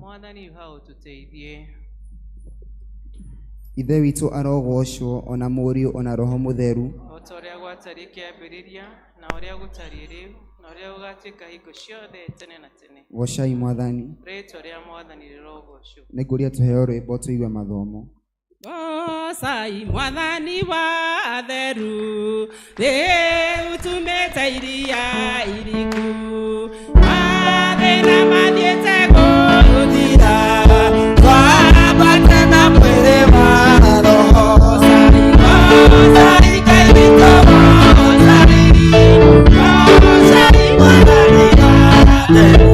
Mwathani ha ũtũteithie. Ithe witũ arogocwo, ona Mũriũ ona Roho Mũtheru. O ta ũrĩa gwatariĩ kĩambĩrĩria, na ũrĩa gũtariĩ rĩu, na ũrĩa gũgatuĩka hingo ciothe tene na tene. Gocai Mwathani. Rĩĩtwa rĩa Mwathani rĩrogocwo. Nĩngũria tũheo rwĩmbo tũigue mathomo. Gocai Mwathani wa atheru, rĩu tumĩte iria iriku, mathĩna mathiĩte gũthira, twambate na mwĩrĩ wa roho. Gocai Ngai witũ, gocai, gocai Mwathani wa atheru,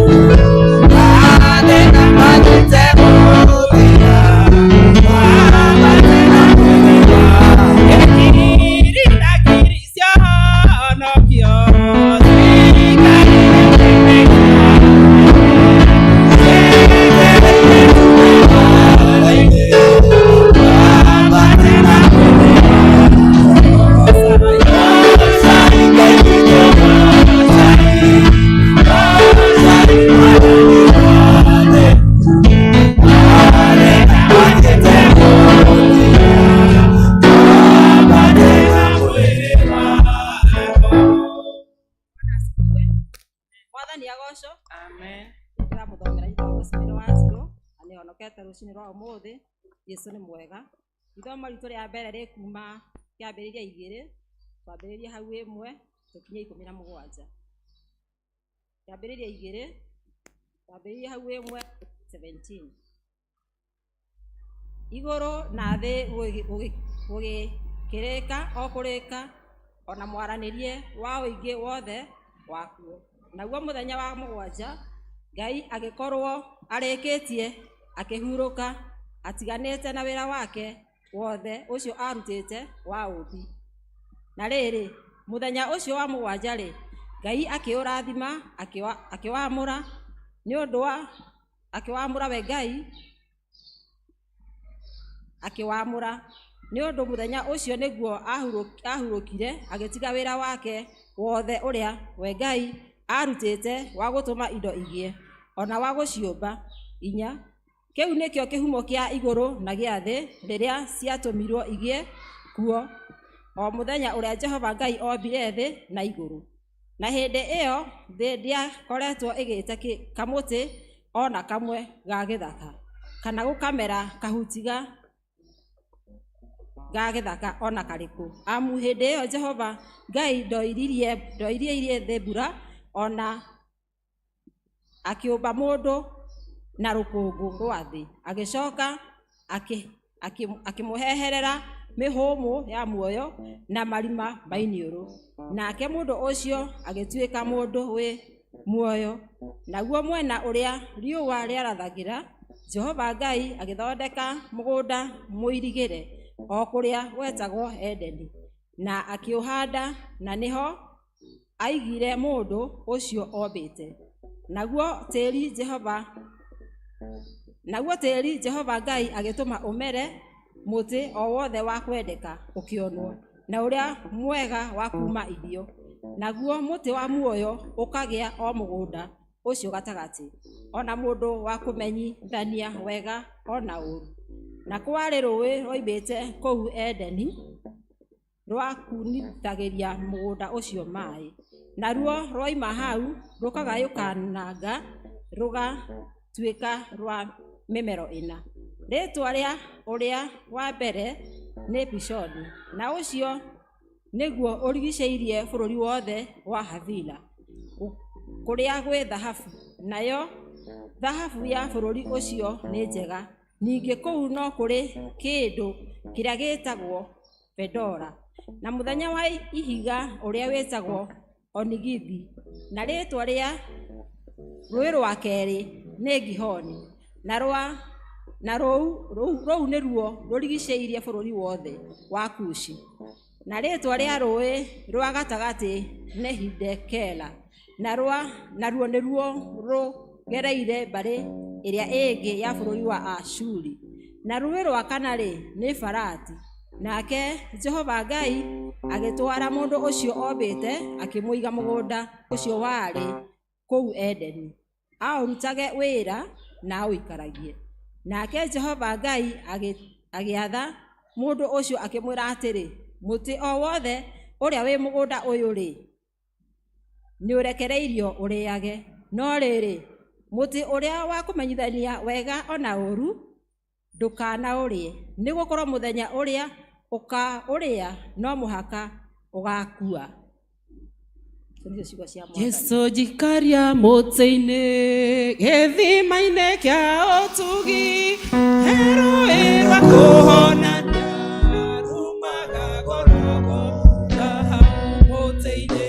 mathĩna mathiĩte gũthira, twambate na mwĩrĩ wa ngiri na ngiri ciahonokio, Mwathani agocwo. Amen. Ndĩramũthomera njĩtagwo Rosemary Wanjiru na nĩhonokete rũcinĩ rwa ũmũthĩ. Jesũ nĩ mwega. Ithomo ritũ rĩa mbere rĩkuma kĩambĩrĩria 2, twambĩrĩrie hau 1 tũkinye 17. Kĩambĩrĩria 2, twambĩrĩrie hau 1 17. Igũrũ na thĩ gũgĩkĩrĩka o kũrĩka, ona mwaranĩrie wa ũingĩ wothe wakuo. Naguo mũthenya wa mũgwanja Ngai agĩkorwo arĩkĩtie, akĩhurũka atiganĩte na wĩra wake wothe ũcio arutĩte wa ũũmbi. Na rĩrĩ, mũthenya ũcio wa mũgwanja rĩ, Ngai akĩũrathima, akĩwamũra nĩ ũndũ wa akĩwamũra we Ngai akĩwamũra nĩ ũndũ mũthenya ũcio nĩguo ahurũkire, agĩtiga wĩra wake wothe ũrĩa we Ngai arutĩte wa gũtũma indo igĩe, ona wa gũciũmba. 4. Kĩu nĩkĩo kĩhumo kĩa igũrũ na gĩa thĩ rĩrĩa ciatũmirwo igĩe kuo, o mũthenya ũrĩa Jehova Ngai ombire thĩ na igũrũ. Na hĩndĩ ĩyo thĩ ndĩakoretwo ĩgĩte kamũtĩ ona kamwe ga gĩthaka, kana gũkamera kahuti ga gĩthaka ona karĩkũ. Amu hĩndĩ ĩyo Jehova Ngai ndoiririe thĩ mbura, ona akĩũmba mũndũ na rũkũngũ rwa thĩ, agĩcoka akĩmũheherera mĩhũmũ ya muoyo na marima ma iniũrũ, nake mũndũ ũcio agĩtuĩka mũndũ wĩ muoyo. Naguo mwena ũrĩa riũa rĩarathagĩra, Jehova Ngai agĩthondeka mũgũnda mũirigĩre o kũrĩa gwetagwo Edeni, na akĩũhanda, na nĩho aigire mũndũ ũcio ombĩte. Naguo tĩĩri Jehova Ngai agĩtũma ũmere mũtĩ o wothe wa kwendeka ũkĩonwo, na ũrĩa mwega wa kuuma irio. Naguo mũtĩ wa muoyo ũkagĩa o mũgũnda ũcio gatagatĩ, ona mũndũ wa kũmenyithania wega ona ũũru. Na kwarĩ rũũĩ rwoimĩte kũu Edeni rwa kunithagĩria mũgũnda ũcio maĩ, naruo rwoima hau rũkagayũkananga rũgatuĩka rwa mĩmero 4. Rĩĩtwa rĩa ũrĩa wa mbere nĩ Pishoni, na ũcio nĩguo ũrigicĩirie bũrũri wothe wa Havila, kũrĩa gwĩ thahabu, nayo thahabu ya bũrũri ũcio nĩ njega. Ningĩ kũu no kũrĩ kĩndũ kĩrĩa gĩtagwo Fedora, na mũthenya wa ihiga ũrĩa wĩtagwo Onigithi, na rĩĩtwa rĩa rũũĩ rwa kerĩ nĩ Gihoni, na rũu nĩruo rũrigicĩirie bũrũri wothe wa Kushi. Na rĩĩtwa rĩa rũũĩ rwa gatagatĩ nĩ Hidekela, naruo nĩruo rũgereire mbarĩ ĩrĩa ĩngĩ ya bũrũri wa Ashuri. Na rũũĩ rwa kana-rĩ, nĩ Farati. Nake Jehova Ngai agĩtwara mũndũ ũcio ombĩte, akĩmũiga mũgũnda ũcio warĩ kũu Edeni, aũrutage wĩra Na aũikaragie. Nake Jehova Ngai agĩatha mũndũ ũcio akĩmwĩra atĩrĩ, mũtĩ o wothe ũrĩa wĩ mũgũnda ũyũ-rĩ, nĩũrekereirio ũrĩage, no rĩrĩ, mũtĩ ũrĩa wa kũmenyithania wega ona ũũru ndũkanaũrĩe, nĩgũkorwo mũthenya ũrĩa ũkaũrĩa no mũhaka ũgaakua. Icio nĩcio ciugo cia Mwathani. Jesu njikaria mũtĩ-inĩ gĩthima-inĩ kĩa ũtugi, he rũĩ rwa kũhonania rumaga Golgotha hau mũtĩ-inĩ.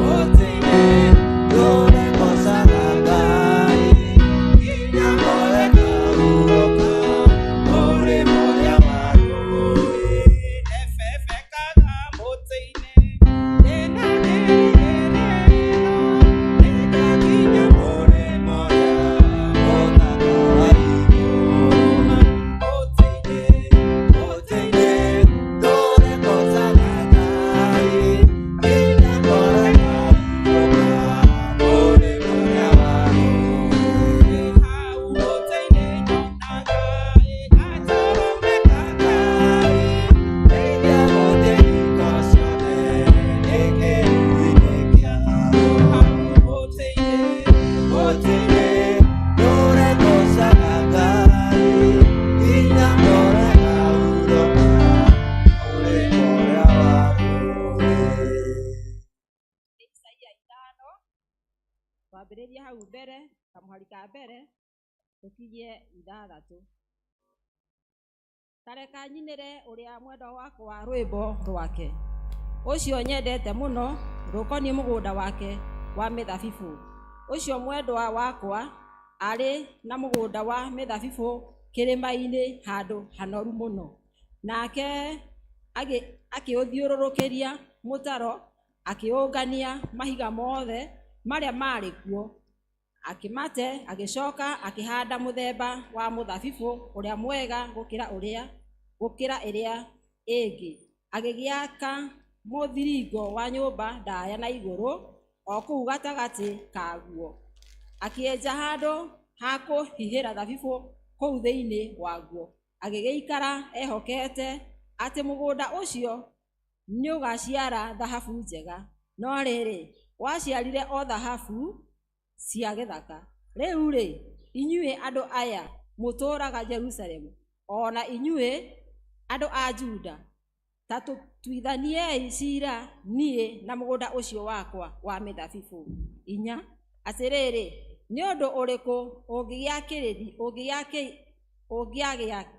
Mũtĩ-inĩ ndũre gocaga Ngai, nginya ngore kahurũka mũrĩmo ũrĩa wa rũĩ. Ndebebekaga mũtĩ-inĩ ndĩna kĩĩrĩgĩrĩro, nĩngakinya Mũrĩmo ũrĩa mũthaka wa igũrũ. Mũtĩ-inĩ, mũtĩ-inĩ ndũre gocaga Ngai, nginya ngore kahurũka mũrĩmo ũrĩa wa rũĩ. Hau mũtĩ-inĩ nyonaga Gatũrũme ka Ngai, rĩrĩa mũthĩnĩko ciothe nĩ kĩruru-inĩ kĩao. Hau mũtĩ-inĩ, Mũtĩ-inĩ ndũre gocaga Ngai, nginya ngore kahurũka mũrĩmo ũrĩa wa rũĩ. Nĩ Isaia 5, twambĩrĩrie hau mbere kamũhari ka mbere tũkinyie 6. Ta reka nyinĩre ũrĩa mwendwa wakwa rwĩmbo rwake, ũcio nyendete mũno, rũkoniĩ mũgũnda wake wa mĩthabibũ. Ũcio mwendwa wakwa arĩ na mũgũnda wa mĩthabibũ kĩrĩma-inĩ handũ hanoru mũno. Nake akĩũthiũrũrũkĩria mũtaro, akĩũngania mahiga mothe marĩa maarĩ kuo, akĩmate, agĩcoka akĩhanda mũthemba wa mũthabibũ ũrĩa mwega gũkĩra ĩrĩa ĩngĩ. Agĩgĩaka mũthiringo wa nyũmba ndaya na igũrũ o kũu gatagatĩ kaguo, akĩenja handũ ha kũhihĩra thabibũ kũu thĩinĩ waguo. Agĩgĩikara ehokete atĩ mũgũnda ũcio nĩũgaciara thahabu njega, no rĩrĩ, waciarire o thahabu cia gĩthaka. Rĩu-rĩ, inyuĩ andũ aya mũtũũraga Jerusalemu, o na inyuĩ andũ a Juda, ta tũtuithaniei ciira niĩ na mũgũnda ũcio wakwa wa mĩthabibũ. 4. Atĩrĩrĩ, nĩ ũndũ ũrĩkũ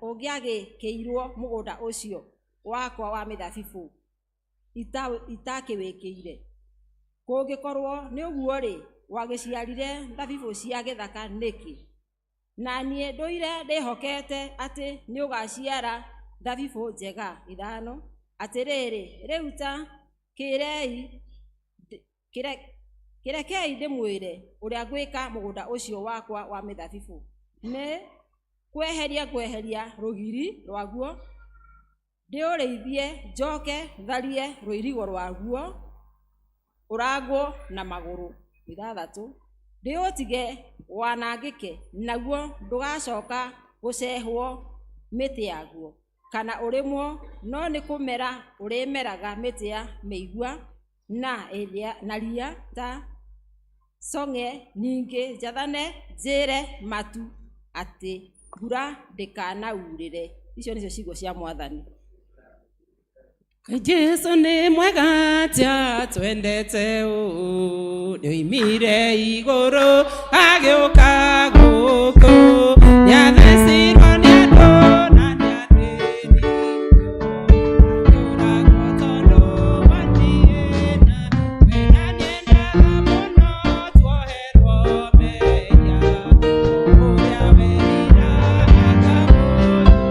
ũngĩagĩkĩirwo mũgũnda ũcio wakwa wa mĩthabibũ itakĩwĩkĩire? Kũngĩkorwo nĩ ũguo-rĩ, wagĩciarire thabibũ cia gĩthaka nĩkĩ? Na niĩ ndũire ndĩhokete atĩ nĩũgaciara thabibũ njega. 5. Atĩrĩrĩ, rĩu ta kĩrekei ndĩmwĩre ũrĩa ngwĩka mũgũnda ũcio wakwa wa mĩthabibũ. Nĩ kweheria ngweheria rũgiri rwaguo, ndĩũrĩithie, njoke tharie rũirigo rwaguo ũrangwo na magũrũ. 6. Ndĩũtige wanangĩke, naguo ndũgacoka gũcehwo mĩtĩ yaguo kana ũrĩmwo, no nĩ kũmera ũrĩmeraga mĩtĩ ya mĩigua na ria ta cong'e. Ningĩ njathane njĩre matu atĩ mbura ndĩkanaurĩre. Icio nĩcio ciugo cia Mwathani. Jesu nĩ mwega atĩa twendete ũũ, nĩoimire igũrũ agĩũka gũkũ, nĩathecirwo nĩ andũ na nĩathĩnirio, akĩũragwo tondũ wa niĩ na we, na nĩendaga mũno tuoherwo mehia, ũrĩa werira akamũtũũria,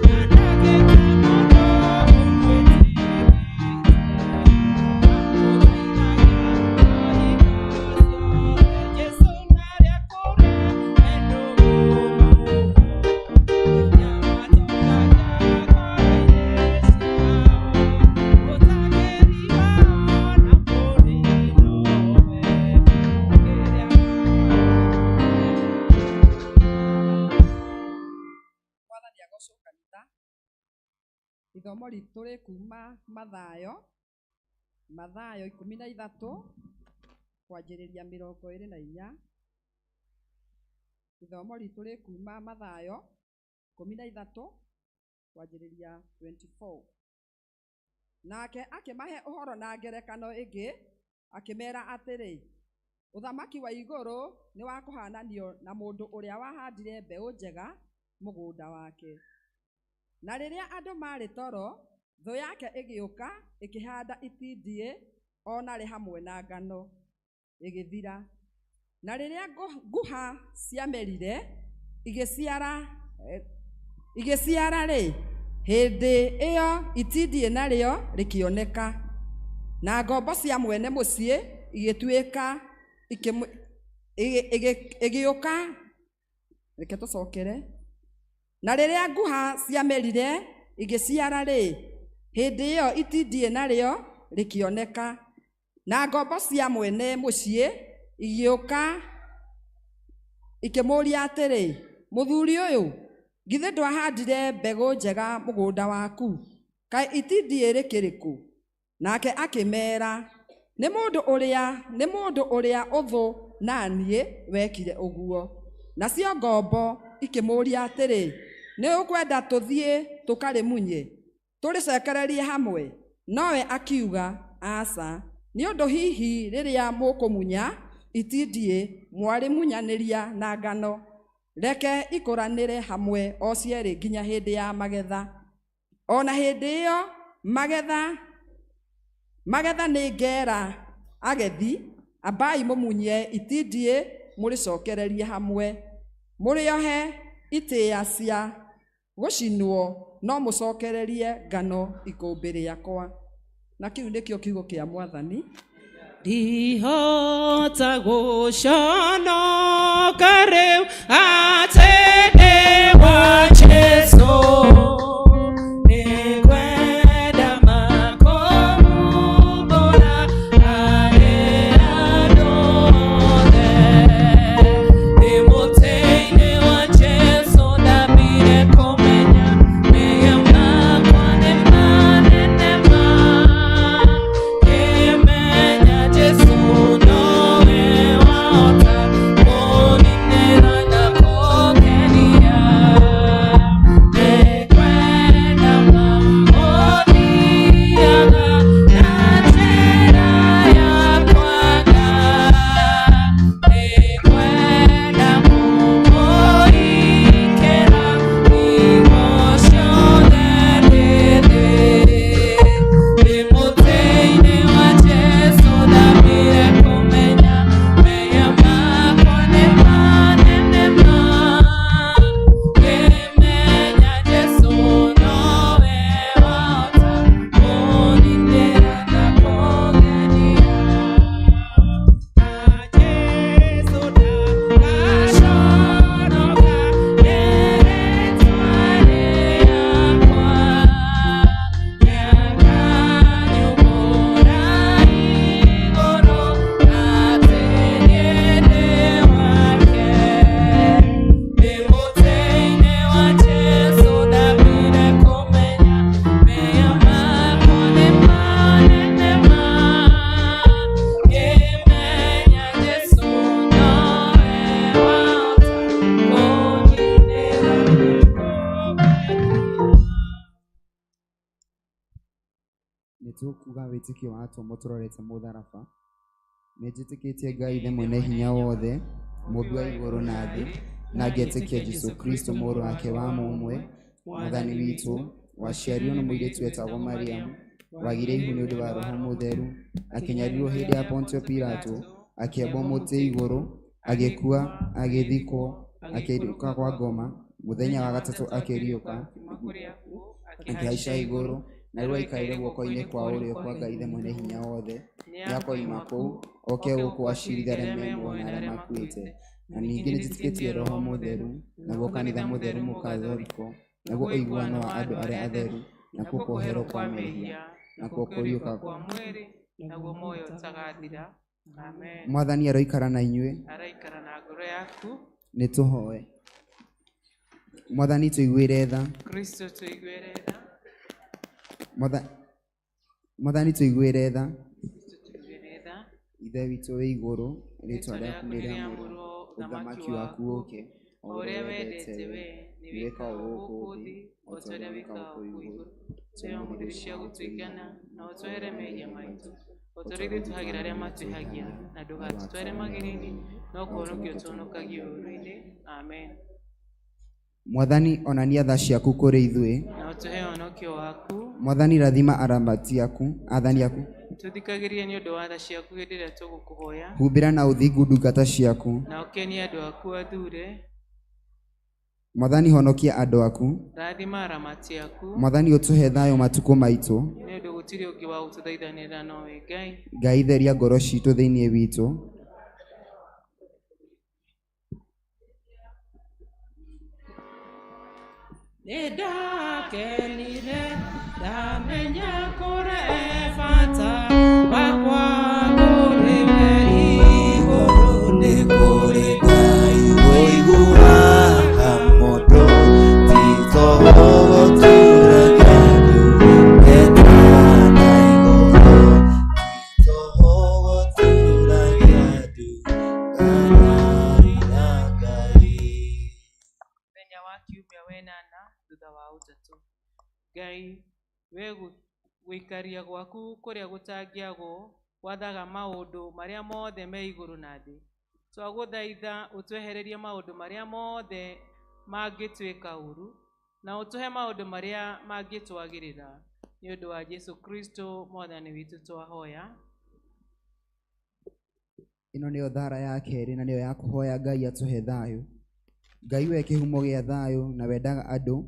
na ndagĩte mũno ũmwĩtĩkĩtie. Jesu narĩa kũrĩa Ithomo ritũ rĩkuma Mathayo, Mathayo 13 kwanjĩrĩria 24. Ithomo ritũ rĩkuma Mathayo 13 kwanjĩrĩria 24. Nake akĩmahe ũhoro na ngerekano ĩngĩ, akĩmera atĩrĩ, ũthamaki wa igũrũ nĩ wa kũhananio na mũndũ ũrĩa wahandire mbeũ njega mũgũnda wake. Na rĩrĩa andũ marĩ toro, thũ yake ĩgĩũka ĩkĩhanda itindiĩ o narĩ hamwe na ngano, ĩgĩthira. Na rĩrĩa nguha ciamerire, igĩciara-rĩ, hĩndĩ ĩyo itindiĩ narĩo rĩkĩoneka. Na ngombo cia mwene mũciĩ igĩtuĩka ĩgĩũka, reke tũcokere. Na rĩrĩa nguha ciamerire igĩciara-rĩ, hĩndĩ ĩyo itindiĩ narĩo rĩkĩoneka. Na ngombo cia mwene mũciĩ igĩũka ikĩmũũria atĩrĩ, mũthuri ũyũ, githĩ ndwahandire mbegũ njega mũgũnda waku? Kaĩ itindiĩ rĩkĩrĩ kũ? Nake akĩmeera, nĩ mũndũ ũrĩa ũthũ na niĩ wekire ũguo. Nacio ngombo ikĩmũũria atĩrĩ, nĩ ũkwenda tũthiĩ tũkarĩmunye, tũrĩcekererie hamwe? Nowe akiuga, aca, nĩ ũndũ hihi rĩrĩa mũkũmunya itindiĩ mwarĩmunyanĩria na ngano. Reke ikũranĩre hamwe o cierĩ nginya hĩndĩ ya magetha. O na hĩndĩ ĩyo magetha nĩ ngera agethi, ambai mũmunye itindiĩ mũrĩcokererie hamwe, mũrĩohe itĩĩa cia gũcinwo, no mũcokererie ngano ikũmbĩ rĩakwa. Na kĩu nĩkĩo kiugo kĩa Mwathani. Ndihota gũconoka rĩu atĩ ndĩ wa Jesũ, nĩngwenda makũmumbũra harĩ andũ othe. Ndĩ mũtĩ-inĩ wa Jesũ ndambire kũmenya mehia makwa nĩ manene ma. Ngĩmenya Jesũ nowe wahota kũninĩra na kũngenia. Nĩngwenda magũthiaga na njĩra yakwa Nĩngwenda kũmũikĩra hingo ciothe ndĩ thĩ. Ndĩ mũtĩ-inĩ wa Jesũ ndambire kũmenya mehia makwa nĩ manene ma. Ngĩmenya Jesũ nowe wahota kũninĩra na kũngenia. Na Jesũ ndagaconoka nĩ rĩĩtwa rĩakwa. Nĩakanyumbũra igũrũ atĩ niĩ ndĩ wake. Ndĩ mũtĩ-inĩ wa Jesũ ndambire kũmenya mehia makwa nĩ manene ma. Ngĩmenya Jesũ nowe wahota kũninĩra na kũngenia. Nĩ tũkuga wĩtĩkio wa atũmwo tũrorete mũtharaba. Nĩ njĩtĩkĩtie Ngai Ithe mwene hinya wothe, mũmbi wa igũrũ na thĩ, na ngetĩkia Jesũ Kristo mũrũ wake wa mũmwe, Mwathani witũ, waciarirwo nĩ mũirĩtu wetagwo Mariamu, wagire ihu nĩ ũndũ wa Roho Mũtheru, akĩnyarirwo hĩndĩ ya Pontio Pilato, akĩambwo mũtĩ igũrũ, agĩkua, agĩthikwo, akĩinũka kwa ngoma, mũthenya wa gatatũ akĩriũka, akĩhaica igũrũ, na rĩu aikarĩire guoko-inĩ kwa ũrĩo kwa Ngai Ithe mwene hinya wothe. Nĩakoima kũu oke gũkũ acirithie arĩa me muoyo na arĩa makuĩte. Na ningĩ nĩnjĩtĩkĩtie Roho Mũtheru, naguo kanitha mũtheru mũkatholiko, naguo ũiguano wa andũ arĩa atheru, nakuo kuoherwo kwa mehia, nakuo kũriũka kwa mwĩrĩ, naguo muoyo ũtagathira. Amen. Mwathani aroikara na inyuĩ. Araikara na ngoro yaku. Nĩ tũhoe. Mwathani tũiguĩre tha. Kristo tũiguĩre tha. Mwathani tũiguĩre tha. Tũtuĩre tha. Ithe witũ wĩ igũrũ, rĩĩtwa rĩaku nĩrĩamũrwo, ũthamaki waku ũũke, o O ũrĩa ũrĩa wendete wendete we we nĩ nĩ wĩkagwo wĩkagwo gũkũ gũkũ thĩ thĩ o o ta ta ũrĩa ũrĩa wĩkagwo wĩkagwo kũu kũu igũrũ. igũrũ. Tũhe ũmũthĩ irio cia gũtũigana, na ũtwehere mehia maitũ, o ta ũrĩa ithuĩ tũhagĩra arĩa matwĩhagia, na ndũgatũtware magerio-inĩ, no kũhonokia ũtũhonokagie ũũru-inĩ. Amen. Mwathani onania tha ciaku kũrĩ ithuĩ. Na ũtũhe ũhonokio waku. Mwathani rathima aramati aku, athani aku. Tũthikagĩrĩrie nĩ ũndũ wa tha ciaku hĩndĩ ĩrĩa tũgũkũhoya, Humbĩra na ũthingu ndungata ciaku. na ũkenie andũ aku athure. Mwathani honokia andũ aku. Rathima aramati aku, Mwathani ũtũhe thayũ matukũ maitũ. nĩ ũndũ gũtirĩ ũngĩ wa gũtũthaithanĩrĩra nowe Ngai. Ngai theria ngoro citũ thĩinĩ witũ. Nĩndakenire ndamenya kũrĩ bata wakwa kũrĩ we Igũrũ nĩ kũrĩ Ngai ũiguaga mũndũ, ti toho gũturagia ndu, etana igũrũ, ti toho gũturagia ndu, ngarari na Ngai. Mũthenya wa kiumia wenana thutha wa ũtatũ. Ngai, we gũikaria gwaku kũrĩa gũtangĩagwo gwathaga maũndũ marĩa mothe me igũrũ na thĩ. Twagũthaitha ũtwehererie maũndũ marĩa mothe mangĩtwĩka ũru, na ũtũhe maũndũ marĩa mangĩtwagĩrĩra. Nĩ ũndũ wa Jesũ Kristo Mwathani witũ twahoya. Ĩno nĩyo thara ya kerĩ na nĩyo ya kũhoya Ngai atũhe thayũ. Ngai we kĩhumo gĩa thayũ na wendaga andũ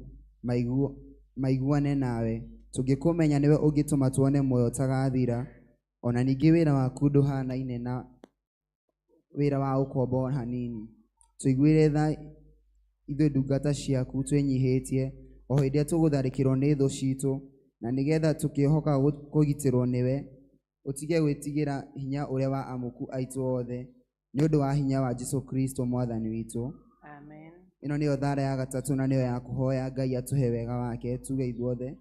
maiguane nawe. Tũngĩkũmenya nĩwe ũngĩtũma tuone muoyo ũtagathira. Ona ningĩ wĩra waku ndũhanaine na wĩra wa ũkombo o hanini. Tũiguĩre tha ithuĩ ndungata ciaku twĩnyihĩtie o hĩndĩ ĩrĩa tũgũtharĩkĩrwo nĩ thũ citũ, na nĩgetha tũkĩhoka kũgitĩrwo nĩwe, ũtige gwĩtigĩra hinya ũrĩa wa amuku aitũ othe, nĩ ũndũ wa hinya wa Jesũ Kristo Mwathani witũ. Amen. Ĩno nĩyo thara ya gatatũ na nĩyo ya kũhoya Ngai atũhe wega wake. Tuge ithuothe.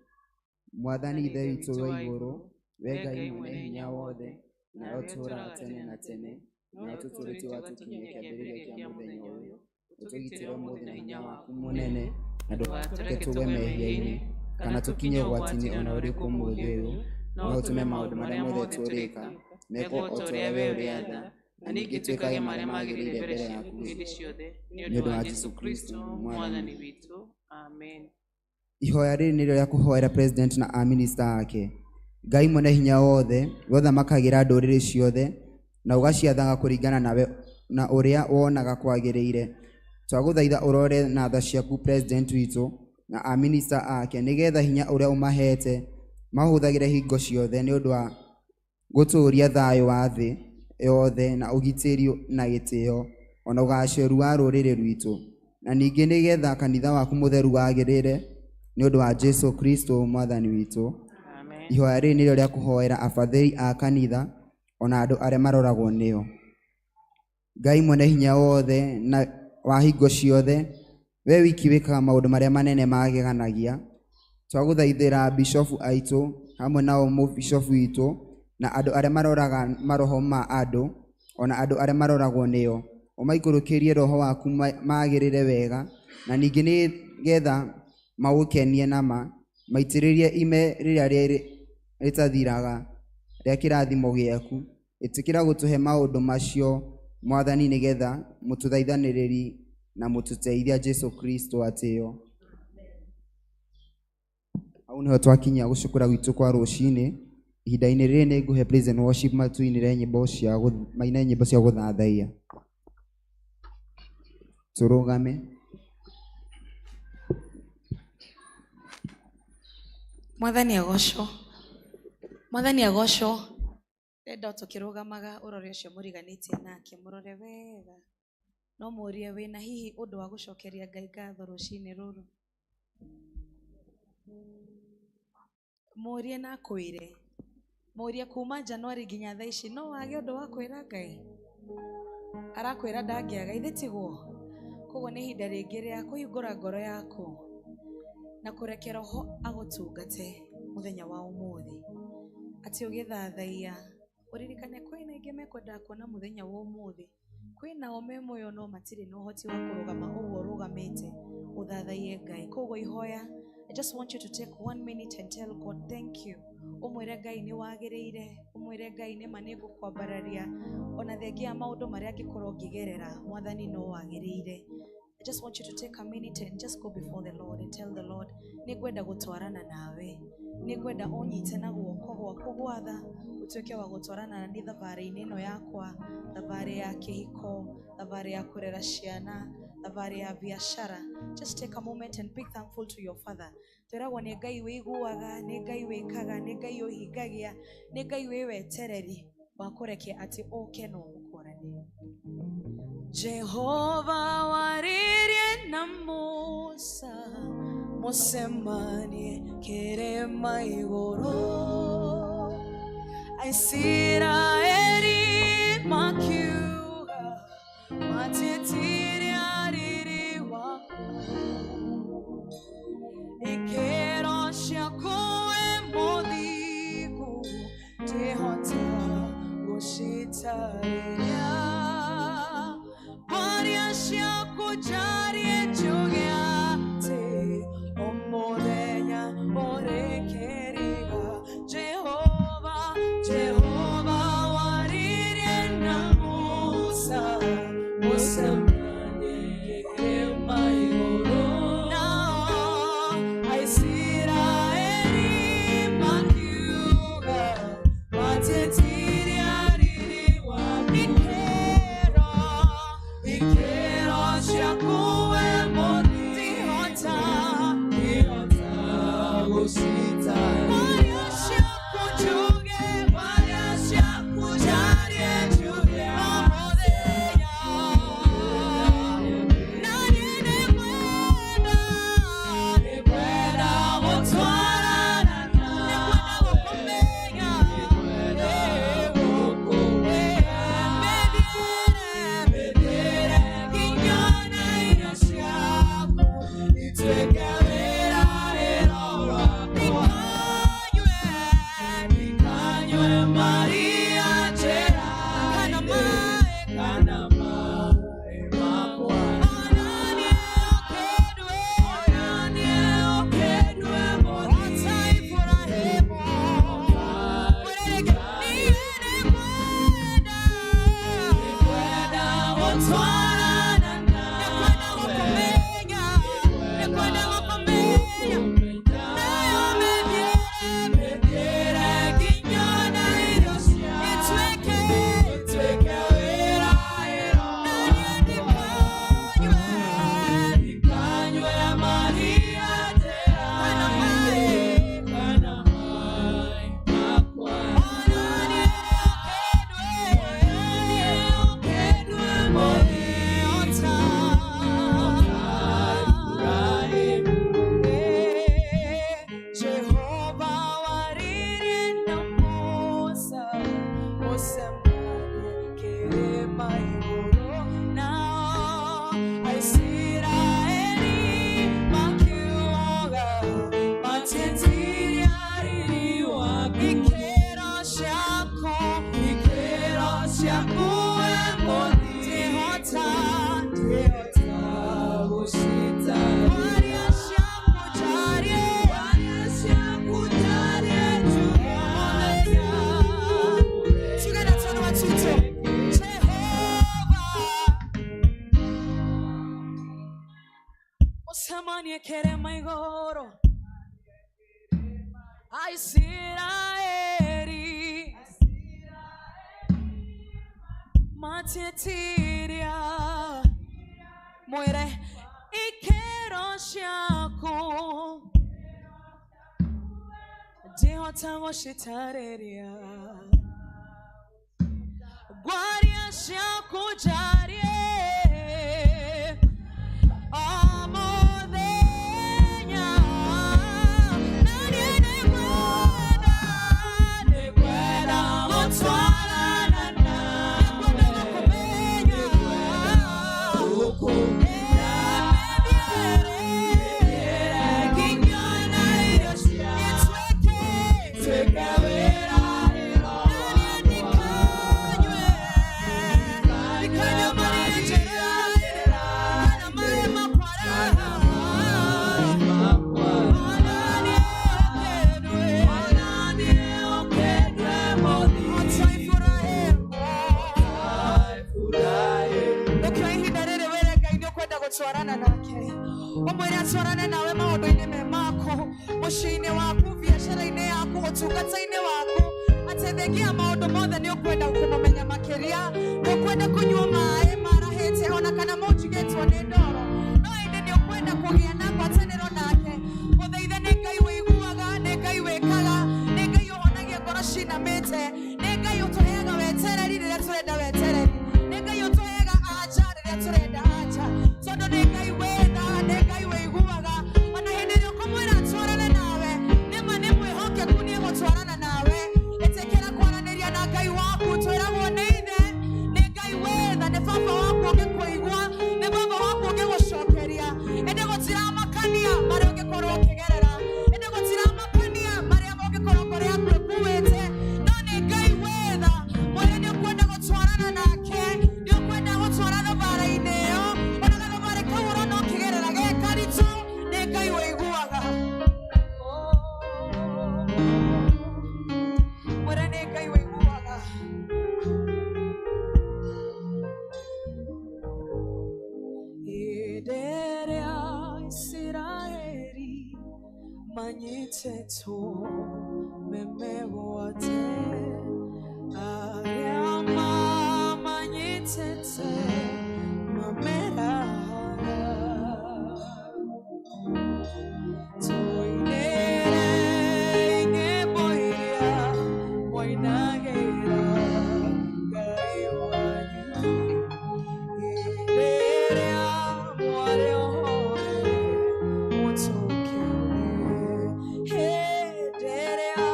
Mwathani Ithe witũ wa igũrũ, we Ngai mwene hinya wothe, nawe ũtũũraga tene na tene, nawe ũtũtũũrĩtie ũgatũkinyia kĩambĩrĩria kĩa mũthenya ũyũ, ũtũgitĩre ũmũthĩ na hinya waku mũnene, na ndũkareke tũgwe mehia-inĩ, kana tũkinye ũgwati-inĩ o na ũrĩkũ ũmũthĩ ũyũ, no ũtũme maũndũ marĩa mothe tũrĩka mekwo o ta ũrĩa we ũrĩatha, na ningĩ twĩkage marĩa magĩrĩire mbere yaku hĩndĩ ciothe. Nĩ nĩ ũndũ ũndũ wa wa Jesũ Jesũ Kristo Kristo Mwathani Mwathani. witũ. Amen. Ihoya rĩrĩ nĩrĩo rĩa kũhoera president na amĩnĩsta ake. Ngai mwene hinya wothe, we ũthamakagĩra ndũrĩrĩ ciothe na ũgaciathaga kũringana nawe na ũrĩa wonaga kwagĩrĩire. Twagũthaitha ũrore na tha ciaku president witũ na amĩnĩsta ake, nĩgetha hinya ũrĩa ũmahete mahũthagĩre hingo ciothe nĩ ũndũ wa gũtũũria thayũ wa thĩ yothe na ũgitĩri na gĩtĩo ona ũgacĩru wa rũrĩrĩ rwitũ, na ningĩ nĩgetha kanitha waku mũtheru wagĩrĩre nĩ ũndũ wa Jesũ Kristo Mwathani witũ. Amen. Ihoya rĩrĩ nĩrĩo rĩa kũhoera abathĩri a kanitha ona andũ arĩa maroragwo nĩo. Ngai mwene hinya wothe na wa hingo ciothe, we wiki wĩkaga maũndũ marĩa manene mageganagia. Twagũthaithĩra bishofu aitũ hamwe nao mũbishofu witũ na andũ arĩa maroraga maroho ma andũ ona andũ arĩa maroragwo nĩo, ũmaikũrũkĩrie roho waku magĩrĩre wega, na ningĩ nĩgetha maũkenie nama, maitĩrĩrie ime rĩrĩa rĩtathiraga rĩa kĩrathimo gĩaku. Ĩtĩkĩra gũtũhe maũndũ macio Mwathani, nĩgetha mũtũthaithanĩrĩri na mũtũteithia Jesũ Kristo atĩo. Hau nĩho twakinyia gũcukũra gwitũ kwa rũcinĩ. Ihinda-inĩ rĩrĩ nĩ ngũhe praise and worship matũinĩre nyĩmbo cia maine nyĩmbo cia gũthathaiya. Tũrũgame. Mwathani agocwo. Mwathani agocwo. Ndenda tũkĩrũgamaga ũrore ũcio mũriganĩtie nake, mũrore wega. No mũrie wĩna hihi ũndũ wa gũcokeria Ngai ngatho rũcinĩ rũrũ. Mũrie na akwĩre. Mũrie kuma January nginya thaa ici no wage ũndũ wa kwĩra Ngai. Arakwĩra ndangĩaga, ithe tiguo. Koguo nĩ ihinda rĩngĩ rĩa kũhingũra ngoro yaku na kũreke roho agũtungate. Mũthenya wa ũmũthĩ atĩ ũgĩthathaiya ũririkane kwĩna aingĩ mekwendaga kuona mũthenya wa ũmũthĩ, kwĩna o me muoyo no matirĩ na ũhoti wa kũrũgama ũguo ũrũgamĩte ũthathaiye Ngai. Koguo ihoya, I just want you to take one minute and tell God thank you. Ũmwĩre Ngai nĩ wagĩrĩire, ũmwĩre Ngai nĩma nĩ ngũkwambararia ona thengia ya maũndũ marĩa angĩkorwo ngĩgerera, Mwathani no wagĩrĩire. I just want you to take a minute and just go before the Lord and tell the Lord, nĩ ngwenda gũtwarana nawe, nĩ ngwenda ũnyite na guoko gwaku gwatha, ũtuĩke wa gũtwarana na niĩ thabarĩ-inĩ ĩno yakwa, thabarĩ ya kĩhiko, thabarĩ ya kũrera ciana, thabarĩ ya biacara. Just take a moment and be thankful to your Father. Twĩragwo nĩ Ngai wĩiguaga, nĩ Ngai wĩkaga, nĩ Ngai ũhingagia, nĩ Ngai wĩ wetereri wa kũrekia atĩ ũke na ũmũkorane. Jehova waririe na Musa mũcemanie kĩrĩma igũrũ, Aisiraeli makiuga matetirie riri waku, ikĩro ciaku wĩ mũthingu ndĩhota gũcitarĩria, kwaria ciaku njarie njuge atĩ o mũthenya ũrĩ kĩriga. Jehova, Jehova waririe na Musa mũcemanie kĩrĩma igũrũ, nao Aisiraeli makiuga matetirie riri waku, ikĩro ikĩro ciaku wĩ mũndihota Ndihota gũcitarĩria. Kwaria ciaku njuge, Kwaria ciaku njarie njuge o mũthenya, na niĩ nĩngwenda, Nĩngwenda gũtwarana nĩngwenda nawe, gũkũmenya, nĩngwenda gũkũmenya, mĩthiĩre mĩthiĩre nginya na irio ciaku, ituĩke wĩra wĩra wakwa, ndikanyue ndikanyue maria kana njĩra-inĩ, maĩ kana maĩ makwa. Ona niĩ ũkĩndue, Ona niĩ ũkĩndue o ta Iburahĩmu. Mwĩrĩrĩke, niĩ nĩngwenda, Nĩngwenda gũtwarana nĩngwenda nawe, gũkũmenya, nĩngwenda gũkũmenya, nayo mĩthiĩre mĩthiĩre nginya na irio ciaku ituĩke, ituĩke wĩra wĩra na niĩ ndikanyue ndikanyue maria kana njĩra-inĩ, maĩ. kana maĩ makwa. Ona niĩ ũkĩndue, Niĩ ũkĩndue o ta Iburahĩmu. Jehova waririe na Musa mũcemanie kĩrĩma igũrũ, nao Aisiraeli makiuga matetirie Riri waku, ikĩro ciaku, ikĩro ciaku wĩ mũthingu, ndihota, ndihota gũcitarĩria. kwaria ciaku njarie Kwaria ciaku njarie njuge mũthenya. Together, turn our tutu. Jehova mũcemanie kĩrĩma igũrũ, Aisiraeli matetiria, mwĩre ikĩro ciaku ndihota gũcitarĩria, ngwaria ciaku njarie o mũthenya, na niĩ nĩngwenda, Nĩngwenda gũtwarana nawe, nĩngwenda gũkũmenya, gũkũmenya, mĩthiĩre mĩthiĩre nginya na irio ciaku ituĩke nake ũmwĩre atwarane nawe maũndũ-inĩ me maku mũciĩ-inĩ waku biacara-inĩ yaku ũtungata-inĩ waku atĩ thengia maũndũ mothe nĩ ũkwenda kũmũmenya makĩria nĩ ũkwenda kũnyua maĩ marahĩte ona kana maunjigĩtwo nĩ ndoro no ĩndĩ nĩ ũkwenda kũgĩa na ngwatanĩro nake mũthaithe nĩ Ngai wĩiguaga nĩ Ngai wĩkaga nĩ Ngai ũhonagia ngoro cinamĩte nĩ Ngai ũtũheaga wetereri rĩrĩa tũrenda wetereri nĩ Ngai ũtũheaga anja rĩrĩa tũrenda anja tondũ nĩ Ngai wĩtha nĩ Ngai wĩiguaga ona hĩndĩ ĩrĩa ũkũmwĩra atwarane nawe nĩma nĩ mwĩhokeku nĩ egũtwarana nawe ĩtĩkĩra kwaranĩria na Ngai waku twĩragwo nĩ ithe nĩ Ngai wĩtha nĩ baba waku ũngĩkũigua nĩ baba waku ũngĩgũcokeria ĩndĩ gũtiramakania marĩa ũngĩkorwo ũkĩgerera ĩndĩ gũtiramakania marĩa ũngĩkorwo ngoro yaku ĩkuĩte no nĩ Ngai wĩtha mwĩre nĩ ũkwenda gũtwarana nake nĩ ũkwenda gũtwara thabarĩ-inĩ ĩyo ona gathabarĩ kau ũrona ũkĩgerera ge karitũ nĩ Ngai wĩiguaga mwĩre nĩ Ngai wĩiguaga hĩndĩ ĩrĩa Isiraeli manyitĩtwo me mĩgwate arĩa mamanyitĩte mameraga tũinĩre nyĩmbo iria mwainagĩra Ngai wanyu hĩndĩ ĩrĩa mwarĩ ohore mũtũkene hĩndĩ ĩrĩa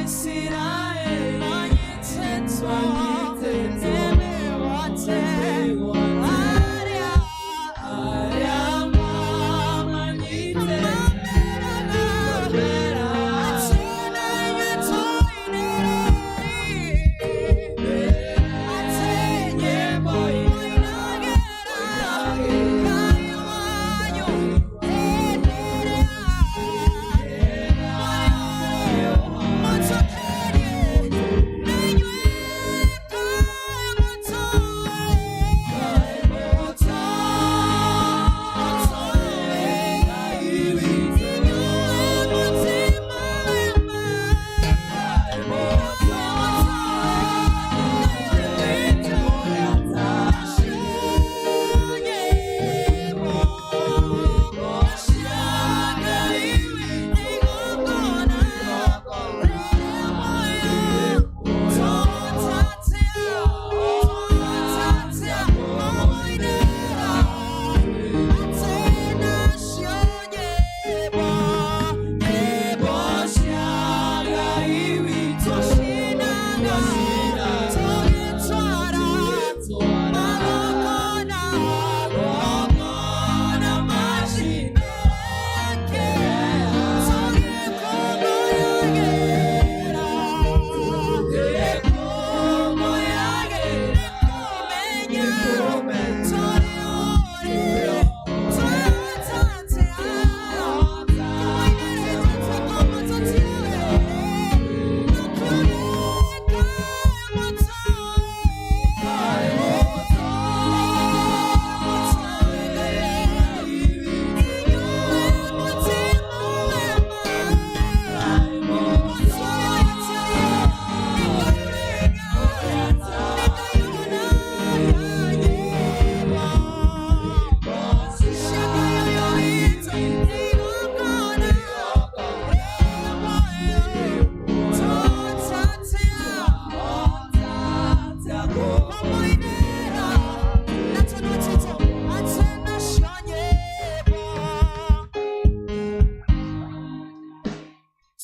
Isiraeli manyitĩtwo nĩ mĩgwate arĩa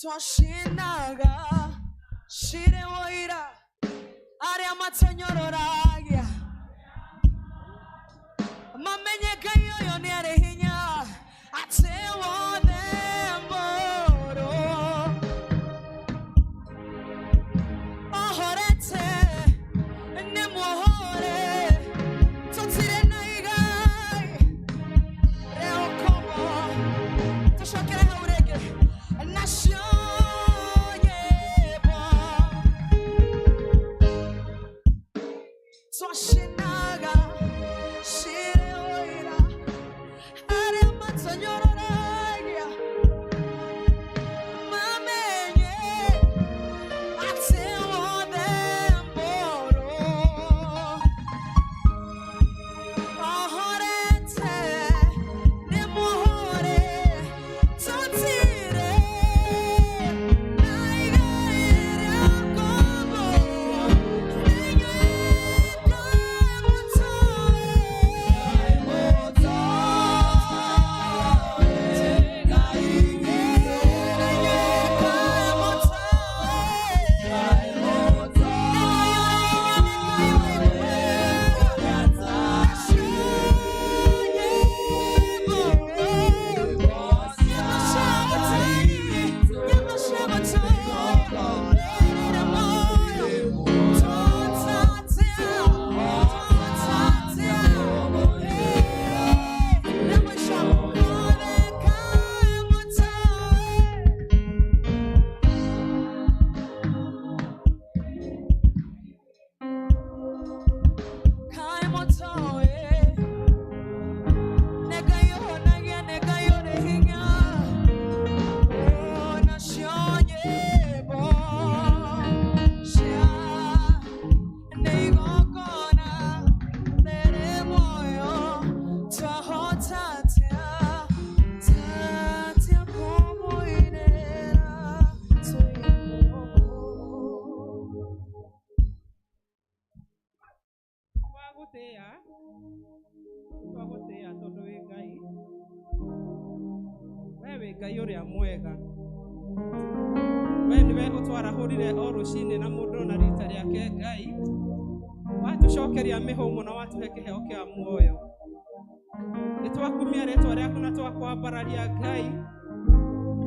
Twashinaga shire woira arĩa matũnyororagia mamenye Ngai ũyũ nĩ arĩ hinya atĩ wothe mbũrũ ohorete nĩ muohore tũtirĩ na igai rĩa ũkombo tũcokere hau rĩngĩ nacio nyĩmbo twashinaga Ngai ũrĩa mwega. We nĩwe ũtwarahũrire o rũcinĩ na mũndũ na rita rĩake Ngai. Watũcokeria mĩhũmũ na watũhe kĩheo kĩa muoyo. Nĩtwakumia rĩtwa rĩaku na twakwambararia Ngai.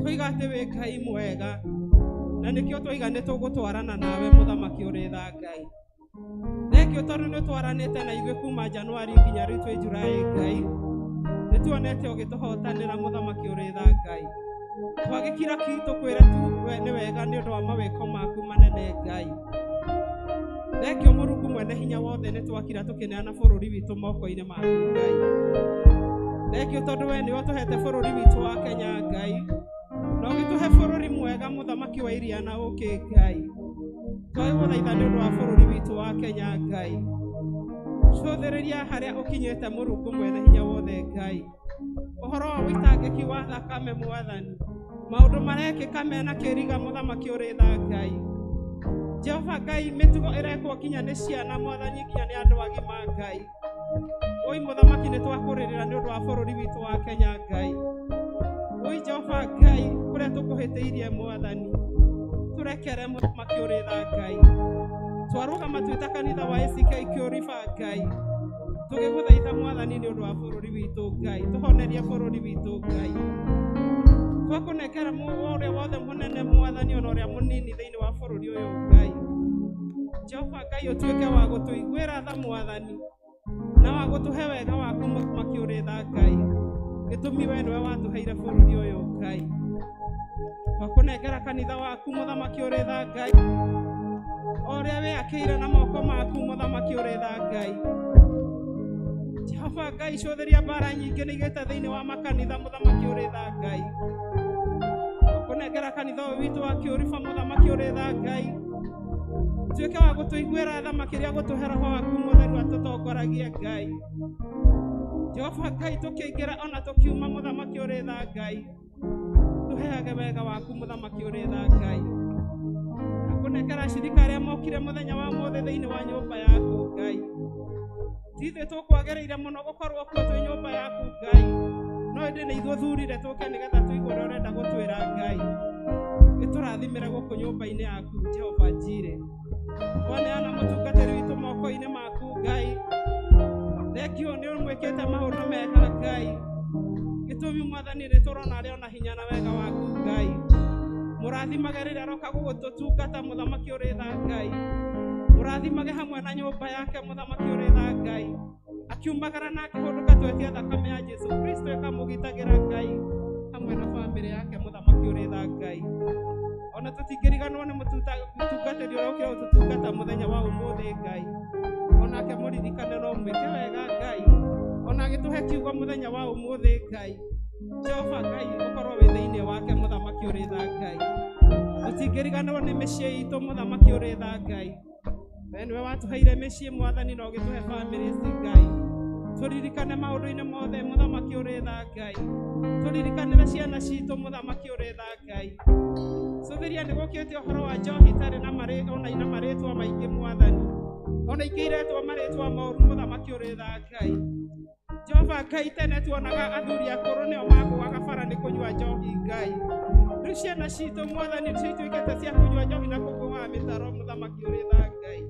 Twoiga atĩ wĩ Ngai mwega. Na nĩkĩo twoiga nĩtũgũtwarana nawe mũthamaki ũrĩ tha Ngai. Thengio tondũ nĩtwaranĩte na ithuĩ kuma Januari nginya rĩu twĩ Julaĩ Ngai. Nĩtuonete ũgĩtũhotanĩra mũthamaki ũrĩ tha Ngai. Twagĩkira ki tũkwĩre tu we nĩ wega nĩ ũndũ wa mawĩko maku manene Ngai. Thengio Mũrungu mwene hinya wothe nĩtwakira tũkĩneana bũrũri witũ moko-inĩ maku Ngai. Thengio tondũ we nĩwe ũtũhete bũrũri witũ wa Kenya Ngai. Na ũgĩtũhe bũrũri mwega mũthamaki wa iria na ũkĩ Ngai. Twagũthaitha nĩ ũndũ wa bũrũri witũ wa Kenya Ngai. Cũthĩrĩria harĩa ũkinyĩte Mũrungu mwene hinya wothe Ngai. Ũhoro wa wĩitangĩki wa thakame Mwathani. Maũndũ marekĩka mena kĩriga mũthamaki ũrĩ tha Ngai. Jehova Ngai mĩtugo ĩrekwo nginya nĩ ciana Mwathani nginya nĩ andũ agima Ngai. Oi mũthamaki nĩtwakũrĩrĩra nĩ ũndũ wa bũrũri witũ wa Kenya Ngai. Oi Jehova Ngai kũrĩa tũkũhĩtĩirie Mwathani. Tũrekere mũthamaki ũrĩ tha Ngai. Twarũgama twĩ ta kanitha wa ACK Kĩũriba Ngai. Tũgĩgũthaitha Mwathani nĩ ũndũ wa bũrũri witũ Ngai. Tũhonerie bũrũri witũ Ngai. Twakũnengera ũrĩa wothe mũnene Mwathani ona ũrĩa mũnini thĩinĩ wa bũrũri ũyũ Ngai. Jehova Ngai ũtuĩke wa gũtũiguĩra tha Mwathani. Na wa gũtũhe wega waku mũthamaki ũrĩ tha Ngai. Gĩtũmi we nĩwe watũheire bũrũri ũyũ Ngai. Twakũnengera kanitha waku mũthamaki ũrĩ tha Ngai. O ũrĩa wĩakĩire na moko maku mũthamaki ũrĩ tha Ngai. Jehova Ngai cũthĩria mbara nyingĩ nĩ igĩte thĩinĩ wa makanitha mũthamaki ũrĩ tha Ngai. Twakũnengera kanitha ũyũ witũ wa Kĩũriba mũthamaki ũrĩ tha Ngai. Tuĩke wa gũtũiguĩra tha makĩria gũtũhe roho waku mũtheru atũtongoragie Ngai. Jehova Ngai tũkĩingĩra ona tũkiuma mũthamaki ũrĩ tha Ngai. Tũheage wega waku mũthamaki ũrĩ tha Ngai. Nakũnengera ashirika arĩa mokire mũthenya wa ũmũthĩ thĩinĩ wa nyũmba yaku Ngai. Ti ithuĩ tũkwagĩrĩire mũno gũkorwo kuo twĩ nyũmba yaku Ngai. No ĩndĩ nĩ ithuĩ ũthurire tũke nĩgetha tũigue ũrĩa ũrenda gũtwĩra Ngai. Gĩtũrathimĩre gũkũ nyũmba-inĩ yaku Jehova Jireh. Twaneana mũtungatĩri witũ moko-inĩ maku Ngai. Thengio nĩ ũmwĩkĩte maũndũ mega Ngai. Gĩtũmi Mwathani nĩtũrona arĩ ona hinya na wega waku Ngai. Mũrathimage rĩrĩa aroka gũgũtũtungata mũthamaki ũrĩ tha Ngai. Mũrathimage hamwe na nyũmba yake mũthamaki ũrĩ tha Ngai. Akiumagara na akĩhũndũka twetia thakame ya Jesu Kristo ĩkamũgitagĩra Ngai hamwe na bamĩrĩ yake mũthamaki ũrĩ tha Ngai. Ona tũtingĩriganĩrwo nĩ mũtungatĩri ũrĩa ũkĩra gũtũtungata mũthenya wa ũmũthĩ Ngai. Onake mũririkane no mwĩke wega Ngai. Ona agĩtũhe kiugo mũthenya wa ũmũthĩ Ngai. Jehova Ngai ũkorwo wĩ thĩinĩ wake mũthamaki ũrĩ tha Ngai. Tũtingĩriganĩrwo nĩ mĩciĩ itũ mũthamaki ũrĩ tha Ngai. We nĩwe watũheire mĩciĩ Mwathani na ũgĩtũhe bamĩrĩ ici Ngai. Tũririkane maũndũ-inĩ mothe mũthamaki ũrĩ tha Ngai. Tũririkanĩre ciana citũ mũthamaki ũrĩ tha Ngai. Cũthĩria nĩ gũkĩte ũhoro wa njohi itarĩ na ona ina marĩtwa maingĩ Mwathani. Ona ingĩ iretwo marĩtwa moru mũthamaki ũrĩ tha Ngai. Jehova Ngai tene tuonaga athuri akũrũ nĩo magũaga bara nĩ kũnyua njohi Ngai. Rĩu ciana citũ Mwathani nĩcio ituĩkĩte cia kũnyua njohi na kũgũaga mĩtaro mũthamaki ũrĩ tha Ngai.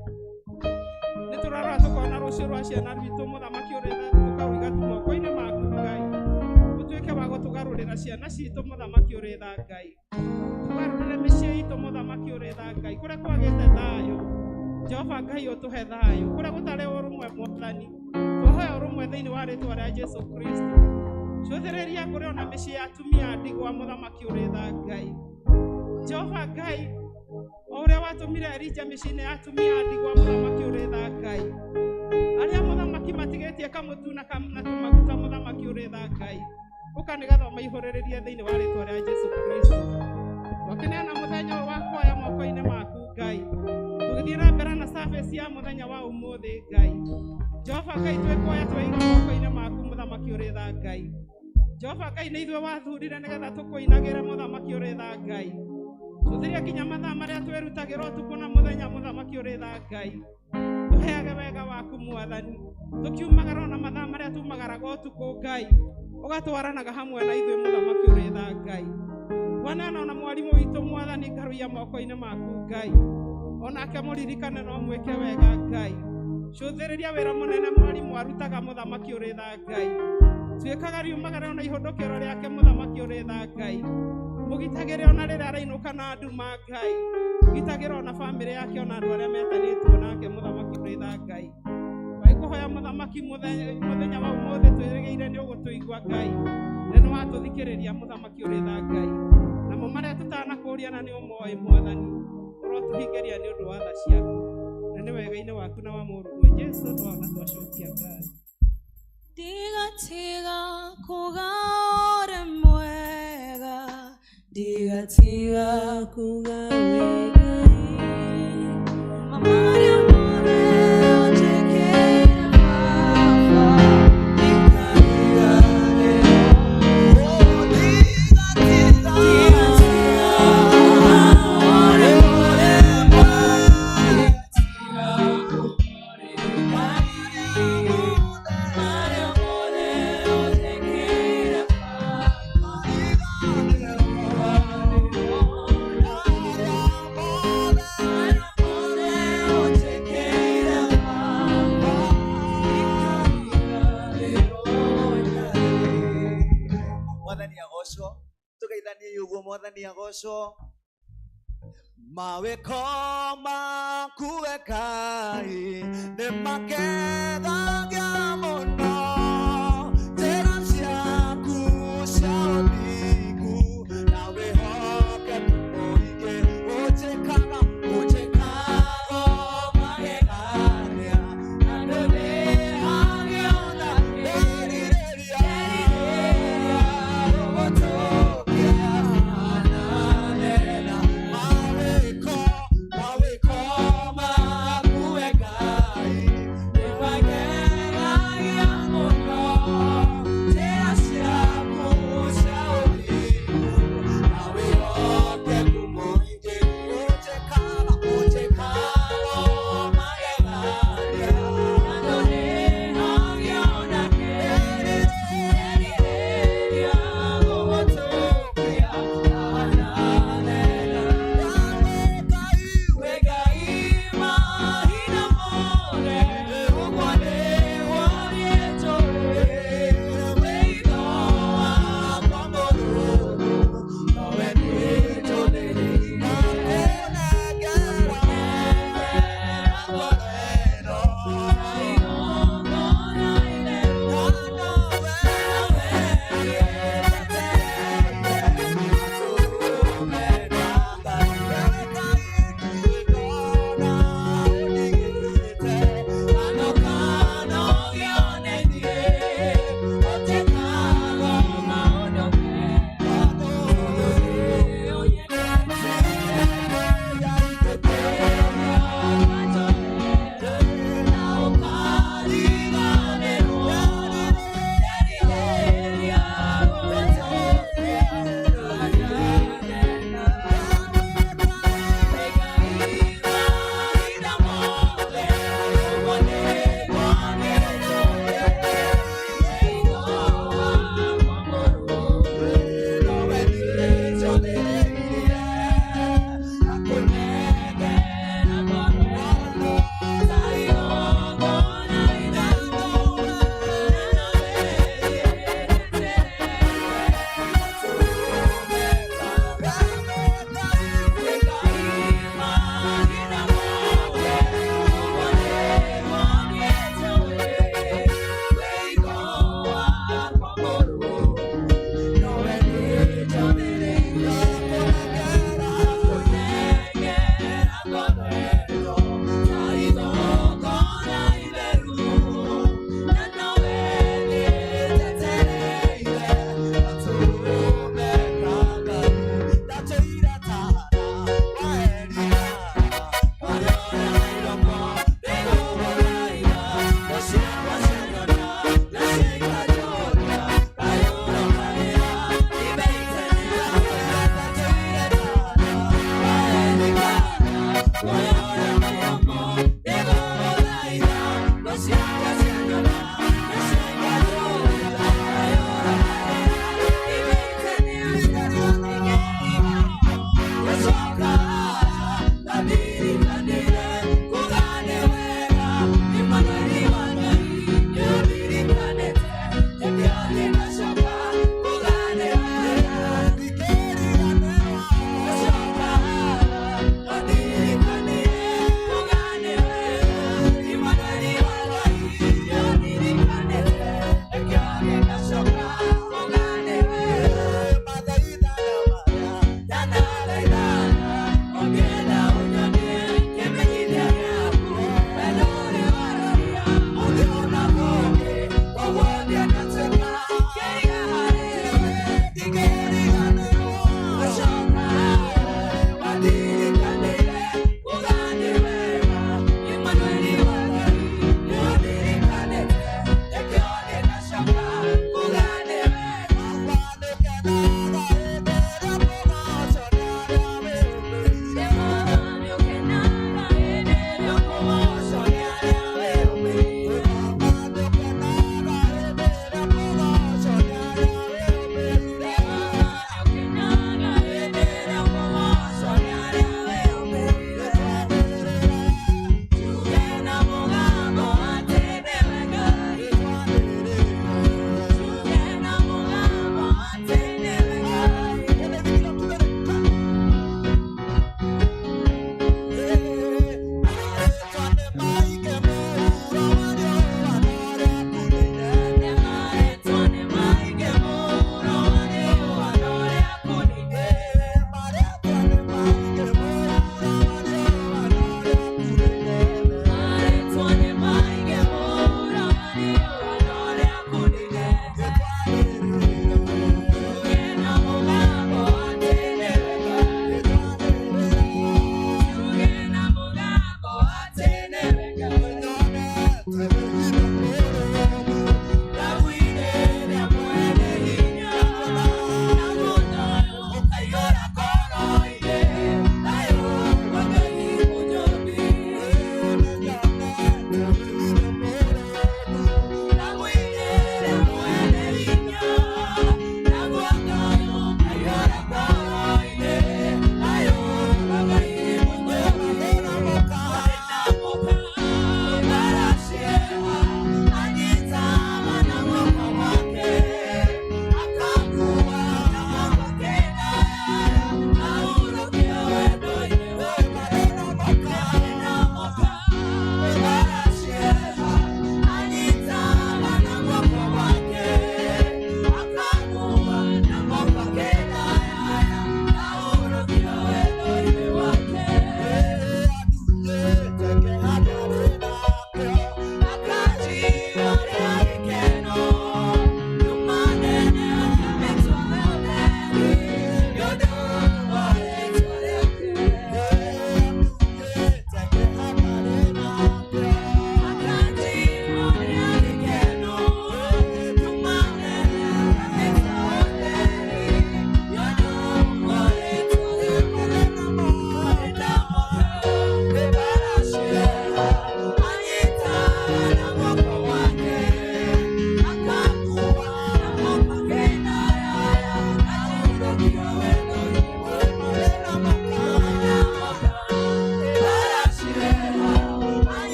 Nĩtũrarora tũkona rũciũ rwa ciana rwitũ mũthamaki ũrĩ tha tũkarũiga tu moko-inĩ maku Ngai. Ũtuĩke wa gũtũgarũrĩra ciana citũ mũthamaki ũrĩ tha Ngai. Tũgarũrĩre mĩciĩ itũ mũthamaki ũrĩ tha Ngai. Kũrĩa kwagĩte thayũ Jehova Ngai ũtũhe thayũ. Kũrĩa gũtarĩ ũrũmwe Mwathani twahoya ũrũmwe thĩinĩ wa rĩtwa rĩa Jesu Kristo. Cũthĩrĩria kũrĩ ona mĩciĩ ya atumia a ndigwa mũthamaki ũrĩ tha Ngai. Jehova Ngai o ũrĩa watũmire Elija mĩciĩ-inĩ ya atumia a ndigwa mũthamaki ũrĩ tha Ngai. Arĩa mũthamaki matigĩtie kamũtu na tũmaguta mũthamaki ũrĩ tha Ngai. Ũka nĩgetha ũmaihũrĩrĩrie thĩinĩ wa rĩtwa rĩa Jesu Kristo. Twakĩneana mũthenya ũyũ wa kuoya moko-inĩ maku Ngai. Tũgĩthiĩ na mbere na service ya mũthenya wa ũmũthĩ Ngai. Jehova Ngai twĩkuoya tweiga moko-inĩ maku mũthamaki ũrĩ tha Ngai. Jehova Ngai nĩ ithuĩ wathurire nĩgetha tũkũinagĩre mũthamaki ũrĩ tha Ngai. Tũthĩria nginya mathaa marĩa twĩrutagĩra ũtukũ na mũthenya mũthamaki ũrĩ tha Ngai. Tũheage wega waku Mwathani. Tũkiumagara ona mathaa marĩa tumagaraga ũtukũ Ngai. Ũgatwaranaga hamwe na ithuĩ mũthamaki ũrĩ tha Ngai. Wanana ona mwarimũ witũ mwathani ngarũiya moko-inĩ maku Ngai. Onake mũririkane no mwĩke wega Ngai. Cũthĩrĩria wĩra mũnene mwarimũ arutaga mũthamaki ũrĩ tha Ngai. Tuĩkaga riumagara ona ihũndũkĩro rĩake mũthamaki ũrĩ tha Ngai. Mũgitagĩre ona rĩrĩa arainũka na nduma Ngai. Gitagĩra ona bamĩrĩ yake ona andũ arĩa metanĩtwo nake mũthamaki ũrĩ tha Ngai. Waikũhoya mũthamaki mũthenya wa ũmũthĩ twĩrĩgĩire nĩ ũgũtũigua Ngai. Na nĩ watũthikĩrĩria mũthamaki ũrĩ tha Ngai. Namo marĩa tũtanakũria na nĩ ũmoĩ mwathani. Ũrotũhingĩria nĩ ũndũ wa tha ciaku. Na nĩ wega-inĩ waku na wa mũrũguo Jesũ twaona twacokia ngatho. Ndigatiga kuga ũrĩ mwega, ndigatiga kuga wĩ Ngai. Marĩa mothe ũnjĩkĩire Baba, ndikariganĩrwo. Ndigatiga kuga ũrĩ mwega, ndigatiga kuga ũrĩ Ngai. Marĩa mothe ũnjĩkĩire Baba, Mwathani agocwo tugeithanie uguo mwathani agocwo mawĩko maku we Ngai nĩ makegagia mũno njĩra ciaku cia ũthingu na wĩhokeku mũingĩ ũnjĩkaga ũnjĩkaga magegania na ndũrĩhagia na nderirĩria gũgũtũkia na mawĩko mawĩko maku we Ngai nĩ magegagia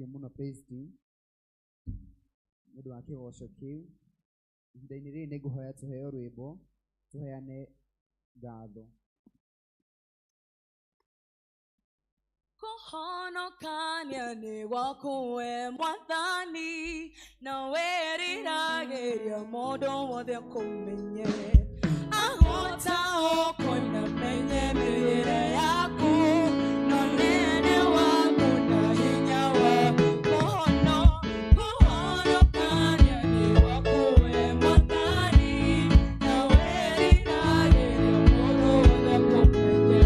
Thengiũ mũno praise team nĩ ũndũ wa kĩgoco kĩu. Ihinda-inĩ rĩrĩ nĩ ngũhoya tũheo rwĩmbo tũheane ngatho. Kũhonokania nĩ gwaku we Mwathani, na wĩriragĩria mũndũ wothe akũmenye. Agũtaũkwo na menye mĩthiĩre yaku, na ũnene waku na hinya waku. Kũhonokania nĩ gwaku we Mwathani, na wĩriragĩria mũndũ wothe akũmenye.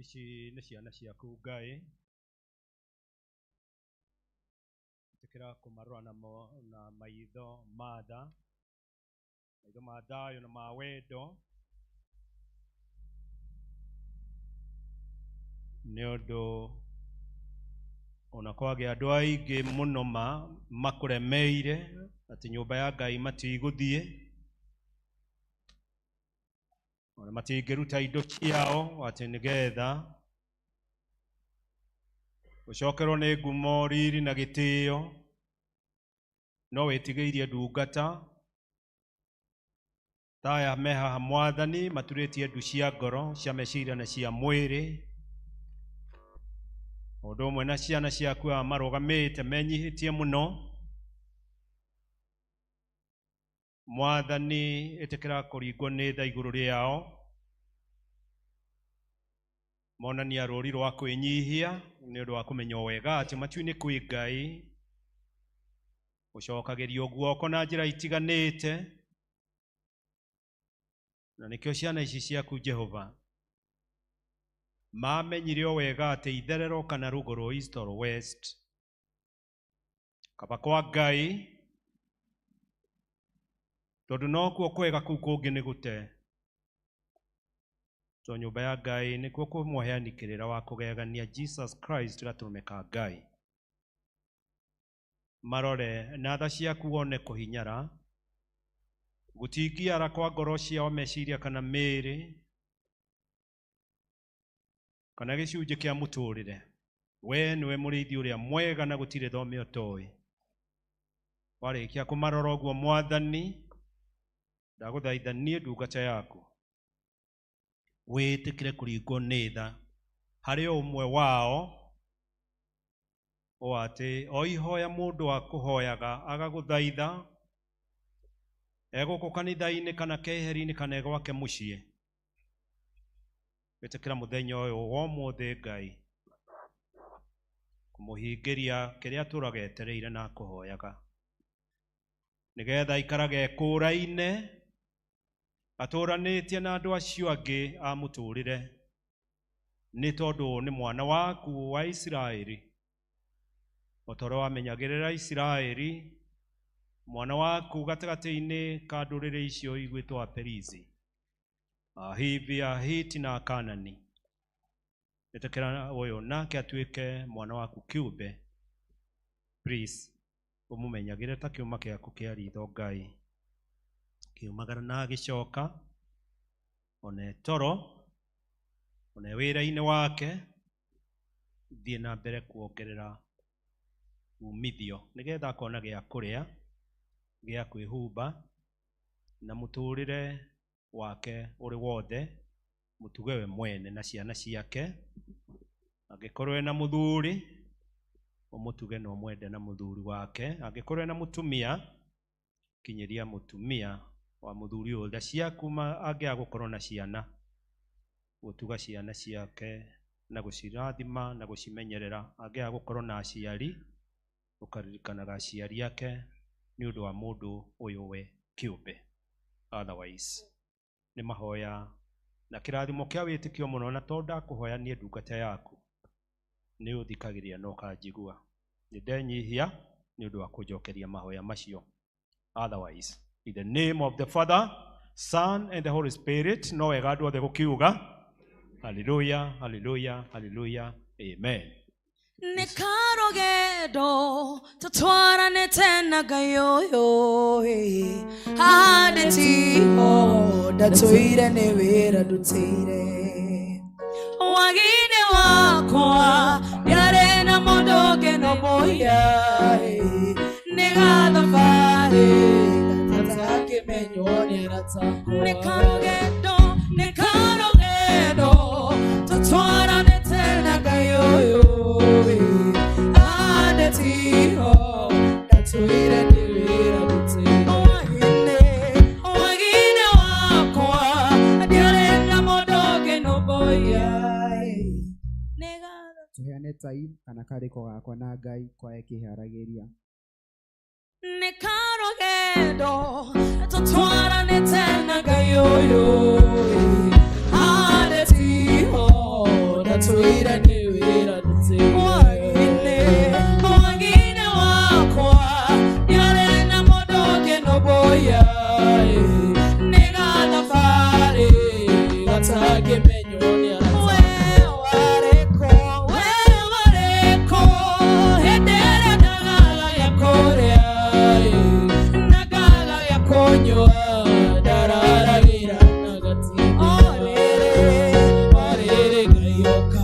Ici nĩ ciana ciaku Ngai, ĩtĩkĩra kũmarora na maitho ma tha, maitho ma thayũ na ma wendo, nĩ ũndũ ona kwagĩa andũ aingĩ mũno makũremeire atĩ nyũmba ya Ngai matigũthiĩ, ona matingĩruta indo ciao atĩ nĩgetha ũcokerwo nĩ ngumo, riri na gĩtĩo, no wĩtigĩirie ndungata ta aya me haha Mwathani, maturĩtie ndu cia ngoro, cia meciria na cia mwĩrĩ, ũndũ ũmwe na ciana ciaku aya marũgamĩte menyihĩtie mũno. Mwathani, ĩtĩkĩra kũringwo nĩ tha igũrũ rĩao, monania rũri rwa kwĩnyihia nĩ ũndũ wa kũmenya wega atĩ matu-inĩ kwĩ Ngai, ũcokagĩrio guoko na njĩra itiganĩte, na nĩkĩo ciana ici ciaku Jehova mamenyire o wega atĩ itherero kana rũgũrũ, east or west, kaba kwa Ngai, tondũ nokuo kwega kũu kũngĩ nĩ gũte. To nyũmba ya Ngai nĩkuo kwĩ mũheani kĩrĩra wa kũgegania, Jesus Christ gatũrũme ka Ngai. Marore na tha ciaku wone kũhinyara, gũtingiara kwa ngoro ciao meciria kana mĩĩrĩ, kana gĩcunjĩ kĩa mũtũrĩre. We nĩwe mũrĩithi ũrĩa mwega na gũtirĩ thome ũtoĩ. Warĩkia kũmarora ũguo Mwathani, ndagũthaitha niĩ ndungata yaku wĩtĩkĩre kũringwo nĩ tha harĩ o ũmwe wao, o atĩ o ihoya mũndũ akũhoyaga agagũthaitha, egũkũ kanitha-inĩ kana keheri-inĩ kana egwake mũciĩ, wĩtĩkĩra mũthenya ũyũ wa ũmũthĩ Ngai kũmũhingĩria kĩrĩa atũraga etereire na akũhoyaga, nĩgetha aikarage ekũraine atũranĩtie na andũ acio angĩ a mũtũrĩre, nĩ tondũ nĩ mwana waku wa Isiraeli, o ta ũrĩa wamenyagĩrĩra Isiraeli, mwana waku gatagatĩ-inĩ ka ndũrĩrĩ icio igwĩtwo Aperizi, Ahivi, Ahiti na Akanani. Ĩtĩkĩra ũyũ nake atuĩke mwana waku kĩũmbe, Please ũmũmenyagĩre ta kĩũma gĩaku kĩa ritho Ngai, kiumagara na agĩcoka, ona e toro, ona e wĩra-inĩ wake, thiĩ na mbere kuongerera umithio nĩgetha akona gĩa kũrĩa, gĩa kwĩhumba, na mũtũrĩre wake ũrĩ wothe, mũtuge we mwene na ciana ciake. Angĩkorwo ena mũthuri, ũmũtuge na ũmwende na mũthuri wake. Angĩkorwo ena mũtumia, kinyĩria mũtumia wa mũthuri ũyũ tha ciaku. Angĩaga gũkorwo na ciana, gũtuga ciana ciake na gũcirathima na gũcimenyerera. Angĩaga gũkorwo na aciari, ũkaririkanaga aciari ake nĩ ũndũ wa mũndũ ũyũ we kĩũmbe. Otherwise nĩ mahoya na kĩrathimo kĩa wĩtĩkio mũno, na tondũ ndakũhoya niĩ ndungata yaku, nĩ ũthikagĩrĩria na ũkanjigua. Nĩ ndenyihia nĩ ũndũ wa kũnjokeria mahoya macio. Otherwise, in the name of the Father, Son and the Holy Spirit, no wega andũ othe gũkiuga haleluya, haleluya, haleluya, amen. Nĩ karũgendo tũtwaranĩte na Ngai ũyũ ĩ, haha tiho ndatũire, nĩ wĩra ndutĩire wagi-inĩ wakwa, ndiarĩ na mũndũ ũngĩ no mũiya ĩ, nĩ gathabarĩ gatakĩmenywo nĩ arata. Nĩ karũgendo, nĩ karũgendo tũtwaranĩte na Ngai ũyũ ĩ, haha tiho ndatũire, nĩ wĩra ndutĩire. Wagi-inĩ wakwa ndiarĩ na mũndũ ũngĩ no mũiya ĩ, nĩ gathabarĩ. Tũheane time kana karĩko gakwa na Ngai kwa ĩkĩharagĩria. Nĩ karũgendo tũtwaranĩte na Ngai ũyũ ĩ, haha tiho ndatũire, nĩ wĩra ndutĩire. Wagi-inĩ wakwa ndiarĩ na mũndũ ũngĩ no mũiya ĩ, nĩ gathabarĩ gatangĩmenywo nĩ arata. We warĩkũ, we warĩkũ hĩndĩ ĩrĩa ndagaga gĩa kũrĩa ĩ, na ngaga gĩa kũnyua, ndararagĩra na gatinda. O rĩrĩ, o rĩrĩ Ngai oka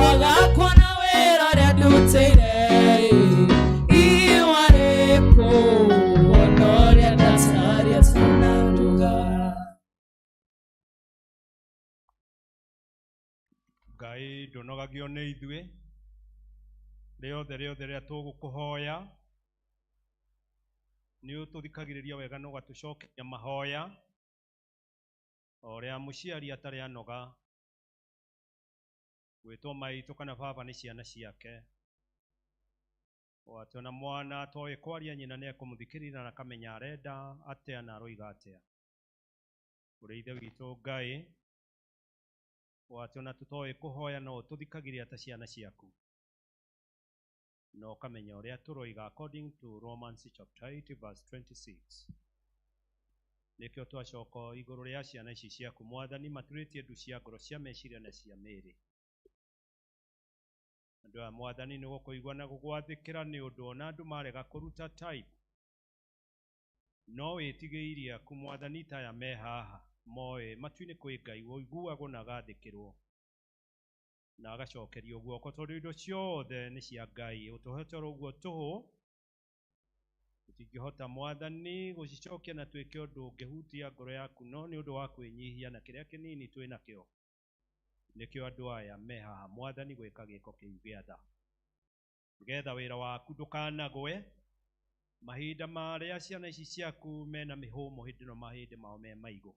wagakwa na wĩra ũrĩa ndutĩire ĩ, iwarĩkũ wona ũrĩa ndataria tunanduga. Ngai, ndũnogagio nĩ ithuĩ. Rĩothe rĩothe rĩrĩa tũgũkũhoya, nĩ ũtũthikagĩrĩria wega na ũgatũcokeria mahoya o ũrĩa mũciari atarĩ anoga gwĩtwo maitũ kana baba nĩ ciana ciake. O atĩ ona mwana atoĩ kwaria, nyina nĩ ekũmũthikĩrĩria na akamenya arenda atĩa na aroiga atĩa. Ũrĩ Ithe witũ Ngai, o atĩ ona tũtoĩ kũhoya, no ũtũthikagĩrĩria ta ciana ciaku na ũkamenya ũrĩa tũroiga, according to Romans chapter 8 verse 26. Nĩkĩo twacoka igũrũ rĩa ciana ici ciaku, Mwathani, maturĩtie ndu cia ngoro, cia meciria na cia mĩĩrĩ. Andũ aya, Mwathani, nĩ gũkũigua na gũgwathĩkĩra, nĩ ũndũ ona andũ marega kũruta tithe, no wĩtigĩirie aku, Mwathani, ta aya me haha moĩ matu-inĩ kwĩ Ngai ũiguagwo na agathĩkĩrwo na agacokerio guoko, tondũ indo ciothe nĩ cia Ngai. Ũtũhete oro ũguo tũhũ, tũtingĩhota, Mwathani, gũcicokia na twĩke ũndũ ũngĩhutia ngoro yaku, no nĩ ũndũ wa kwĩnyihia na kĩrĩa kĩnini twĩ nakĩo, nĩkĩo andũ aya me haha, Mwathani, gwĩka gĩko kĩu gĩa tha, nĩgetha wĩra waku ndũkanagwe mahinda marĩa ciana ici ciaku mena mĩhũmũ, hĩndĩ ĩno mahĩndĩ mao me maigũ.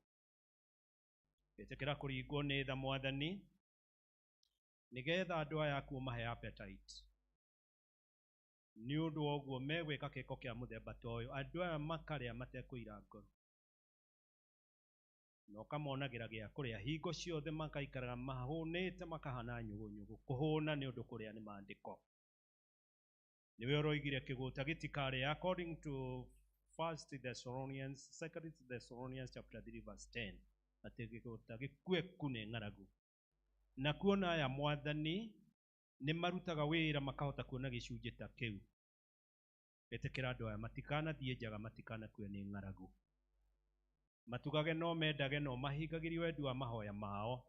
Ĩtĩkĩra kũringwo nĩ tha, Mwathani, nĩgetha andũ aya aku ũmahe appetite nĩ ũndũ wa ũguo megwĩka gĩko kĩa mũthemba ta ũyũ. Andũ aya makarĩa matekũira ngoro na ũkamonagĩra gĩa kũrĩa hingo ciothe, makaikaraga mahũnĩte, makahana nyũgũnyũgũ kũhũna nĩ ũndũ kũrĩa nĩ maandĩko. Nĩwe ũroigire kĩgũta gĩtikarĩa, according to First Thessalonians, Second Thessalonians chapter 3 verse 10, atĩ kĩgũta gĩkueku nĩ ng'aragu. Na kuona aya, Mwathani, nĩ marutaga wĩra makahota kuona gĩcunjĩ ta kĩu. Ĩtĩkĩra andũ aya matikanathiĩ njaga, matikanakue nĩ ng'aragu, matugage no mendage no mahingagĩrie wendi wa mahoya mao,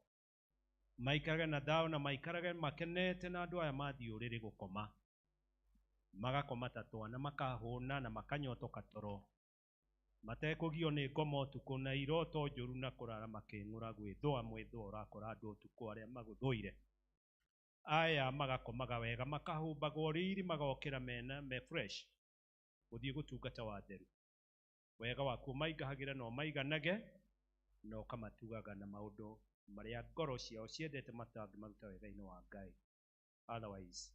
maikarage na thayũ na maikarage makenete, na andũ aya mathiĩ ũrĩrĩ gũkoma magakoma ta twana, makahũna na makanyotoka toro, matekũgio nĩ ngoma ũtukũ na iroto njũru na kũrara makĩng'ũra gwĩthũa mwĩthũa ũrakora andũ ũtukũ arĩa magũthũire. Aya magakomaga wega, makahumbagwo riri, magokĩra mena me fresh gũthiĩ gũtungata watheru. Wega waku ũmaingahagĩre na ũmaiganage, na ũkamatugaga na maũndũ marĩa ngoro ciao ciendete matangĩmaruta wega-inĩ wa Ngai. Otherwise,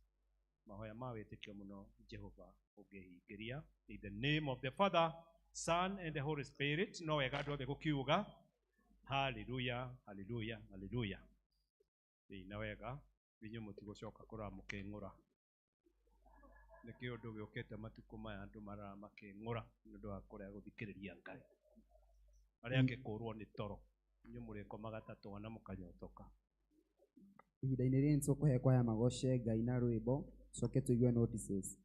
mahoya ma wĩtĩkio mũno Jehova ũngĩhingĩria. In the name of the Father, Son and the Holy Spirit. No wega andũ othe gũkiuga haleluya, haleluya, haleluya. Ĩĩ na wega inyuĩ mũtigũcoka kũrara mũkĩng'ũra. Nĩ kĩũndũ gĩũkĩte matukũ maya, andũ marara makĩng'ũra nĩ ũndũ wa kũrega gũthikĩrĩria Ngai. Arĩa angĩ kũrwo nĩ toro, inyuĩ mũrĩkomaga ta twana mũkanyotoka. Ihinda-inĩ rĩrĩ nĩ tũkũhe kwaya magoce Ngai na rwĩmbo, tũcoke tũigue notices.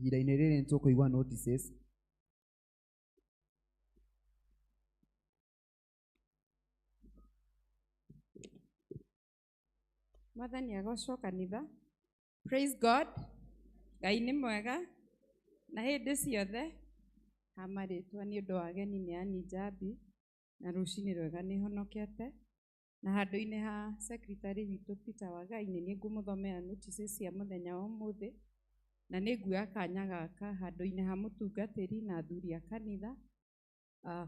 Ihinda-inĩ rĩrĩ nĩ tũkũigua notices. Mwathani agocwo kanitha. Praise God. Ngai nĩ mwega na hĩndĩ ciothe. Ha marĩtwa nĩ ũndũ wa ageni nĩ Ann Njambi na rũcinĩ rwega nĩ honokete. Na handũ-inĩ ha secretary witũ Peter Wagai nĩ niĩ ngũmũthomera notices cia mũthenya wa ũmũthĩ. Na nĩ nguoya kanya gaka handũ-inĩ ha mũtungatĩri na athuri a kanitha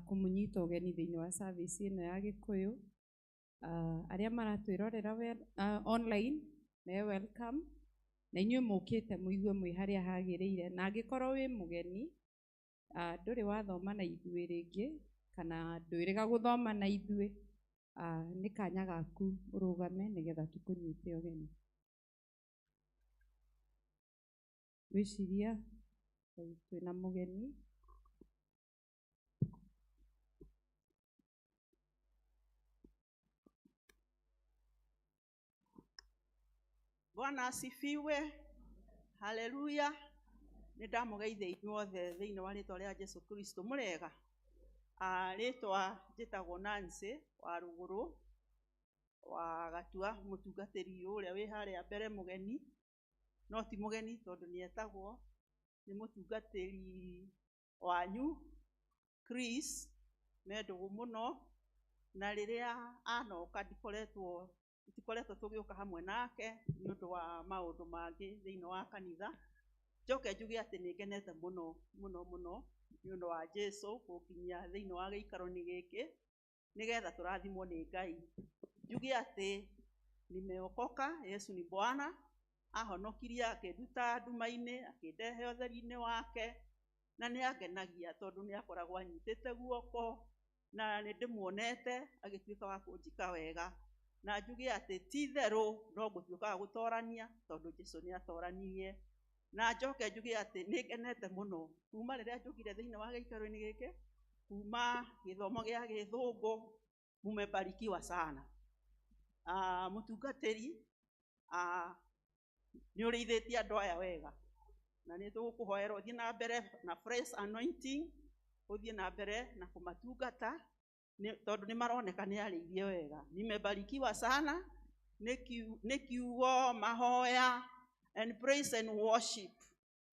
kũmũnyita ũgeni thĩinĩ wa service ĩno ya Gĩkũyũ. Arĩa maratwĩrorera online me welcome, na inyuĩ mũkĩte mũigue mwĩ harĩa hagĩrĩire. Na angĩkorwo wĩ mũgeni, ndũrĩ wathoma na ithuĩ rĩngĩ kana ndwĩrĩga gũthoma na ithuĩ, nĩ kanya gaku ũrũgame nĩgetha tũkũnyite ũgeni. Ngwĩciria twĩna mũgeni. Bwana asifiwe. Haleluya. Nĩ ndamũgeithia inyuothe thĩinĩ wa rĩtwa rĩa Jesu Kristo. Mũrega? Rĩtwa njĩtagwo Nancy wa Rũgũrũ wa Gatua, mũtungatĩri ũrĩa wĩ harĩa mbere mũgeni, no ti mũgeni tondũ nĩ etagwo, nĩ mũtungatĩri wanyu Chris, me ndũgũ mũno, na rĩrĩa anoka tikoretwo tũgĩũka hamwe nake nĩ ũndũ wa maũndũ mangĩ thĩinĩ wa kanitha. Njoke njuge atĩ nĩ ngenete mũno mũno mũno nĩ ũndũ wa Jesu gũkinyia thĩinĩ wa gĩikaro-inĩ gĩkĩ nĩgetha tũrathimwo nĩ Ngai. Njuge atĩ nimeokoka, Yesu ni Bwana, ahonokirie akĩnduta nduma-inĩ, akĩndehe ũtheri-inĩ wake, na nĩ angenagia tondũ nĩ akoragwo anyitĩte guoko, na nĩ ndĩmuonete agĩtuĩka wa kũnjĩka wega. Na njuge atĩ ti itherũ no ngũtuĩka wa gũtorania tondũ Jesu nĩ atoranirie. Na njoke njuge atĩ nĩ ngenete mũno kuma rĩrĩa njũkire thĩinĩ wa gĩikaro-inĩ gĩkĩ, kuma gĩthomo gĩa gĩthũngũ, mumebarikiwa sana. Mũtungatĩri, nĩ ũrĩithĩtie andũ aya wega, na nĩ tũgũkũhoera ũthiĩ na mbere na fresh anointing, ũthiĩ na mbere na kũmatungata, tondũ nĩ maroneka nĩ arĩithie wega. Nimebarikiwa sana nĩ kiugo, mahoya and praise and worship,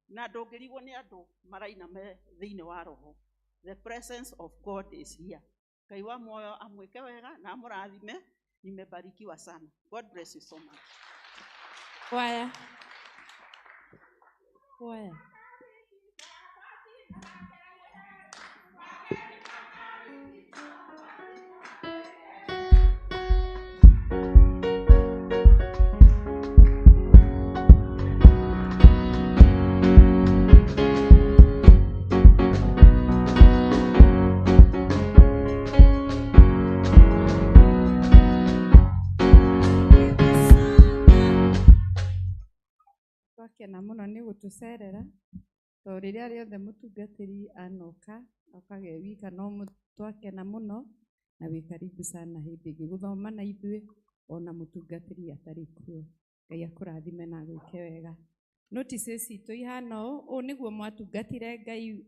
na ndũngĩrigwo nĩ andũ maraina me thĩinĩ wa roho. The presence of God is here. Ngai wa muoyo amwĩke wega na amũrathime. Nimebarikiwa sana. God bless you so much. Kwaya. Kwaya. Twakena mũno nĩ gũtũcerera, tondũ rĩrĩa rĩothe mũtungatĩri anoka okaga e wika, no twakena mũno na wĩ karibu sana hĩndĩ ĩngĩ gũthoma na ithuĩ ona mũtungatĩri atarĩ kuo. Ngai akũrathime na agwĩke wega. Notices citũ ihana ũũ, ũũ nĩguo mwatungatire Ngai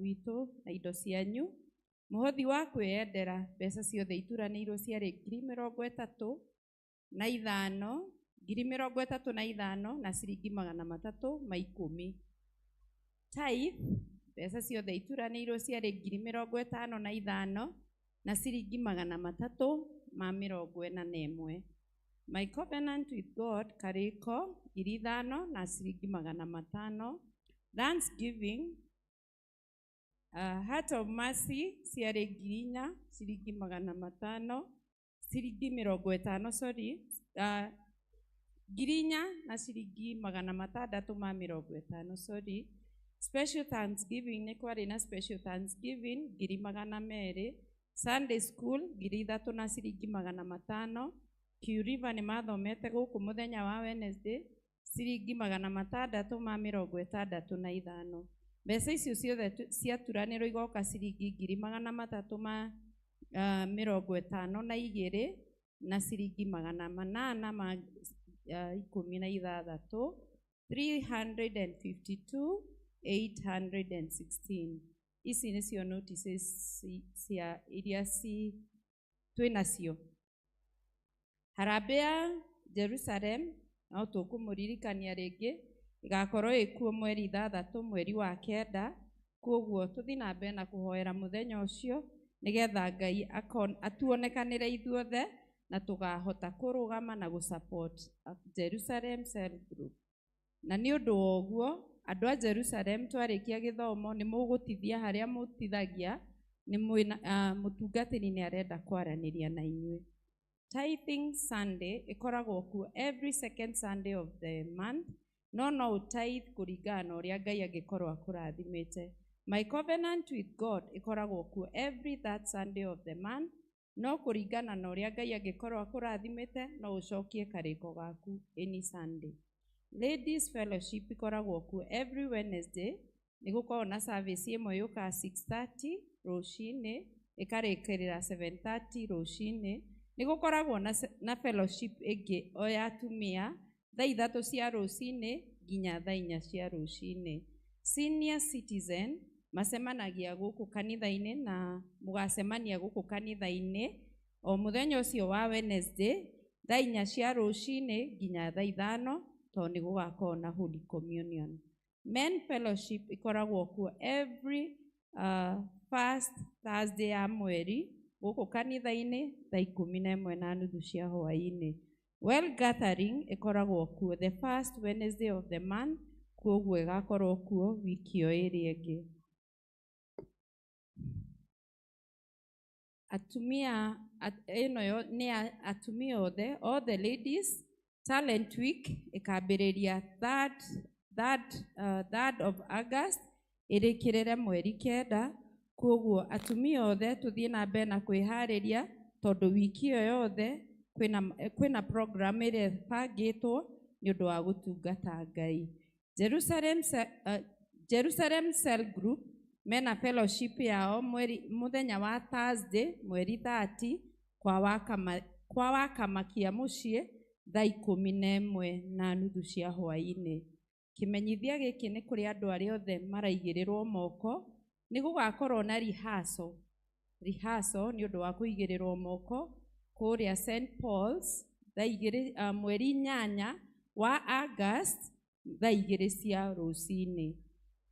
witũ na indo cianyu. Mũhothi wa kwĩyendera mbeca ciothe ituranĩirwo ciarĩ ngiri mĩrongo ĩtatũ na ithano, ngiri mĩrongo ĩtatũ na ithano na ciringi magana matatũ ma ikũmi. Tithe mbeca ciothe ituranĩirwo ciarĩ ngiri mĩrongo ĩtano na ithano na ciringi magana matatũ ma mĩrongo ĩna na ĩmwe. My Covenant with God karĩko ngiri ithano na ciringi magana matano. Thanksgiving, Heart of Mercy ciarĩ ngiri inya ciringi magana matano, ciringi mĩrongo ĩtano, sorry, ngiri inya na ciringi magana matandatũ ma mĩrongo ĩtano, sorry. Special Thanksgiving nĩ kwarĩ na Special Thanksgiving ngiri magana merĩ. Sunday School ngiri ithatũ na ciringi magana matano. Q River nĩ mathomete gũkũ mũthenya wa Wednesday ciringi magana matandatũ ma mĩrongo ĩtandatũ na ithano. Mbeca icio ciothe ciaturanĩrwo igoka ciringi ngiri magana matatũ ma mĩrongo ĩtano na igĩrĩ na ciringi magana manana ma ikũmi na ithathatũ. 352 816. Ici nĩcio notices cia iria ci twĩ nacio. Harambee ya Jerusalem no tũkũmũririkania rĩngĩ ĩgakorwo ĩkuo mweri 6 mweri wa 9. Koguo tũthiĩ na mbere na kũhoera mũthenya ũcio nĩgetha Ngai atuonekanĩre ithuothe na tũkahota kũrũgama na gũ-support Jerusalem Cell Group. Na nĩ ũndũ wa ũguo andũ a Jerusalem twarĩkia gĩthomo nĩ mũgũtithia harĩa mũtithagia, nĩ mwĩna mũtungatĩri nĩ arenda kwaranĩria na inyuĩ. Tithing Sunday ĩkoragwo kuo every second Sunday of the month, no no ũtithe kũringana na ũrĩa Ngai angĩkorwo akũrathimĩte. My Covenant with God ĩkoragwo kuo every third Sunday of the month, no kũringana na ũrĩa Ngai angĩkorwo akũrathimĩte no ũcokie karĩko gaku any Sunday. Ladies Fellowship ĩkoragwo kuo every Wednesday, nĩ gũkoragwo na service ĩmwe yũkaga 6:30 rũcinĩ ĩkarĩkĩrĩra 7:30 rũcinĩ. Nĩ gũkoragwo na fellowship ĩngĩ o ya atumia thaa 3 cia rũcinĩ nginya thaa 4 cia rũcinĩ. Senior citizen macemanagia gũkũ kanitha-inĩ na mũgacemania gũkũ kanitha-inĩ o mũthenya ũcio wa Wednesday thaa 4 cia rũcinĩ nginya thaa 5, tondũ nĩ gũgakorwo na Holy Communion. Men Fellowship ĩkoragwo kuo every first Thursday ya mweri gũkũ kanitha-inĩ thaa 11:30 cia hwaĩ-inĩ. Well Gathering ĩkoragwo kuo the first Wednesday of the month, koguo ĩgakorwo kuo wiki o ĩrĩa ĩngĩ. Atumia ĩno nĩ atumia othe, all the ladies. Talent Week ĩkambĩrĩria 3rd of August ĩrĩkĩrĩre mweri 9. Koguo atumia othe tũthiĩ na mbere na kwĩharĩria tondũ wiki ĩyo yothe kwĩna program ĩrĩa ĩbangĩtwo nĩ ũndũ wa gũtungata Ngai. Jerusalem Cell Group mena fellowship yao mũthenya wa Thursday mweri 30 kwa wakamakia mũciĩ thaa 11:30 cia hwaĩ-inĩ. Kĩmenyithia gĩkĩ nĩ kũrĩ andũ arĩa othe maraigĩrĩrwo moko, nĩ gũgakorwo na rehearsal nĩ ũndũ wa kũigĩrĩrwo moko kũrĩa St Paul's thaa 2, mweri 8 wa August thaa 2 cia rũcinĩ.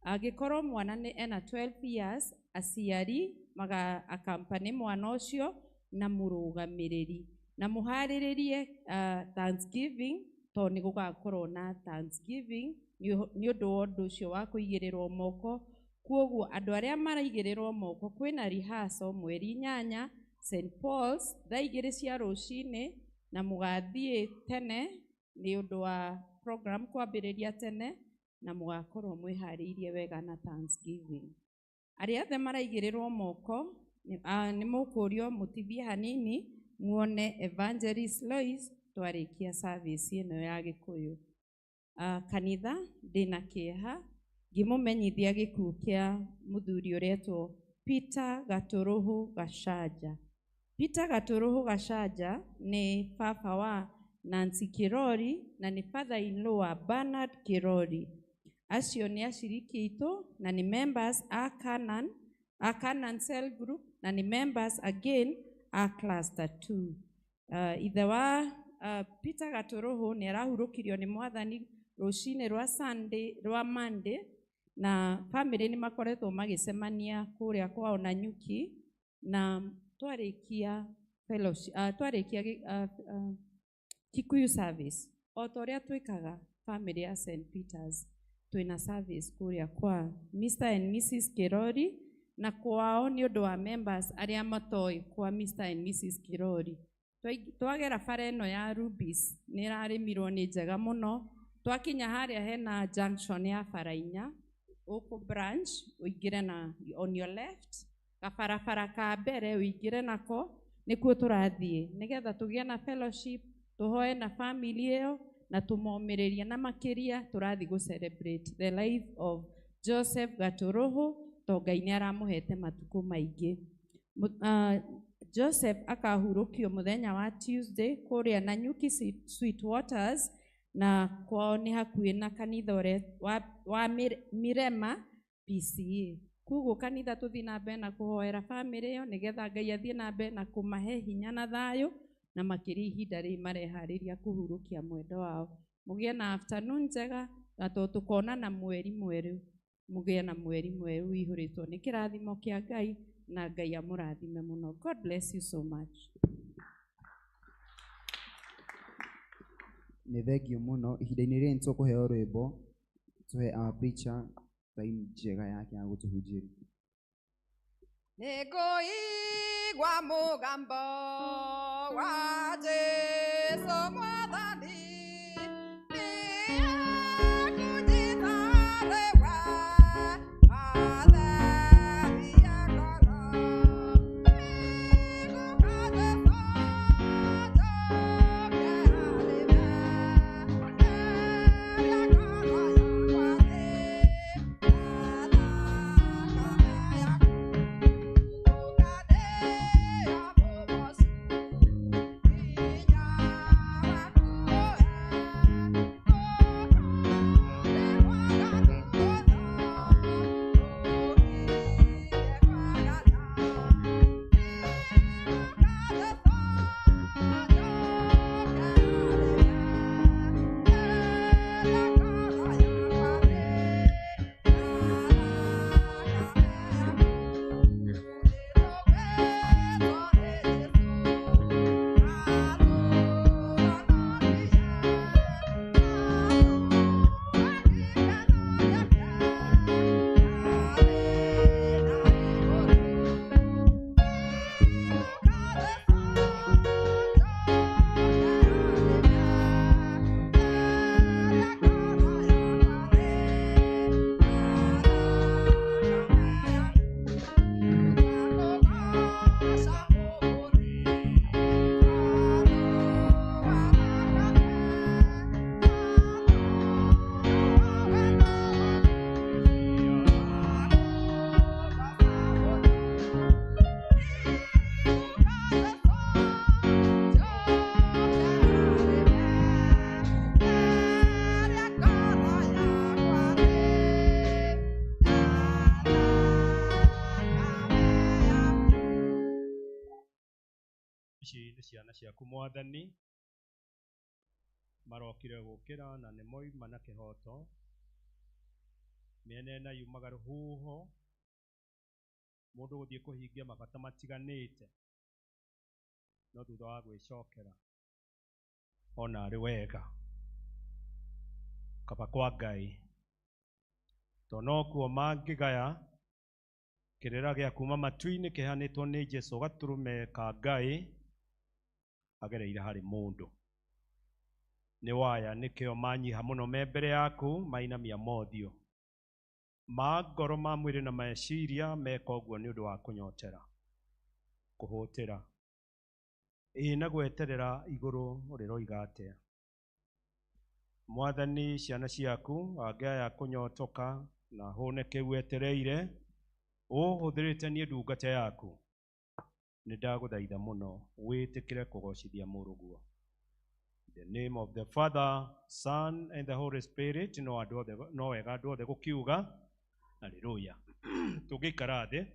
Angĩkorwo mwana nĩ ena 12 years, aciari maga accompany mwana ũcio na mũrũgamĩrĩri na mũharĩrĩrie Thanksgiving, tondũ nĩ gũgakorwo na Thanksgiving nĩ ũndũ wa ũndũ ũcio wa kũigĩrĩrwo moko. Koguo andũ arĩa maraigĩrĩrwo moko kwĩna rehearsal mweri 8 St Paul's thaa 2 cia rũcinĩ, na mũgathiĩ tene nĩ ũndũ wa program kwambĩrĩria tene, na mũgakorwo mwĩharĩirie wega na Thanksgiving. Arĩa othe maraigĩrĩrwo moko nĩ mũkũrio mũtithie hanini muone Evangelist Lois twarĩkia service ĩno ya Gĩkũyũ. Kanitha ndĩna kĩeha ngĩmũmenyithia gĩkuũ kĩa mũthuri ũretwo Peter Gatũrũhũ Gacanja. Peter Gatũrũhũ Gacanja nĩ baba wa Nancy Kirori na nĩ father-in-law wa Bernard Kirori. Acio nĩ aciriki aitũ na nĩ members a Canaan Cell Group na nĩ members again a Cluster 2. Ithe wa Peter Gatũrũhũ nĩ arahurũkirio nĩ Mwathani rũcinĩ rwa Sunday, rwa Monday, na family nĩ makoretwo magĩcemania kũrĩa kwao Nanyuki, na twarĩkia fellowship, twarĩkia Kikuyu service o ta ũrĩa twĩkaga family ya St Peters, twĩna service kũrĩa kwa Mr and Mrs Kirori, na kwao nĩ ũndũ wa members arĩa matoĩ kwa Mr and Mrs Kirori. Twagera bara ĩno ya Rubis nĩ ĩrarĩmirwo nĩ njega mũno. Twakinya harĩa hena junction ya bara 4 gũkũ branch ũingĩre na on your left, gabarabara ka mbere ũingĩre nako, nĩkuo tũrathiĩ nĩgetha tũgĩe na fellowship, tũhoe na family ĩyo na tũmomĩrĩrie, na makĩria tũrathiĩ gũ celebrate the life of Joseph Gatũrũhũ tondũ Ngai nĩ aramũhete matukũ maingĩ. Joseph akahurũkio mũthenya wa Tuesday kũrĩa Nanyuki Sweet Waters Na kwao nĩ hakuhĩ na kanitha ũrĩa wa Mirema PCA. Koguo kanitha tũthiĩ na mbere na kũhoera bamĩrĩ ĩyo nĩgetha Ngai athiĩ na mbere na kũmahe hinya na thayũ, na makĩria ihinda rĩrĩ mareharĩria kũhurũkia mwendwa wao. Mũgĩe na afternoon njega, na tondũ tũkonana mweri mwerũ, mũgĩe na mweri mwerũ ũihũrĩtwo nĩ kĩrathimo kĩa Ngai, na Ngai amũrathime mũno. God bless you so much. Nĩ thengio mũno. Ihinda-inĩ rĩrĩ nĩ tũkũheo rwĩmbo, tũhe our preacher time njega yake ya gũtũhunjĩria. Nĩngũigua mũgambo wa Jesũ Mwathani, nĩekũnjĩta rĩwe, atherie ngoro. Nĩngũka Jesũ, njoke harĩ we, theria ngoro yakwa thĩ, na thakame yaku. Ici nĩ ciana ciaku Mwathani, marokire gũkĩra na nĩ moima na kĩhoto. Mĩena ĩna yumaga rũhuho, mũndũ gũthiĩ kũhingia mabata matiganĩte, no thutha wa gwĩcokera ona arĩ wega kaba kwa Ngai, tondũ nokuo mangĩgaya kĩrĩra gĩa kuma matu-inĩ kĩheanĩtwo nĩ Jesũ gatũrũme ka Ngai agereire harĩ mũndũ. Nĩ waya nĩkĩo manyiha mũno me mbere yaku, mainamia mothiũ ma ngoro, ma mwĩrĩ na meciria, meka ũguo nĩ ũndũ wa kũnyotera, kũhũtĩra, ĩĩ na gweterera igũrũ rĩroiga atĩa. Mwathani, ciana ciaku angĩaya kũnyotoka na hũne kĩu wetereire, ũhũthĩrĩte niĩ ndungata yaku, nĩ ndagũthaitha mũno wĩtĩkĩre kũgocithia mũrũguo. In the name of the Father, Son and the Holy Spirit. No andũ othe, no wega andũ othe gũkiuga haleluya. Tũngĩikara thĩ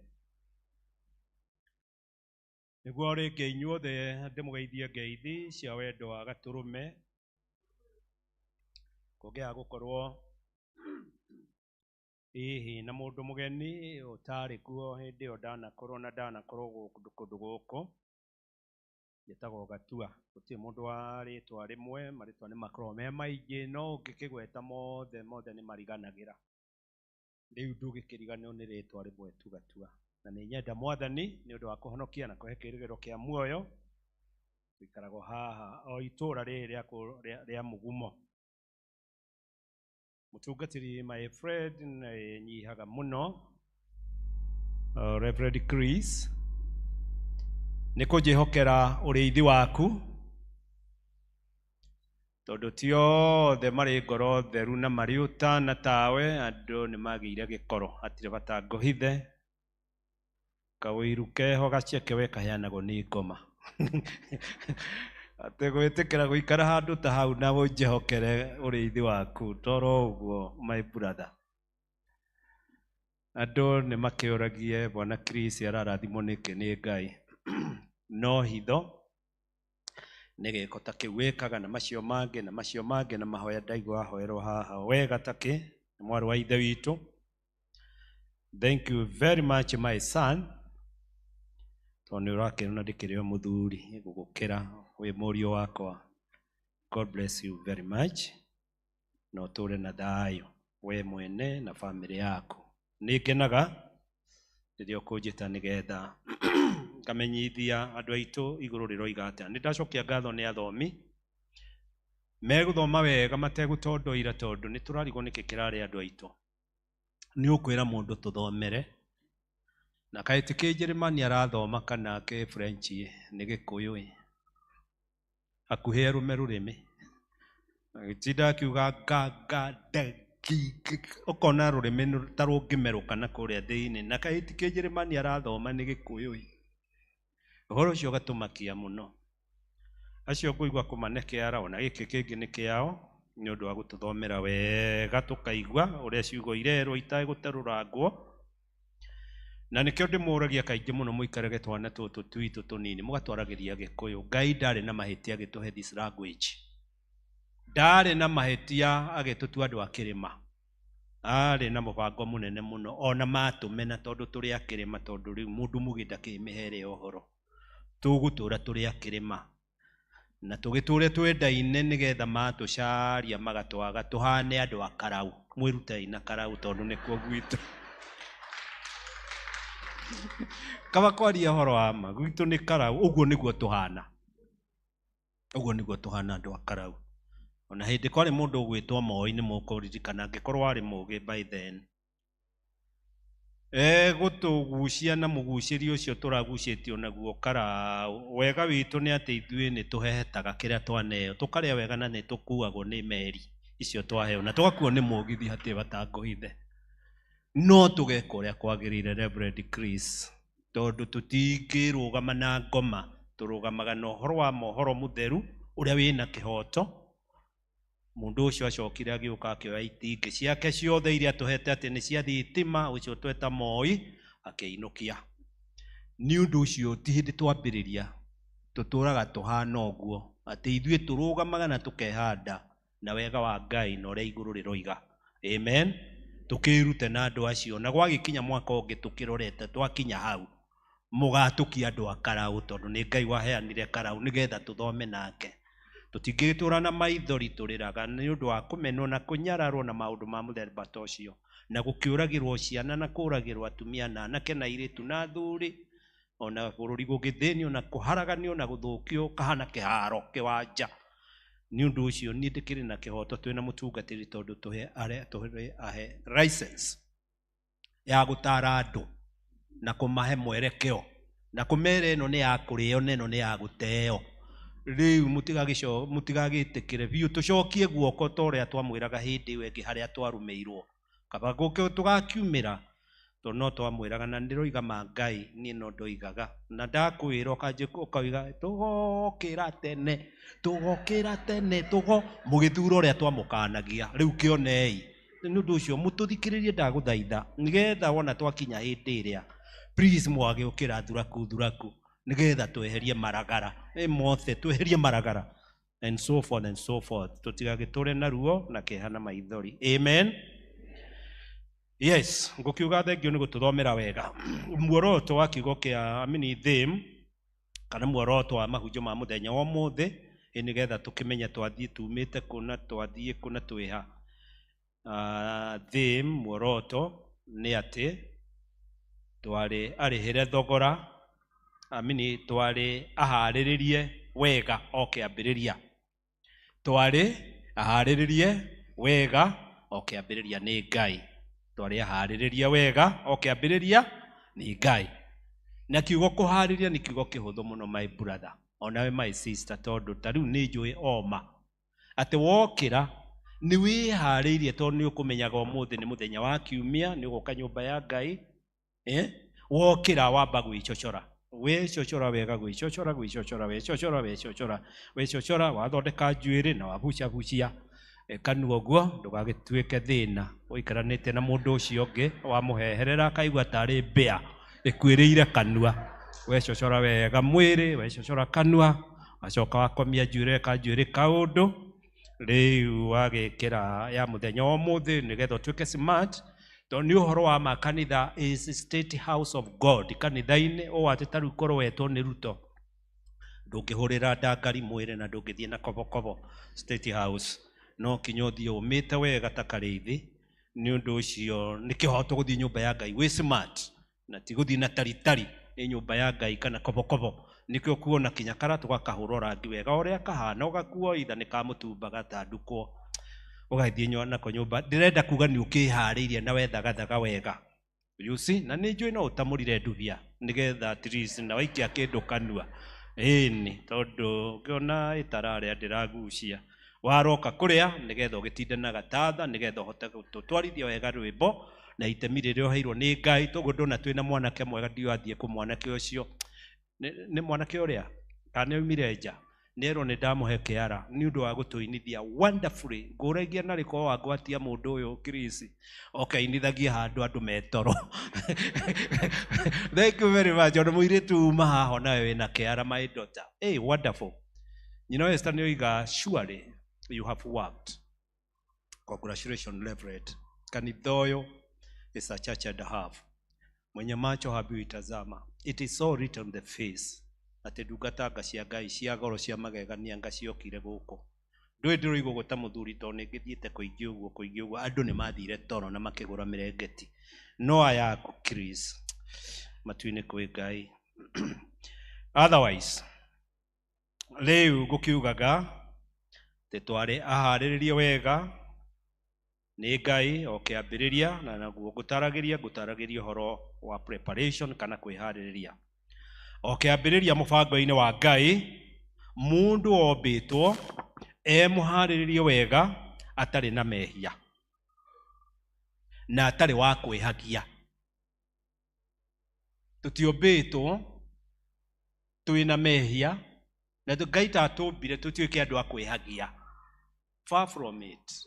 nĩguo rĩngĩ inyuothe ndĩmũgeithie ngeithi cia wendo wa gatũrũme. Kũngĩaga gũkorwo hihi na mũndũ mũgeni ũtarĩ kuo hĩndĩ ĩyo ndanakorwo na ndanakorwo kũndũ gũkũ, njĩtagwo Gatua. Gũtirĩ mũndũ wa rĩtwa rĩmwe, marĩtwa nĩ makoragwo me maingĩ, no ũngĩkĩgweta mothe mothe nĩ mariganagĩra. Rĩu ndũgĩkĩriganĩrwo nĩ rĩtwa rĩmwe tu, Gatua. Na nĩ nyenda Mwathani nĩ ũndũ wa kũhonokia na kũhe kĩĩrĩgĩrĩro kĩa muoyo. Tũikaragwo haha o itũũra rĩrĩ rĩa Mũgumo. Mũtungatĩri my friend nĩ nyihaga mũno, Reverend Chris, nĩ kũnjĩhokera ũrĩithi waku, tondũ ti othe marĩ ngoro theru na marĩ ũtana tawe. Andũ nĩ magĩire gĩkoro, hatirĩ bata ngũhithe kawĩiru keho gaceke we kaheanagwo nĩ ngoma. Atĩ gwĩtĩkĩra gũikara handũ ta hau na ũnjĩhokere ũrĩithi waku toro ũguo my brother. Andũ nĩ makĩũragie bwana Chris ararathimwo nĩkĩ nĩ Ngai. No hitho nĩ gĩko ta kĩu wĩkaga na macio mangĩ na macio mangĩ na mahoya ndaigua ahoerwo haha wega takĩ nĩ mwarĩ wa ithe witũ. Thank you very much my son, tondũ nĩ ũrakĩona ndĩkĩrĩ o mũthuri gũgũkĩra wĩ mũriũ wakwa. God bless you very much na ũtũre na thayũ we mwene na bamĩrĩ yaku. Nĩ ngenaga rĩrĩa ũkũnjĩta nĩgetha ngamenyithia andũ aitũ igũrũ rĩroiga atĩa. Nĩ ndacokia ngatho nĩ athomi megũthoma wega mategũtondoira tondũ nĩ tũrarigwo nĩkĩ kĩrarĩa andũ aitũ. Nĩ ũkwĩra mũndũ tũthomere na kaĩ ti kĩnjĩrĩmani arathoma kana kĩ French nĩ gĩkũyũ ĩ, hakuhĩ erũme rũrĩmĩ agĩtinda akiuga nga nga nde gi g g, ũkona rũrĩmĩ ta rũngĩmerũka na kũrĩa thĩinĩ na kaĩ ti kĩnjĩrĩmani arathoma nĩ gĩkũyũ ĩ. Ũhoro ũcio ũgatũmakia mũno. Acio ngũigua kũmane kĩara ona gĩkĩ kĩngĩ nĩ kĩao nĩ ũndũ wa gũtũthomera wega tũkaigua ũrĩa ciugo irerwo itegũterũrangwo. Na nĩkĩo ndĩmũragia kaingĩ mũno mũikarage twana tũtũ twitũ tũnini mũgatwaragĩria gĩkũyũ. Ngai ndarĩ na mahĩtia agĩtũhe this language. Ndarĩ na mahĩtia agĩtũtua andũ a kĩrĩma. Arĩ na mũbango mũnene mũno ona matũmena tondũ tũrĩ a kĩrĩma, tondũ rĩu mũndũ mũgĩ ndakĩmĩhere ũhoro. Tũgũtũra tũrĩ a kĩrĩma na tũgĩtũre twendaine nĩgetha matũcaria magatwaga tũhane andũ a karau. Mwĩrutei na karau tondũ nĩkuo gwitũ. Kaba kwaria ũhoro wa ma gwitũ nĩ karau, ũguo nĩguo tũhana, ũguo nĩguo tũhana andũ a karau. Ona hĩndĩ kwarĩ mũndũ ũgwĩtwo Moi nĩ mũkũririkana angĩkorwo warĩ mũgĩ by then. Egũtũgucia na mũgucĩrio ũcio tũragucĩtio naguo karau. Wega witũ nĩ atĩ ithuĩ nĩ tũhehetaga kĩrĩa twaneo, tũkarĩa wega na nĩ tũkuagwo nĩ meri icio twaheo na tũgakuo nĩ mũgithi hatirĩ batangũhithe. No tũgeka ũrĩa kwagĩrĩire Reverend Chris, tondũ tũtingĩrũgama na ngoma, tũrũgamaga na ũhoro wa mohoro mũtheru ũrĩa wĩna kĩhoto. Mũndũ ũcio acokire agĩũka akĩoya itingĩ ciake ciothe iria tũhete atĩ nĩ cia thitima, ũcio tweta Moi akĩinũkia. Nĩ ũndũ ũcio ti hĩndĩ twambĩrĩria tũtũraga tũhana ũguo atĩ ithuĩ tũrũgamaga na tũkehanda na wega wa Ngai na ũrĩa igũrũ rĩroiga. Amen. Tũkĩrute na andũ acio na gwagĩkinya mwaka ũngĩ tũkĩrorete twakinya hau mũgatũkia andũ a karau tondũ nĩ Ngai waheanire karau nĩgetha tũthome nake. Tũtingĩgĩtũra na maithori tũrĩraga nĩ ũndũ wa kũmenwo na kũnyararwo na maũndũ ma mũthemba ta ũcio na gũkĩũragĩrwo ciana na kũũragĩrwo atumia na anake na airĩtu na athuri ona bũrũri gũgĩthĩnio na kũharaganio na gũthũkio kahana kĩharo kĩwanja. Nĩ ũndũ ũcio niĩ ndĩkĩrĩ na kĩhoto twĩna mũtungatĩri tondũ tũhe ahe license ya gũtara andũ na kũmahe mwerekeo na kũmera ĩno nĩ ya kũrĩo na ĩno nĩ ya gũteo. Rĩu mũtigagĩtĩkĩre biũ tũcokie guoko ta ũrĩa twamwĩraga hĩndĩ ĩyo ĩngĩ harĩa twarũmĩirwo. Kaba tũgakiumĩra tondũ no twamwĩraga na ndĩroiga ma Ngai niĩ no ndoigaga na ndakwĩra ũkauga tũgokĩra tene tũgokĩra tene tũgo mũgĩthura ũrĩa twamũkanagia. Rĩu kĩonei. Nĩ ũndũ ũcio mũtũthikĩrĩrie ndagũthaitha nĩgetha wona twakinya hĩndĩ ĩrĩa please mwagĩũkĩra thuraku thuraku nĩgetha tweherie maragara mothe tweherie maragara and so forth and so forth tũtigagĩtũre na ruo na kĩeha na maithori. Amen. Yes, ngũkiuga thengio nĩ gũtũthomera wega. Muoroto wa kiugo kĩa amini theme kana muoroto wa mahunjio ma mũthenya wa ũmũthĩ ĩ nĩgetha tũkĩmenye twathiĩ tumĩte kũ na twathiĩ kũ na twĩha. Theme muoroto nĩ atĩ twarĩ arĩhĩre thogora amini twarĩ aharĩrĩrie wega o kĩambĩrĩria. Twarĩ aharĩrĩrie wega o kĩambĩrĩria nĩ Ngai. Twarĩ aharĩrĩrie wega o kĩambĩrĩria nĩ Ngai. Na kiugo kũharĩria nĩ kiugo kĩhũthũ mũno my brother onawe my sister, tondũ ta rĩu nĩ njũĩ oma atĩ wokĩra nĩ wĩharĩirie tondũ nĩ ũkũmenyaga ũmũthĩ nĩ mũthenya wa kiumia, nĩ ũgũka nyũmba ya Ngai. Wokĩra wamba gwĩcocora Wĩcocora wega, gwĩcocora, gwĩcocora, wecocora, wecocora, wecocora, wathondeka njuĩrĩ na wabucabucia kanua ũguo, ndũgagĩtuĩke thĩna ũikaranĩte na mũndũ ũcio ũngĩ, wamũheherera akaigua tarĩ mbĩa ĩkuĩrĩire kanua. Wecocora wega mwĩrĩ, wecocora kanua, wacoka wakomia njuĩrĩ kanjuĩrĩ kaũndũ, rĩu wagĩkĩra ya mũthenya wa ũmũthĩ nĩgetha ũtuĩke smart, tondũ nĩ ũhoro wa ma kanitha is state house of God. Kanitha-inĩ ũũ atĩ ta rĩu korwo wetwo nĩ Ruto, ndũngĩhũrĩra ndangari mwĩrĩ na ndũngĩthiĩ na kobokobo state house, no kinya ũthiĩ ũmĩte wega ta karĩithi. Nĩ ũndũ ũcio nĩ kĩhoto gũthiĩ nyũmba ya Ngai wĩ smart, na ti gũthiĩ na taritari nĩ nyũmba ya Ngai kana kobokobo. Nĩkĩo kuona kinya karatũ gakahũrwo rangi wega ũrĩa kahana, ũgakuo itha nĩ kamũtumba gatandũkwo, ũgathiĩ nako nyũmba. Ndĩrenda kuga nĩ ũkĩharĩirie na wethagathaga wega, you see. Na nĩ njũĩ no ũtamũrire ndubia nĩgetha at least na waikia kĩndũ kanua, ĩni tondũ ngĩona ĩtararĩa ndĩragucia waroka kũrĩa nĩgetha ũgĩtinde na gatatha, nĩgetha ũhote gũtwarithia wega rwĩmbo na itemi rĩrĩa ũheirwo nĩ Ngai. Toguo ndona twĩna mwanake mwega, ndiũ athiĩ kũ mwanake ũcio nĩ mwanake ũrĩa kana nĩ aumire nja, nĩerwo nĩ ndamũhe kĩara nĩ ũndũ wa gũtũinithia wonderfully. Ngũragia narĩ korwo wangwatia mũndũ ũyũ Chris oke ainithagie handũ andũ metoro. Thank you very much. Ona mũirĩtu uma haha nawe wĩna kĩara, my daughter. Hey, wonderful. Nyina Esther nĩ oiga surely you have worked. Congratulations, Reverend. Kanitha ũyũ is a church and a half. Mwenye macho haambiwi tazama. It is so written on the face atĩ ndungata anga cia Ngai cia goro cia magegania anga ciokire gũkũ. Ndũĩ ndĩroigwo ũguo ta mũthuri, tondũ nĩ ngĩthiĩte kũingĩ ũguo kũingĩ ũguo, andũ nĩ mathire toro na makĩgũra mĩrengeti, no aya aku Chris matu-inĩ kwĩ Ngai. Otherwise rĩu ngũkiugaga atĩ twarĩ aharĩrĩrie wega nĩ Ngai o kĩambĩrĩria, na naguo ngũtaragĩria ũhoro wa preparation kana kwĩharĩrĩria. O kĩambĩrĩria mũbango-inĩ wa Ngai, mũndũ ombĩtwo e mũharĩrĩrie wega, atarĩ na mehia na atarĩ wa kwĩhagia. Tũtiombĩtwo twĩna mehia, na Ngai tatũmbire tũtuĩke andũ a kwĩhagia, far from it.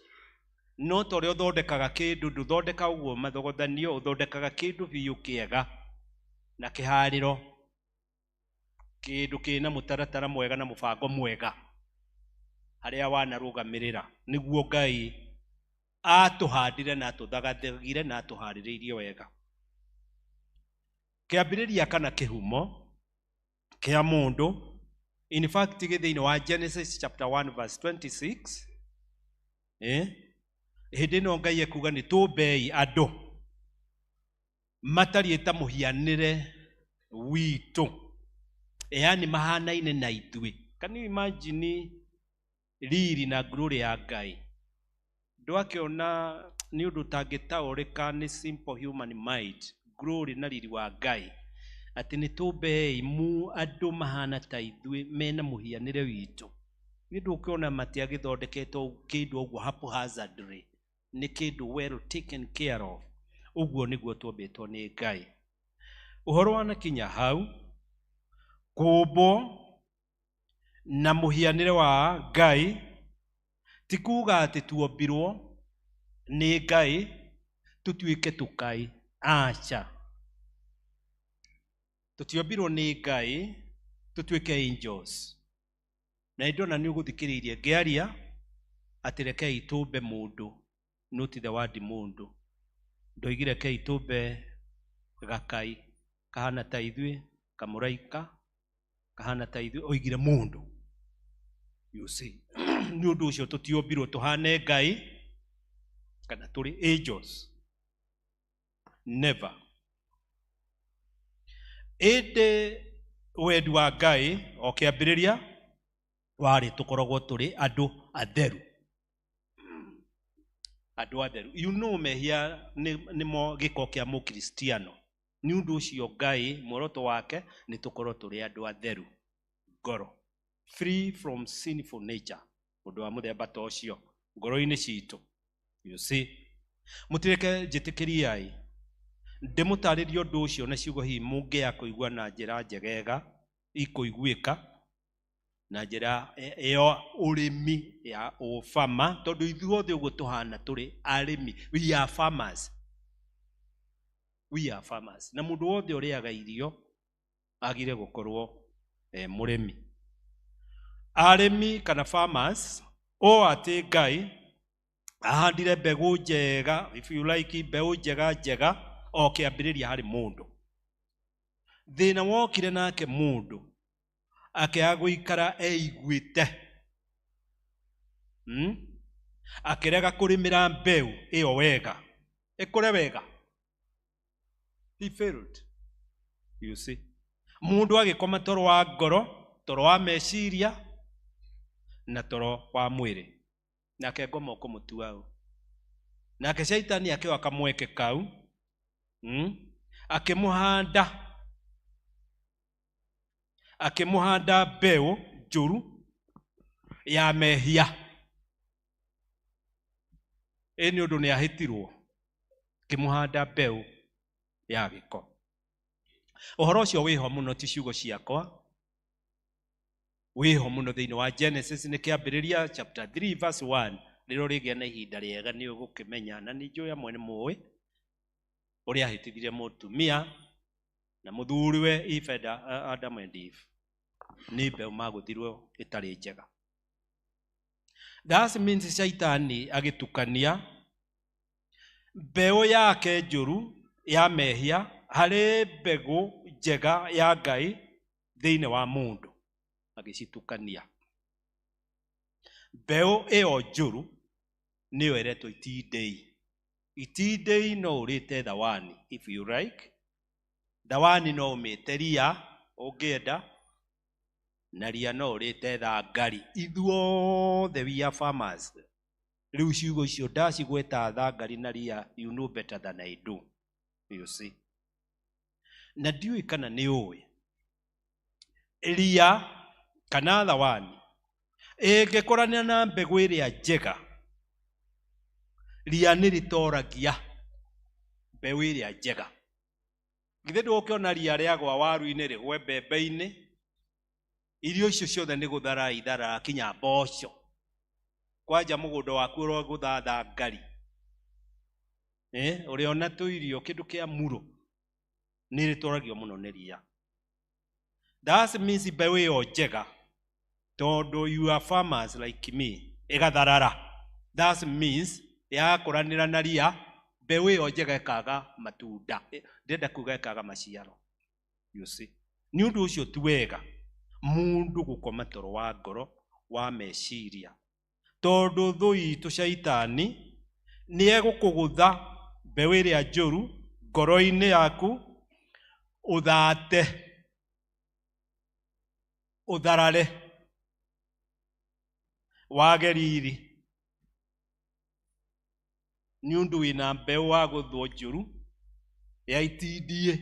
No ta ũrĩa ũthondekaga kĩndũ, ndũthondeka ũguo mathogothanio, ũthondekaga kĩndũ biũ kĩega na kĩharĩro, kĩndũ kĩna mũtaratara mwega na mũbango mwega harĩa wanarũgamĩrĩra. Nĩguo Ngai atũhandire na atũthagathagire na atũharĩrĩirie wega. Kĩambĩrĩria kana kĩhumo kĩa mũndũ, in fact gĩ thĩinĩ wa Genesis chapter 1 verse 26. Hĩndĩ ĩno Ngai ekuga nĩ tũmbei andũ matariĩ ta mũhianĩre witũ, yaani mahanaine na ithuĩ. Can you imagine riri na glory ya Ngai? Ndwakĩona nĩ ũndũ ũtangĩtaũrĩka nĩ simple human mind, glory na riri wa Ngai, atĩ nĩ tũmbei mu andũ mahana ta ithuĩ, mena mũhianĩre witũ. Nĩ ndũkĩona matiagĩthondeketwo kĩndũ ũguo haphazardly, nĩ kĩndũ well taken care of. Ũguo nĩguo twombĩtwo nĩ Ngai. Ũhoro wanakinya hau kũmbwo na mũhianĩre wa Ngai ti kuga atĩ tuombirwo nĩ Ngai tũtuĩke tũkai, aca. Tũtiombirwo nĩ Ngai tũtuĩke angels. Na nĩ ndona nĩ ũgũthikĩrĩirie ngĩaria atĩ rekei tũmbe mũndũ, not the word mũndũ. Ndoigire rekei tũmbe gakai kahana ta ithuĩ, kamũraika kahana ta ithuĩ, oigire mũndũ. You see, nĩ ũndũ ũcio tũtiombirwo tũhane Ngai kana tũrĩ angels, never. Ĩndĩ wendi wa Ngai o kĩambĩrĩria warĩ tũkoragwo tũrĩ andũ atheru, andũ atheru. You know, mehia nĩmo gĩko kĩa mũkristiano. Nĩ ũndũ ũcio Ngai muoroto wake nĩ tũkorwo tũrĩ andũ atheru ngoro, free from sinful nature, ũndũ wa mũthemba ta ũcio ngoro-inĩ citũ. You see, mũtireke njĩtĩkĩriai Ndĩmũtarĩrie ũndũ ũcio na ciugo hihi mũngĩaga kũigua na njĩra njegega ikũiguĩka na njĩra ĩyo ũrĩmi ya ũbama, tondũ ithuothe ũguo tũhana tũrĩ arĩmi. We are farmers. We are farmers. Na mũndũ wothe ũrĩaga irio agire gũkorwo mũrĩmi. Arĩmi kana farmers, o atĩ Ngai ahandire mbegũ njega, if you like, mbeũ njega njega o kĩambĩrĩria harĩ mũndũ. Thĩna wokire nake mũndũ akĩaga gũikara eiguĩte, Akĩrega kũrĩmĩra mbeũ ĩyo wega, ĩkũre wega. He failed. You see. Mũndũ agĩkoma toro wa ngoro, toro wa meciria na toro wa mwĩrĩ. Nake ngoma ũkũmũtua ũ. Nake Shaitani akĩoya kamweke kau, akĩmũhanda, akĩmũhanda mbeũ njũru ya mehia. Ĩ nĩ ũndũ nĩ ahĩtirwo, akĩmũhanda mbeũ ya gĩko. Ũhoro ũcio wĩho mũno, ti ciugo ciakwa, wĩho mũno thĩinĩ wa Genesis, nĩ kĩambĩrĩria chapter 3 verse 1. Rĩrĩa ũrĩgĩa na ihinda rĩega nĩ ũgũkĩmenya, na nĩ njũĩ amwe nĩ mũĩ ũrĩa ahĩtithirie mũtumia na mũthuriwe Eve and Adam and Eve. Nĩ mbeũ magũthirwo ĩtarĩ njega. That means Shaitani agĩtukania mbeũ yake njũru ya mehia harĩ mbegũ njega ya Ngai thĩinĩ wa mũndũ, agĩcitukania. Mbeũ ĩyo njũru nĩyo ĩretwo itindĩi. Itindĩi no ũrĩte thawani if you like. Thawani no ũmĩte ria ũngĩenda, na ria no ũrĩte thangari. Ithuothe we are farmers. Rĩu ciugo icio ndacigweta thangari na ria, you know better than I do. You see. Na ndiũĩ kana nĩ ũĩ ria kana thawani ĩngĩkũrania na mbegũ ĩrĩa njega, ria nĩ rĩtoragia mbeũ ĩrĩa njega. Githĩ ndũgũkĩona ria rĩagwa waru-inĩ rĩgwe mbembe-inĩ, irio icio ciothe nĩ gũthara ithara kinya mboco. Kwanja mũgũnda waku ũrogũtha thangari, ũrĩona tũirio kĩndũ kĩa muro, nĩ rĩtoragio mũno nĩ ria. That means mbeũ ĩyo njega, tondũ you are farmers like me, ĩgatharara. That means yakũranĩra na ria, mbeũ ĩyo njega ĩkaga matunda. Ndĩrenda kuga ĩkaga maciaro. You see. Nĩ ũndũ ũcio ti wega mũndũ gũkoma toro wa ngoro wa meciria, tondũ thũ itũ Shaitani nĩ egũkũgũtha mbeũ ĩrĩa njũru ngoro-inĩ yaku, ũthate, ũtharare, wage riri, nĩ ũndũ wĩna mbeũ wa gũthwo njũru ya itindiĩ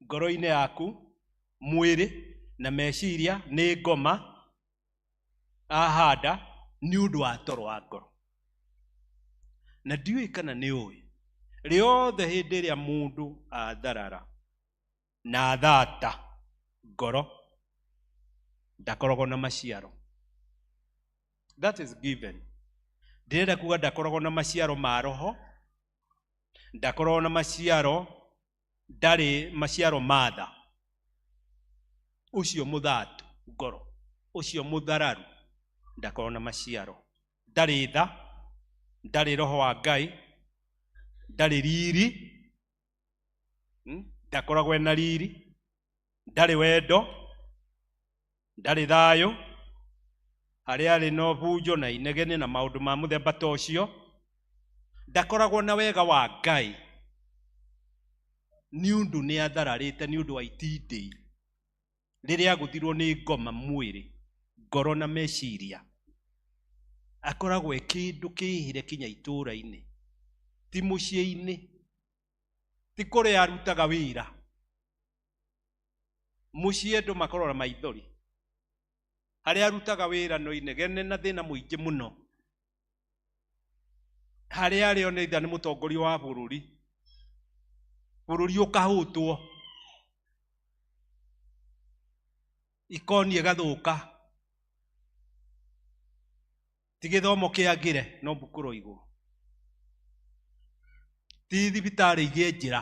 ngoro-inĩ yaku, mwĩrĩ na meciria nĩ ngoma ahanda nĩ ũndũ wa toro wa ngoro. Na ndiũĩ kana nĩ ũĩ rĩothe hĩndĩ ĩrĩa mũndũ atharara na athata ngoro, ndakoragwo na maciaro. That is given. Ndĩrenda kuga ndakoragwo na maciaro ma roho, ndakoragwo na maciaro, ndarĩ maciaro ma tha. Ũcio mũthatu ngoro, ũcio mũthararu, ndakoragwo na maciaro. Ndarĩ tha, ndarĩ roho wa Ngai, ndarĩ riri, ndakoragwo ena riri, ndarĩ wendo, ndarĩ thayũ, harĩa arĩ na bunjo na inegene na maũndũ ma mũthemba ta ũcio, ndakoragwo na wega wa Ngai nĩ ũndũ nĩ athararĩte nĩ ũndũ wa itindĩ rĩrĩa agũthirwo nĩ ngoma mwĩrĩ, ngoro na meciria, akoragwo e kĩndũ kĩhĩre kinya itũũra-inĩ, ti mũciĩ-inĩ, ti kũrĩa arutaga wĩra. Mũciĩ andũ makorora maithori, harĩa arutaga wĩra no inegene na thĩna mũingĩ mũno, harĩa arĩ ona itha nĩ mũtongoria wa bũrũri, Bũrũri ũkahũtwo, ikoni ĩgathũka, ti gĩthomo kĩagĩre no mbukũroigwo, ti thibitarĩ igĩe njĩra.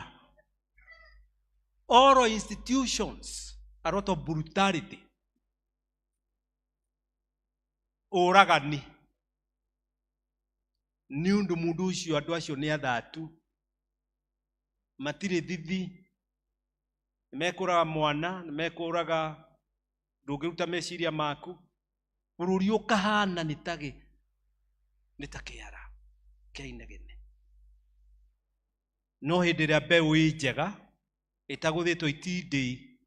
All institutions, a lot of brutality, ũragani, nĩ ũndũ mũndũ ũcio, andũ acio nĩ athatu, matirĩ thithi, nĩmekũraga mwana, nĩmekũraga, ndũngĩruta meciria maku, bũrũri ũkahana nĩ ta nĩ ta kĩara kĩa inegene. No hĩndĩ ĩrĩa mbeũ ĩ njega ĩtagũthĩtwo itindiĩ,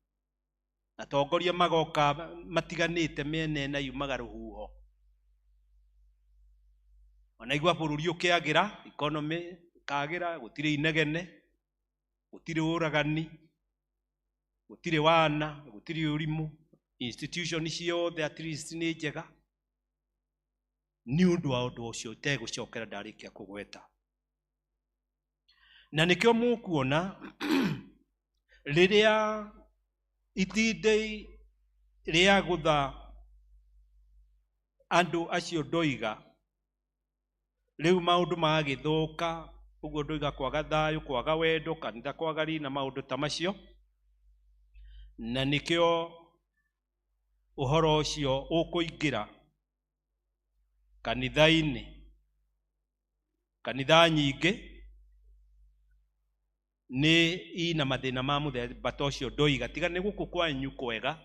atongoria magoka matiganĩte mĩena ĩna yumaga rũhuho, wanaigua bũrũri ũkĩagĩra, economy ĩkagĩra, gũtirĩ inegene, gũtirĩ ũragani, gũtirĩ wana, gũtirĩ ũrimũ, institution ciothe at least nĩ njega. Nĩ ũndũ wa ũndũ ũcio itegũcokera ndarĩkia kũgweta, na nĩkĩo mũkuona rĩrĩa itindiĩ rĩagũtha andũ acio ndoiga, rĩu maũndũ magagĩthũka ũguo, ndoiga kwaga thayũ, kwaga wendo, kanitha kwaga riri na maũndũ ta macio. Na nĩkĩo ũhoro ũcio ũkũingĩra kanitha-inĩ. Kanitha nyingĩ nĩ ina mathĩna ma mũthemba ta ũcio ndoiga, tiga nĩ gũkũ kwanyu kwega,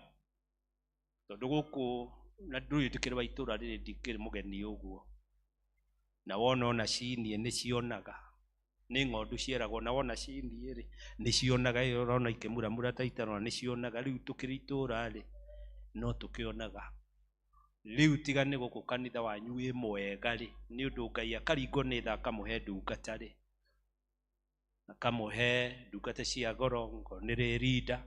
tondũ gũkũ na ndũĩ ndĩkĩrĩ wa itũra rĩrĩ, ndikĩrĩ mũgeni ũguo, na wona ona cinie nĩ cionaga, nĩ ng'ondu cieragwo, na wona cinie rĩ nĩ cionaga, ĩyo ũrona ikĩmuramura ta itarona nĩ cionaga. Rĩu tũkĩrĩ itũra rĩ no tũkĩonaga. Rĩu tiga nĩ gũkũ kanitha wanyu wĩ mwega rĩ, nĩ ũndũ Ngai akaringwo nĩ tha, akamũhe ndungata rĩ, akamũhe ndungata cia goro, ngoro nĩ rĩrinda,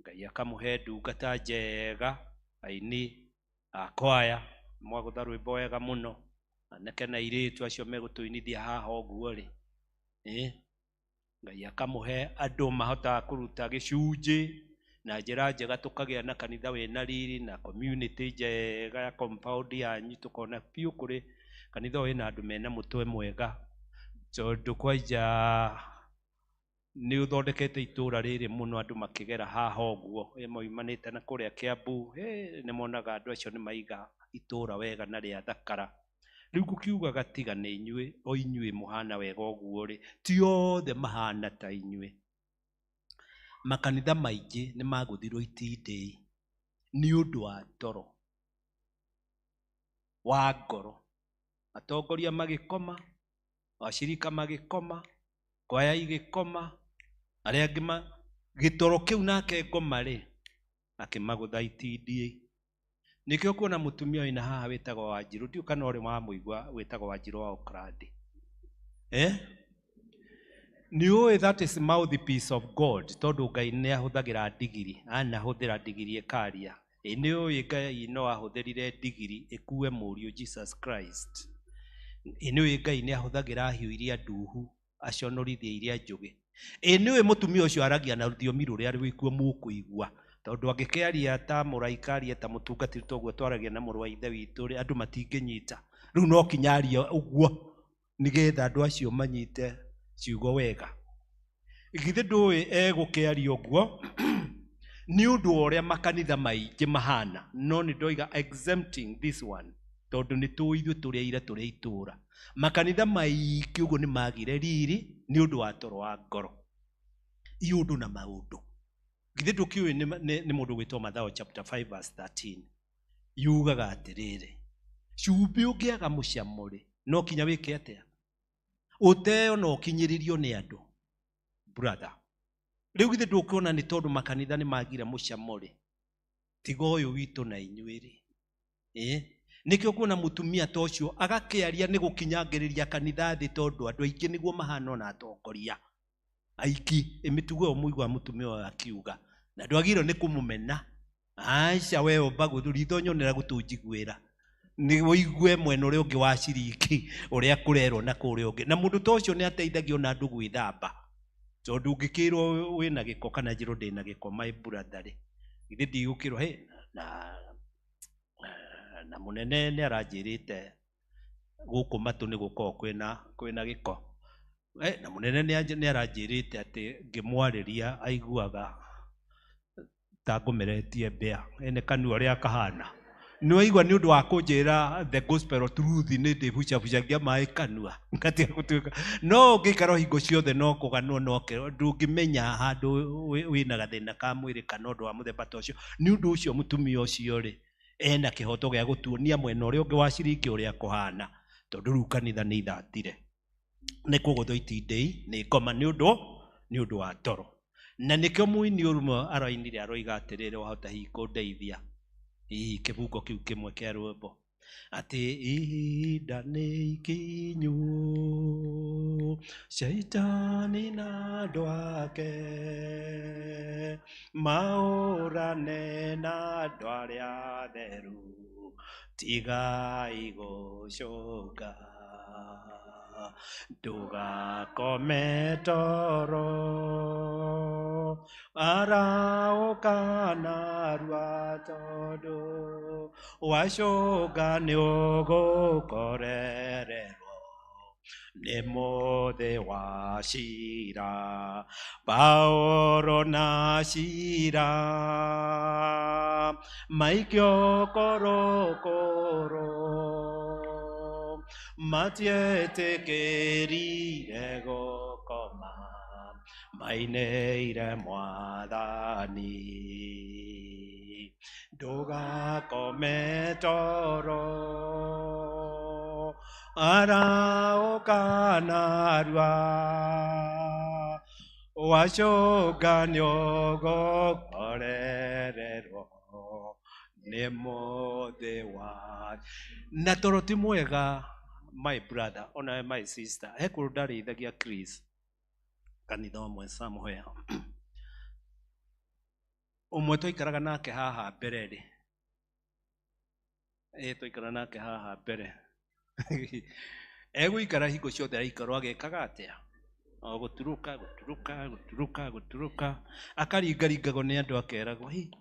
Ngai akamũhe ndungata njega, aini a kwaya mwagũtha rwĩmbo wega mũno, anake na airĩtu acio megũtũinithia haha ũguo rĩ, Ngai akamũhe andũ mahotaga kũruta gĩcunjĩ na njĩra njega, tũkagĩa na kanitha wĩna riri na community njega ya compound yanyu, tũkona biũ kũrĩ kanitha ũyũ wĩna andũ mena mũtwe mwega, tondũ kwanja nĩ ũthondekete itũra rĩrĩ mũno, andũ makĩgera haha ũguo moimanĩte na kũrĩa Kiambu, nĩ monaga andũ acio nĩ maiga itũra wega na rĩathakara. Rĩu ngũkiugaga tiga nĩ inyuĩ, o inyuĩ mũhana wega ũguo rĩ, ti othe mahana ta inyuĩ. Makanitha maingĩ nĩ magũthirwo itindiĩ nĩ ũndũ wa toro wa ngoro, atongoria magĩkoma, washirika magĩkoma, kwaya igĩkoma, arĩa angĩ gĩtoro kĩu nake ngoma rĩ akĩmagũtha itindiĩ. Nĩkĩo kuona mũtumia wĩna haha wĩtagwo Wanjirũ, ndiũ kana ũrĩ wamũigua, wĩtagwo Wanjirũ wa Oakland, Nĩ ũĩ that is mouthpiece of God, tondũ Ngai nĩ ahũthagĩra ndigiri, anahũthĩra ndigiri ĩkaria. Ĩ nĩ ũĩ Ngai no ahũthĩrire ndigiri ĩkue mũriũ Jesus Christ? Ĩ nĩ ũĩ Ngai nĩ ahũthagĩra hiũ iria nduhu aconorithie iria njũgĩ? Ĩ nĩ ũĩ mũtumia ũcio aragia na rũthiomi rũrĩa rwĩkuo mũkũigua, tondũ angĩkĩaria ta mũraika, arie ta mũtungatĩri toguo twaragia na mũrũ wa ithe witũ rĩ, andũ matingĩnyita. Rĩu no kinya arie ũguo nĩgetha andũ acio manyite ciugo wega. Githĩ ndũĩ egũkĩaria ũguo nĩ ũndũ wa ũrĩa makanitha maingĩ mahana? No nĩ ndoiga exempting this one, tondũ nĩ tũĩ ithuĩ tũrĩ aira, tũrĩ itũra, makanitha maingĩ ũguo nĩ magire riri nĩ ũndũ wa toro wa ngoro, iũndũ na maũndũ. Githĩ ndũkĩũĩ nĩ mũndũ gwĩtwo Mathayo chapter 5 verse 13 yugaga atĩrĩrĩ, cumbĩ ũngĩaga mũcamo rĩ, no kinya wĩke atĩa? Ũteo na ũkinyĩrĩrio nĩ andũ. Brother, rĩu githĩ ndũkuona nĩ tondũ makanitha nĩ magire mũcamo rĩ, tiga ũyũ witũ na inyuĩ rĩ, nĩkĩo kuona mũtumia ta ũcio agakĩaria nĩ gũkinyangĩrĩria kanitha thĩ, tondũ andũ aingĩ nĩguo mahana, ona atongoria aingĩ mĩtugo ĩyo mũigua mũtumia ũyũ akiuga, na ndwagĩrĩirwo nĩ kũmũmena. Aca, we omba ritho nyonera gũtũnjiguĩra. Nĩ ũigue mwena ũrĩa ũngĩ wa ciringi ũrĩa kũrerwo na kũrĩa ũngĩ. Na mũndũ ta ũcio nĩ ateithagio na andũ gwĩthamba, tondũ ũngĩkĩrwo wĩna gĩko kana njĩrwo ndĩna gĩko, my brother rĩ, githĩ ndigũkĩrwo hey, na mũnene nĩ aranjĩrĩte gũkũ matũ nĩ gũkoragwo kwĩna gĩko. Na mũnene nĩ aranjĩrĩte atĩ ngĩmwarĩria aiguaga ta ngũmeretie mbĩa, ene kanua ũrĩa kahana. Nĩ waigua nĩ ũndũ wa kũnjĩra the gospel of truth nĩ ndĩbucabucagia maĩ kanua ngatiga gũtuĩka. No ũngĩikara hingo ciothe no kũganwo no kĩro, ndũngĩmenya handũ wĩna gathĩna ka mwĩrĩ kana ũndũ wa mũthemba ta ũcio. Nĩ ũndũ ũcio mũtumia ũcio rĩ, ena kĩhoto gĩa gũtuonia mwena ũrĩa ũngĩ wa ciringi ũrĩa kũhana, tondũ rĩu kanitha nĩ ithatire, nĩ kũgũthwo itindiĩ, nĩ ngoma nĩ ũndũ wa toro. Na nĩkĩo mũini ũrũmwe aroinire aroiga atĩrĩrĩ, wahota hihi kũndeithia hihi kĩbungo kĩu kĩmwe kĩa rwĩmbo, atĩ ihinda nĩ ikinyu, shaitani na andũ ake maũrane na andũ arĩa atheru, tigai gũcũnga, ndũgakome toro, arahũka narua tondũ wacũnga nĩ ũgũkorererwo nĩ mũthĩ wa cira. Paũlũ na Sila maikio korokoro, matietĩkĩrire gũkoma, mainĩire Mwathani. Ndũgakome toro, arahũka narua, wacũnga nĩ ũgũkorererwo nĩ mũthĩ wa. Na toro ti mwega, my brother ona my sister. He kũndũ ndarĩithagia Chris kanitha ũmwe somewhere, ũmwe twaikaraga nake haha mbere rĩ, twaikara nake haha mbere egũikara hingo ciothe aikarwo agekaga atĩa, o gũturuka gũturuka gũturuka gũturuka, akaringaringagwo nĩ andũ akeragwo hi,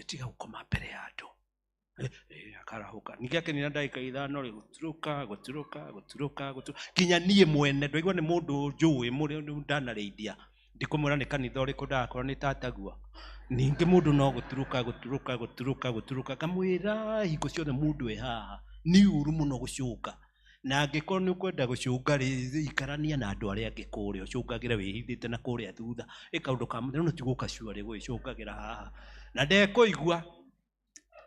tiga gũkoma mbere ya andũ. Akarahũka ningĩ akenina ndagĩka ithano rĩ, gũturuka gũturuka gũturuka gũturuka, kinya niĩ mwene ndaigua nĩ mũndũ njũĩ mũrĩa ndanarĩithia, ndikũmwĩra nĩ kanitha ũrĩkũ ndagakorwo nĩ tatagua. Ningĩ mũndũ no gũturuka gũturuka gũturuka gũturuka, ngamwĩra hingo ciothe mũndũ e haha nĩ ũru mũno gũcũnga, na angĩkorwo nĩ ũkwenda gũcũnga rĩ, ikarania na andũ arĩa angĩ kũrĩa, ũcũngagĩre wĩhithĩte na kũrĩa thutha, ĩ kaũndũ ka mũthenya no ti gũka cuarĩ gwĩcũngagĩra haha na ndekũigua.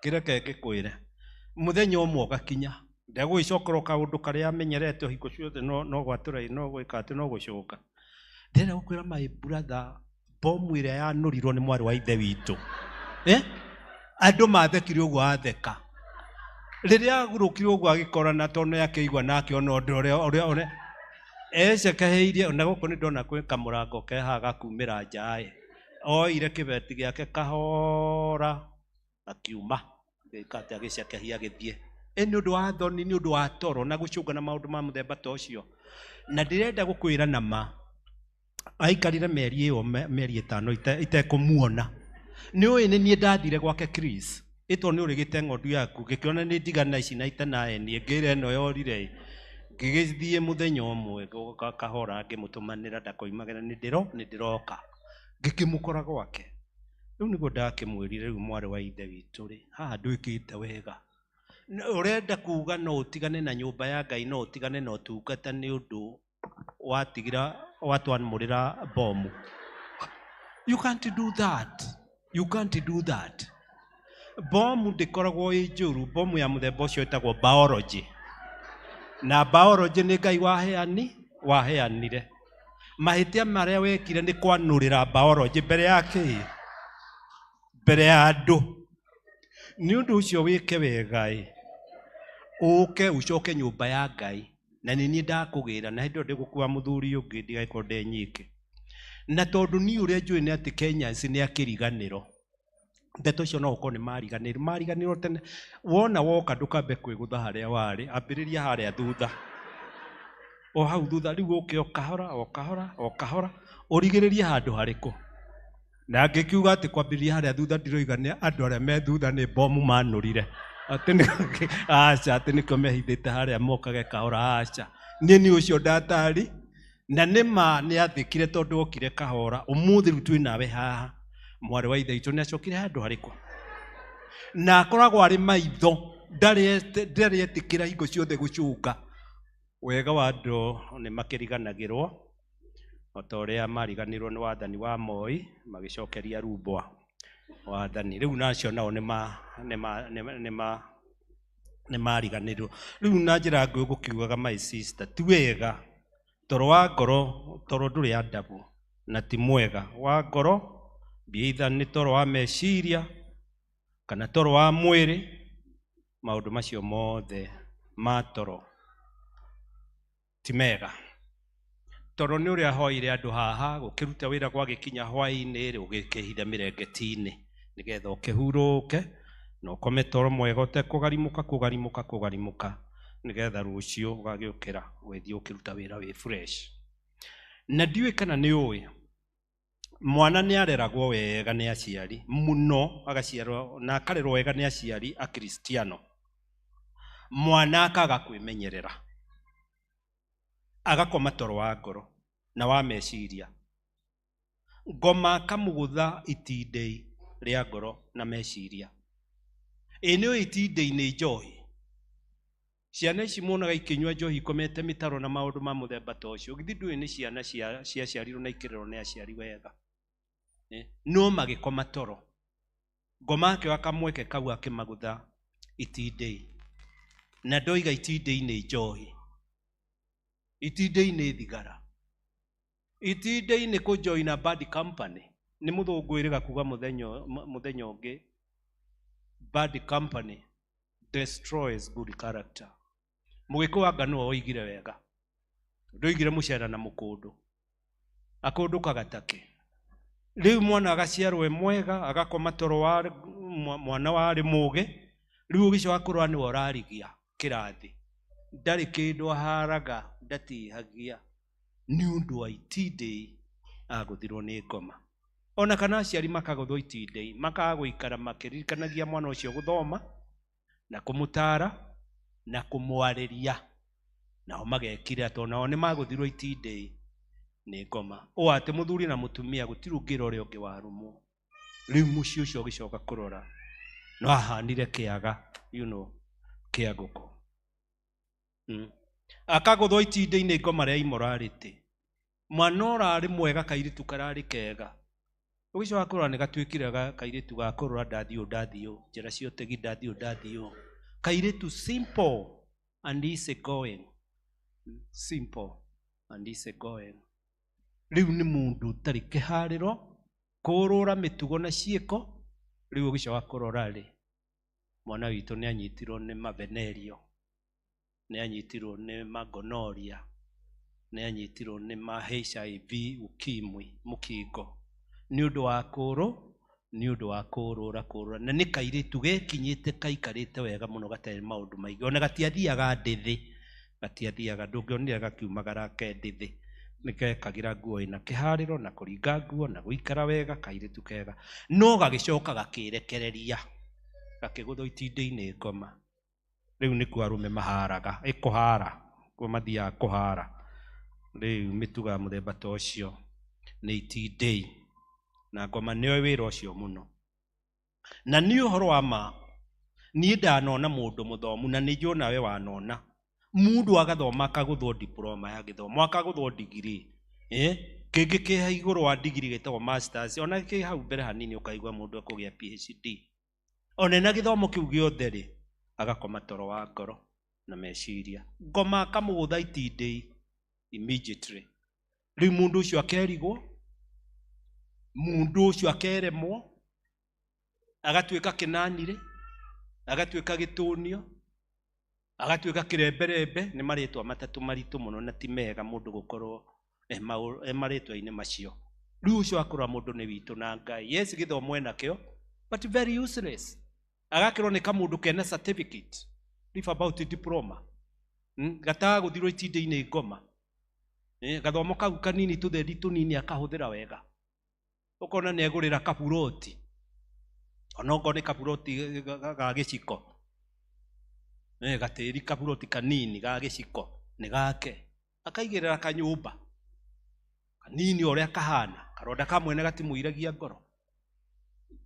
Kĩreke ngĩkwĩre, mũthenya ũmwe ũgakinya ndegũgĩcokerwo kaũndũ karĩa amenyerete hingo ciothe, no gwatũra, no gwĩka atĩ, no gũcũnga. Ndĩrenda gũkwĩra my brother, bomu ĩrĩa yanũrirwo nĩ mwarĩ wa ithe witũ, andũ mathekire ũguo atheka, rĩrĩa agurũkire ũguo agĩkorana, tondũ nĩ akĩigua na akĩona ũndũ ũrĩa ecekeheirie. Na gũkũ nĩ ndona kwĩ kamũrango ke haha gakumĩra nja ĩ, oire kĩbeti gĩake kahora akiuma, agĩka atĩ agĩcekehia agĩthiĩ. Nĩ ũndũ wa thoni, nĩ ũndũ wa toro na gũcũnga na maũndũ ma mũthemba ta ũcio. Na ndĩrenda gũkwĩra na ma, aikarire mĩeri ĩyo mĩeri ĩtano itekũmuona. Nĩ ũĩ nĩ niĩ ndathire gwake Chris, ĩtwo nĩ ũrĩgĩte ng'ondu yaku, ngĩkĩona nĩ ndigana ici na itanaeni, ngĩra ĩno yorire. Ngĩgĩthiĩ mũthenya ũmwe kahora ngĩmũtũmanĩra ndakoimagĩra, nĩ ndĩroka. Ngĩkĩmũkora gwake. Rĩu nĩguo ndakĩmwĩrire, rĩu mwarĩ wa ithe witũ rĩ, haha ndwĩkĩte wega. Ũrenda kuga no ũtigane na nyũmba ya Ngai, no ũtigane na ũtungata nĩ ũndũ watigira watwamũrĩra bomu. You can't do that. You can't do that. Bomu ndĩkoragwo ĩ njũru, bomu ya mũthemba ũcio ĩtagwo biology. Na biology nĩ Ngai waheanire. Mahĩtia marĩa wekire nĩ kwanũrĩra biology mbere ya kĩĩ? Mbere ya andũ. Nĩ ũndũ ũcio wĩke wega ĩ, ũke ũcoke nyũmba ya Ngai, na nĩ niĩ ndakũgĩra, na hĩndĩ ĩyo ndĩgũkua mũthuri ũngĩ ndigagĩkorwo ndĩ nyike. Na tondũ niĩ ũrĩa njũĩ nĩ atĩ Kenyans nĩ akĩriganĩro, Ndeto icio no ũkorwo nĩ mariganĩrwo mariganĩrwo tene. Wona woka ndũkambe kwĩgũtha harĩa warĩ, ambĩrĩria harĩa thutha, o hau thutha. Rĩu ũke o kahora o kahora o kahora, ũrigĩrĩrie handũ harĩkũ. Na ngĩkiuga atĩ kwambĩrĩria harĩa thutha, ndiroiga nĩ andũ arĩa me thutha nĩ bomu manũrire atĩ nĩ aca, atĩ nĩkĩo mehithĩte harĩa mokage kahora. Aca, niĩ nĩ ũcio ndatari na nĩ ma nĩ athĩkire tondũ okire kahora. Ũmũthĩ rĩu twĩ nawe haha, mwarĩ wa ithe witũ nĩ acokire handũ harĩkũ, na akoragwo arĩ maitho, ndarĩ etĩkĩra hingo ciothe gũcũnga. Wega wa andũ nĩ makĩriganagĩrwo o ta ũrĩa mariganĩrwo nĩ wathani wa Moi, magĩcokeria Rumbwa wathani. Rĩu nacio nao nĩ mariganĩrwo rĩu. Na njĩra ngũĩ gũkiugaga, my sister, ti wega toro wa ngoro, toro ndũrĩ adabu na ti mwega wa ngoro, either nĩ toro wa meciria kana toro wa mwĩrĩ. Maũndũ macio mothe ma toro ti mega. Toro nĩ ũrĩa hoire andũ haha gũkĩruta wĩra, gwagĩkinya hwaĩ-inĩ rĩ, ũgĩkĩhitha mĩrengeti-inĩ nĩgetha ũkĩhurũke na ũkome toro mwega ũtekũgarimũka kũgarimũka kũgarimũka, nĩgetha rũciũ ũgagĩũkĩra ũgĩthiĩ ũkĩruta wĩra wĩ fresh. Na ndiũĩ kana nĩ ũĩ, mwana nĩ areragwo wega nĩ aciari mũno, agaciarwo na akarerwo wega nĩ aciari akristiano, mwana akaga kwĩmenyerera, agakoma toro wa ngoro na wa meciria, ngoma akamũgũtha itindĩ rĩa ngoro na meciria. Ĩ nĩ ũĩ itindĩ nĩ njohi? Ciana ici muonaga ikĩnyua njohi, ikomete mĩtaro na maũndũ ma mũthemba ta ũcio, githĩ ndũĩ nĩ ciana ciaciarirwo na ikĩrerwo nĩ aciari wega, no magĩkoma toro, ngoma akĩoya kamweke kau akĩmagũtha itindĩ. Na ndoiga itindĩ nĩ njohi, itindĩ nĩ thigara, itindĩ nĩ kũjoina bad company. Nĩ mũthũngũ ĩrĩga kuga mũthenya ũngĩ, bad company destroys good character. Mũgĩkũyũ anga nĩwe woigire wega, ndoigire mũcera na mũkũndũ akũndũkaga take. Rĩu mwana agaciarwo e mwega, agakoma toro wa mwana warĩ mũgĩ, rĩu ũgĩcoka kũrora nĩwe ũrarigia kĩrathi, ndarĩ kĩndũ aharaga, ndatihagia nĩ ũndũ wa itindĩ agũthirwo nĩ ngoma. Ona kana aciari makagũthwo itindĩ, makaga gũikara makĩririkanagia mwana ũcio gũthoma na kũmũtara na kũmwarĩria, nao magekira tondũ nao nĩ magũthirwo itindĩ nĩ ngoma. Ũũ atĩ mũthuri na mũtumia gũtirĩ ũngĩra ũrĩa ũngĩ warũmwo. Rĩu mũciĩ ũcio ũgĩcoka kũrora no ahanire kĩaga, kĩa ngũkũ. Akagũthwo itindĩ-inĩ ngoma rĩa immorality. Mwana ũrarĩ mwega, kairĩtu kararĩ kega, ũgĩcoka kũrora nĩ gatuĩkire kairĩtu ga kũrora ndathiĩ ũũ ndathiĩ ũũ, njĩra cia ũtegi ndathiĩ ũũ ndathiĩ ũũ. Kairĩtu simple and easy going, simple and easy going. Rĩu nĩ mũndũ ũtarĩ kĩharĩro, kũrũra mĩtugo na ciĩko. Rĩu ũgĩcoka kũrora rĩ, mwana witũ nĩ anyitirwo nĩ mavenerio, nĩ anyitirwo nĩ magonoria, nĩ anyitirwo nĩ ma HIV, ukimwi, mũkingo, nĩ ũndũ wa kũrũ, nĩ ũndũ wa kũrũra kũrũra. Na nĩ kairĩtu gekinyĩte kaikarĩte wega mũno, gatarĩ maũndũ maingĩ, ona gatiathiaga ndĩthĩ, gatiathiaga, ndũngĩonire gakiumagara ke ndĩthĩ, nĩ gekagĩra nguo ĩna kĩharĩro na kũringa nguo na gũikara wega, kairĩtu kega. No gagĩcoka gakĩrekereria, gakĩgũthwo itindĩ-inĩ ngoma. Rĩu nĩkuo arũme maharaga, ĩkũhara, kuo mathiaga kũhara. Rĩu mĩtugo ya mũthemba ta ũcio nĩ itindĩ na ngoma nĩoĩ wĩra ũcio mũno. Na niĩ ũhoro wa ma, niĩ ndanona mũndũ mũthomu, na nĩ njũĩ nawe wanona mũndũ agathoma akagũthwo diploma ya gĩthomo, akagũthwo digiri, kĩngĩ kĩ igũrũ wa digiri gĩtagwo masters, ona kĩ hau mbere hanini ũkaigua mũndũ ekũgĩa PhD. Ona ena gĩthomo kĩu gĩothe rĩ, agakoma toro wa ngoro na meciria, ngoma akamũgũtha itindĩ immediately. Rĩu mũndũ ũcio akerigwo, mũndũ ũcio akeremwo, agatuĩka kĩnanirĩ, agatuĩka gĩtũnio, agatuĩka kĩremberembe. Nĩ marĩtwa matatũ maritũ mũno na ti mega mũndũ gũkorwo e marĩtwa-inĩ macio. Rĩu ũcio akũrora mũndũ nĩ witũ na Ngai. Yes, gĩthomo enakĩo, But very useless. Agakĩrwo nĩ kamũndũ kena certificate, leave about diploma. Gatagũthirwo itinda-inĩ ngoma. Gathomo kau kanini tũthendi tũnini akahũthĩra wega. Ũkona nĩ egũrĩra kaburoti. Onokorwo nĩ kaburoti ga gĩciko. Gatĩri kaburoti kanini ga gĩciko nĩ gake. Akaigĩrĩra kanyũmba kanini ũrĩa kahana, karonda ka mwene gatimũiragia ngoro.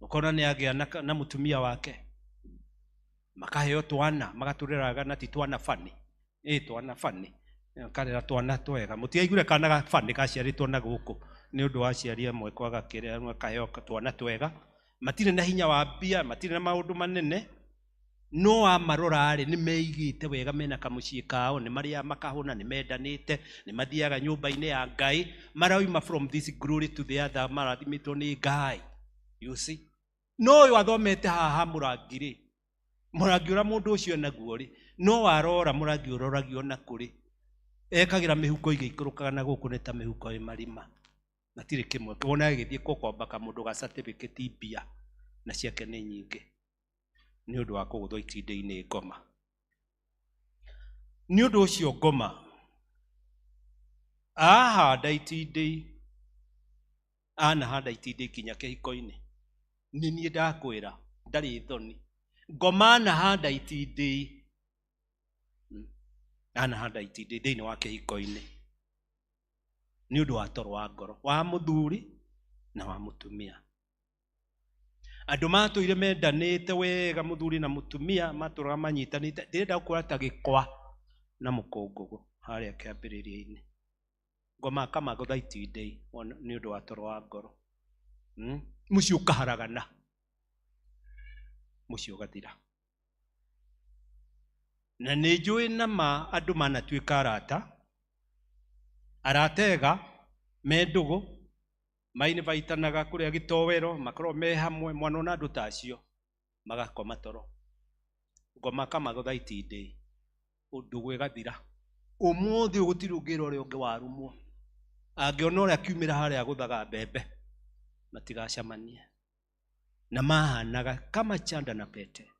Ũkona nĩ agĩa na mũtumia wake. Makaheo twana, magatũreraga na ti twana bani. Twana bani. Karera twana twega. Mũtiaiguire kana ga bani gaciarĩtwo na gũkũ nĩ ũndũ wa aciari amwe kwaga kĩrĩa makaheo twana twega. Matirĩ na hinya wa mbia, matirĩ na maũndũ manene. No amarora-rĩ, nĩ meigĩte wega mena kamũciĩ kao, nĩ marĩaga makahũna, nĩ mendanĩte, nĩ mathiaga nyũmba-inĩ ya Ngai, marauma from this glory to the other, marathimĩtwo nĩ Ngai. You see? No ũyũ athomete haha mũrangi-rĩ, mũrangi ũrĩa mũndũ ũcio enaguo-rĩ, no arora mũrangi ũroragio na kũrĩ. Ekagĩra mĩhuko igĩikũrũkaga na gũkũ nĩ ta mĩhuko ĩ marima. Matirĩ kĩmwe. Wona agĩthiĩ gũkomba kamũndũ ga certificate mbia, na ciake nĩ nyingĩ. Nĩ ũndũ wa kũgũthwo itinda-inĩ ngoma. Nĩ ũndũ ũcio ngoma, ahanda itindiĩ, anahanda itindiĩ kinya kĩhiko-inĩ. Nĩ niĩ ndakwĩra, ndarĩ thoni. Ngoma anahanda itindiĩ. Anahanda itindiĩ thĩinĩ wa kĩhiko-inĩ. Nĩ ũndũ wa toro wa ngoro, wa mũthuri na wa mũtumia. Andũ matũire mendanĩte wega mũthuri na mũtumia, matũraga manyitanĩte. Ndĩrenda gũkora ta gĩkwa na mũkũngũgũ harĩa kĩambĩrĩria-inĩ. Ngoma akamagũtha itindiĩ nĩ ũndũ wa toro wa ngoro. Mũciĩ ũkaharagana, mũciĩ ũgathira. Na nĩ njũĩ nama andũ manatuĩka arata, arata ega, me ndũgũ, mainĩbaitanaga kũrĩa gĩtoero, makorwo me hamwe, mwana ona andũ ta acio, magakoma toro. Ngoma akamagũtha itindiĩ, ndũgũ ĩgathira. Ũmũthĩ ũyũ gũtirĩ ũngĩra ũrĩa ũngĩ warumwo. Angĩona ũrĩa akiumĩra harĩa agũthaga mbembe, matigacemanie. Na mahanaga kama chanda na pete.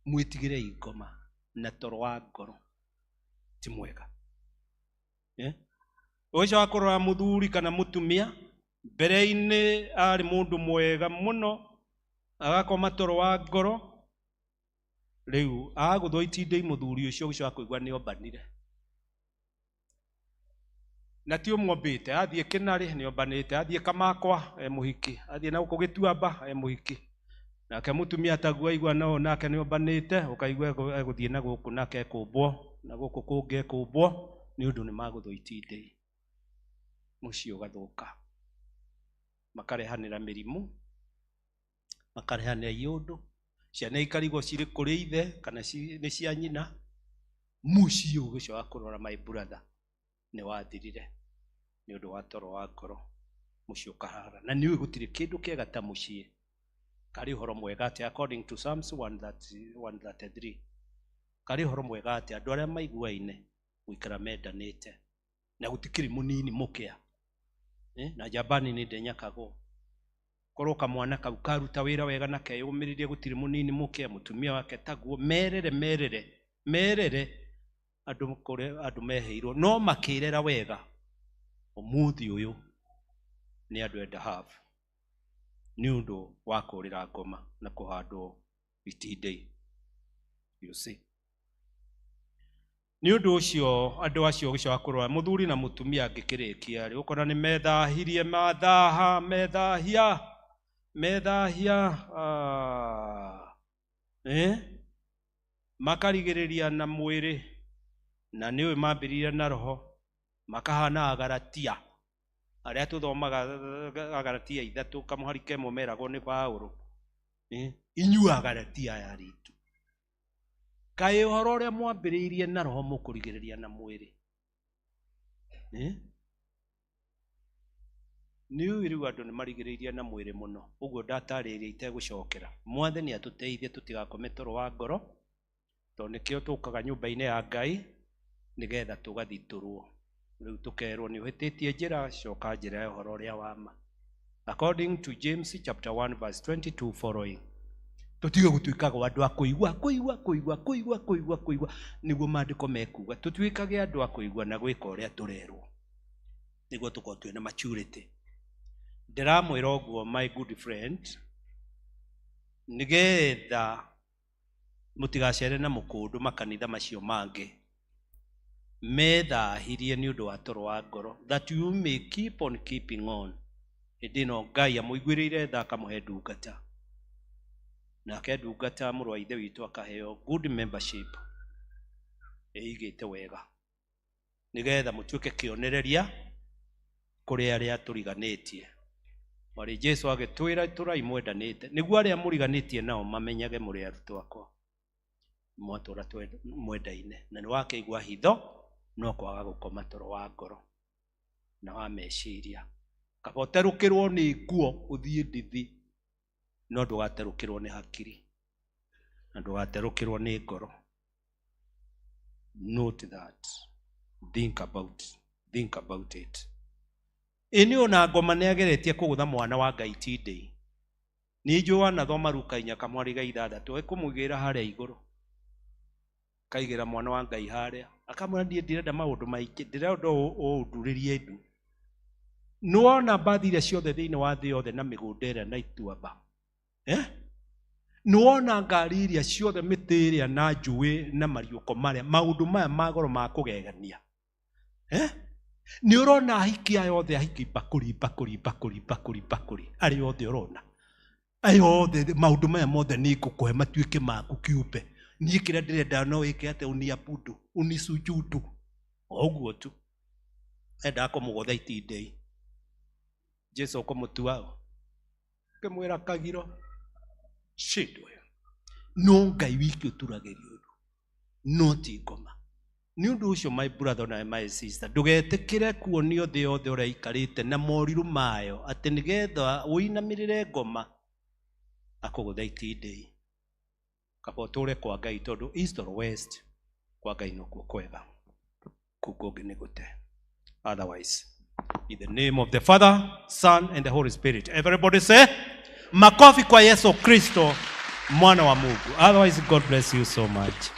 Mwĩtigĩrei ngoma na toro wa ngoro ti mwega. Ũcio wa kũrora mũthuri kana mũtumia, mbere-inĩ arĩ mũndũ mwega mũno, agakoma toro wa ngoro, rĩu agũthwo itindiĩ mũthuri ũcio ũcio akũigua nĩ ombanire. Na ti ũmwombĩte, athiĩ Kĩnarĩ nĩ ombanĩte, athiĩ Kamakwa e mũhiki, athiĩ na gũkũ Gĩtuamba e mũhiki. Nake mũtumia taguo aigua no nake nĩ ombanĩte, ũkaigua egũthiĩ na gũkũ nake ekũmbwo, na gũkũ kũngĩ ekũmbwo, nĩ ũndũ nĩ magũthwo itindiĩ. Mũciĩ ũgathũka. Makarehanĩra mĩrimũ, makarehanĩra iũndũ, ciana ikarigwo cirĩ kũrĩ ithe kana nĩ cia nyina. Mũciĩ ũcio wa kũrora my brother nĩ wathirire nĩ ũndũ wa toro wa ngoro. Mũciĩ ũkaharagana. Na nĩ ũĩ gũtirĩ kĩndũ kĩega ta mũciĩ. Karĩ ũhoro mwega atĩ according to Psalms 133, karĩ ũhoro mwega atĩ andũ arĩa maiguaine gũikara mendanĩte na gũtikĩrĩ mũnini mũkĩa. Na njamba nini ndĩnyakagwo. Korwo kamwana kau karuta wĩra wega na keyũmĩrĩrie gũtirĩ mũnini mũkĩa, mũtumia wake taguo, merere, merere, merere andũ kũrĩa andũ meheirwo, no makĩrera wega. Ũmũthĩ ũyũ nĩ andũ and a half nĩ ũndũ wa kũrĩra ngoma na kũhandwo itindiĩ. You see? Nĩ ũndũ ũcio andũ acio ũcio wa kũrora mũthuri na mũtumia angĩkĩrĩkia rĩ, ũkona nĩ methahirie, mathaha, methahia, methahia, makarigĩrĩria na mwĩrĩ, na nĩ ũĩ mambĩrĩria na roho, makahana Agalatia arĩa tũthomaga Agalatia ithatũ kamũhari kemwe meragwo nĩ Paũlũ. Inyuĩ Agalatia aya ritũ, kaĩ ũhoro ũrĩa mwambĩrĩirie na roho mũkũrigĩrĩria na mwĩrĩ? Nĩ ũĩ rĩu andũ nĩ marigĩrĩirie na mwĩrĩ mũno, ũguo ndatarĩria itegũcokera. Mwathani atũteithie tũtigakome toro wa ngoro, tondũ nĩkĩo tũkaga nyũmba-inĩ ya Ngai nĩgetha tũgathitũrwo. Rĩu tũkerwo nĩ ũhĩtĩtie njĩra, coka njĩra ya ũhoro ũrĩa wa ma. According to James chapter 1 verse 22 following. Tũtige gũtuĩkaga andũ a kũigua kũigua kũigua kũigua kũigua kũigua nĩguo maandĩko mekuga. Tũtuĩkage andũ a kũigua na gwĩka ũrĩa tũrerwo nĩguo tũkorwo twĩna maturity. Ndĩramwĩra ũguo my good friend nĩgetha mũtigacere na mũkũndũ makanitha macio mangĩ methahirie nĩ ũndũ wa toro wa ngoro, that you may keep on keeping on. Hĩndĩ ĩno Ngai amũiguĩrĩire tha akamũhe ndungata, nake ndungata mũrũ wa ithe witũ akaheo good membership ĩigĩte wega nĩgetha mũtuĩke kĩonereria kũrĩ arĩa tũriganĩtie. Mwarĩ Jesu agĩtwĩra tũrai mwendanĩte nĩguo arĩa mũriganĩtie nao mamenyage mũrĩ arutwo akwa mwatũra mwendaine. Na nĩ wakĩigua hitho no kwaga gũkoma toro wa ngoro na wa meciria. Kaba ũterũkĩrwo nĩ nguo ũthiĩ ndithi, no ndũgaterũkĩrwo nĩ hakiri na ndũgaterũkĩrwo nĩ ngoro. Note that. Think about it. Ĩ ona ngoma nĩ ageretie kũgũtha mwana wa Ngai tindĩ. Nĩ njũĩ wanathoma Luka inya kamwari ga ithathatũ ekũmũigĩra harĩa igũrũ, kaigĩra mwana wa Ngai harĩa akamwĩra niĩ ndirenda maũndũ maingĩ, ndĩrenda ũndurĩrie ndu. Nĩwona mbathi iria ciothe thĩinĩ wa thĩ yothe na mĩgũnda ĩrĩa na ituamba, nĩwona ngari iria ciothe, mĩtĩ ĩrĩa na njũĩ na mariũko marĩa, maũndũ maya ma goro ma kũgegania, nĩ ũrona ahiki aya othe, ahiki mbakũri mbakũri mbakũri mbakũri mbakũri, arĩa othe ũrona aya othe, maũndũ maya mothe nĩ ngũkũhe matuĩke maku kĩũmbe. Niĩ kĩrĩa ndĩrenda no wĩke atĩa, uniabudu unisujudu, o ũguo tu. Endaga kũmũgũtha itindĩ. Jesu ũkũmũtua ũkĩmwĩra kagiro shindwe. No Ngai wiki ũturagĩrio ũndũ, no ti ngoma. Nĩ ũndũ ũcio my brother na my sister, ndũgetĩkĩre kuonio thĩ yothe ũrĩa ĩikarĩte na morirũ mayo atĩ nĩgetha ũinamĩrĩre ngoma akũgũtha itindĩ. Kaba ũtũre kwa Ngai tondũ east or west kwa Ngai nokuo kwega, kũu kũngĩ nĩ gũte. Otherwise, in the name of the Father, Son, and the Holy Spirit. Everybody say, makofi kwa Yesu Kristo, mwana wa Mungu. Otherwise, God bless you so much.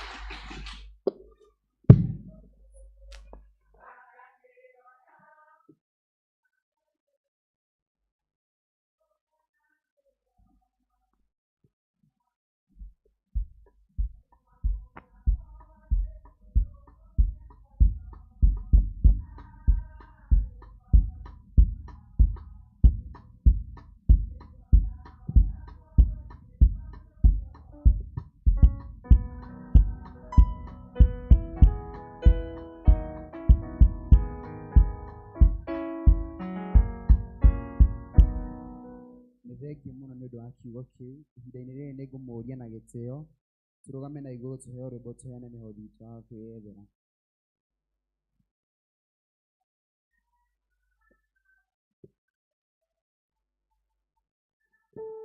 Thengiũ mũno nĩ ũndũ wa kiugo kĩu. Ihinda-inĩ rĩrĩ nĩ ngũmũũria na gĩtĩo tũrũgame na igũrũ tũheo rwĩmbo tũheane mĩhothi itũ ya kwĩyethera. Yeah.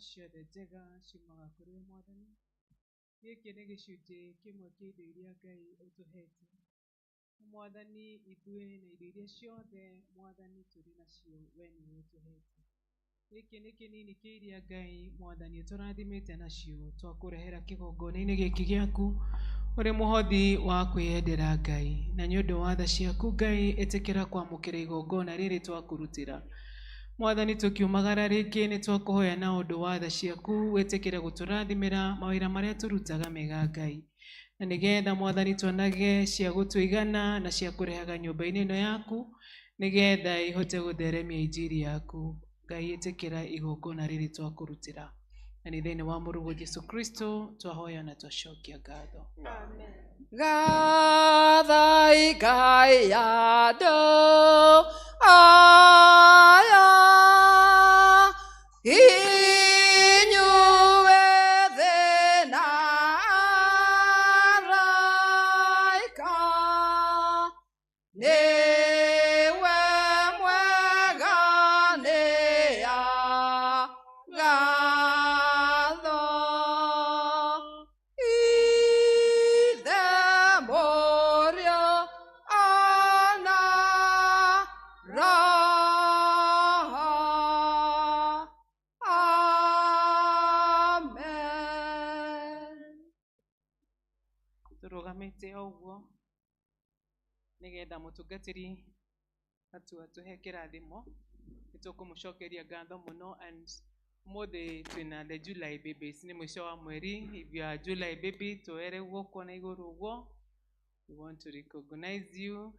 ciothe njega ciumaga kũrĩ we Mwathani. Gĩkĩ nĩ gĩcunjĩ kĩmwe kĩa indo iria Ngai ũtũhete. Mwathani, ithuĩ na indo iria ciothe Mwathani tũrĩ nacio, we nĩwe ũtũhete. Gĩkĩ nĩ kĩnini kĩa iria Ngai Mwathani ũtũrathimĩte nacio, twakũrehera kĩgongona-inĩ gĩkĩ gĩaku ũrĩ mũhothi wa kwĩyendera Ngai. Na nĩ ũndũ wa tha ciaku Ngai, ĩtĩkĩra kwamũkĩra igongona rĩrĩ twakũrutĩra. Mwathani, tũkiumagara rĩngĩ nĩ twakũhoya na ũndũ wa tha ciaku wĩtĩkĩre gũtũrathimĩra mawĩra marĩa tũrutaga mega Ngai. Na nĩgetha Mwathani tuonage cia gũtũigana na cia kũrehaga nyũmba-inĩ ĩno yaku, nĩgetha ihote gũtheremia injiri yaku. Ngai, ĩtĩkĩra igongona rĩrĩ twakũrutĩra. Na nĩ thĩinĩ wa mũrũguo Jesu Kristo twahoya na twacokia ngatho. Gathai Ngai andũ aya, inyuĩ thĩ na araika, nĩwe mwega nĩ agatho. Ithe, Mũriũ, ona Roho. Amen. Tũrũgamĩte o ũguo nĩgetha mũtungatĩri atua tũhe kĩrathimo. Nĩ tũkũmũcokeria ngatho mũno. And ũmũthĩ twĩna the July babies, nĩ mũico wa mweri. If you are July baby, tuoere guoko na igũrũ ũguo. We want to recognize you.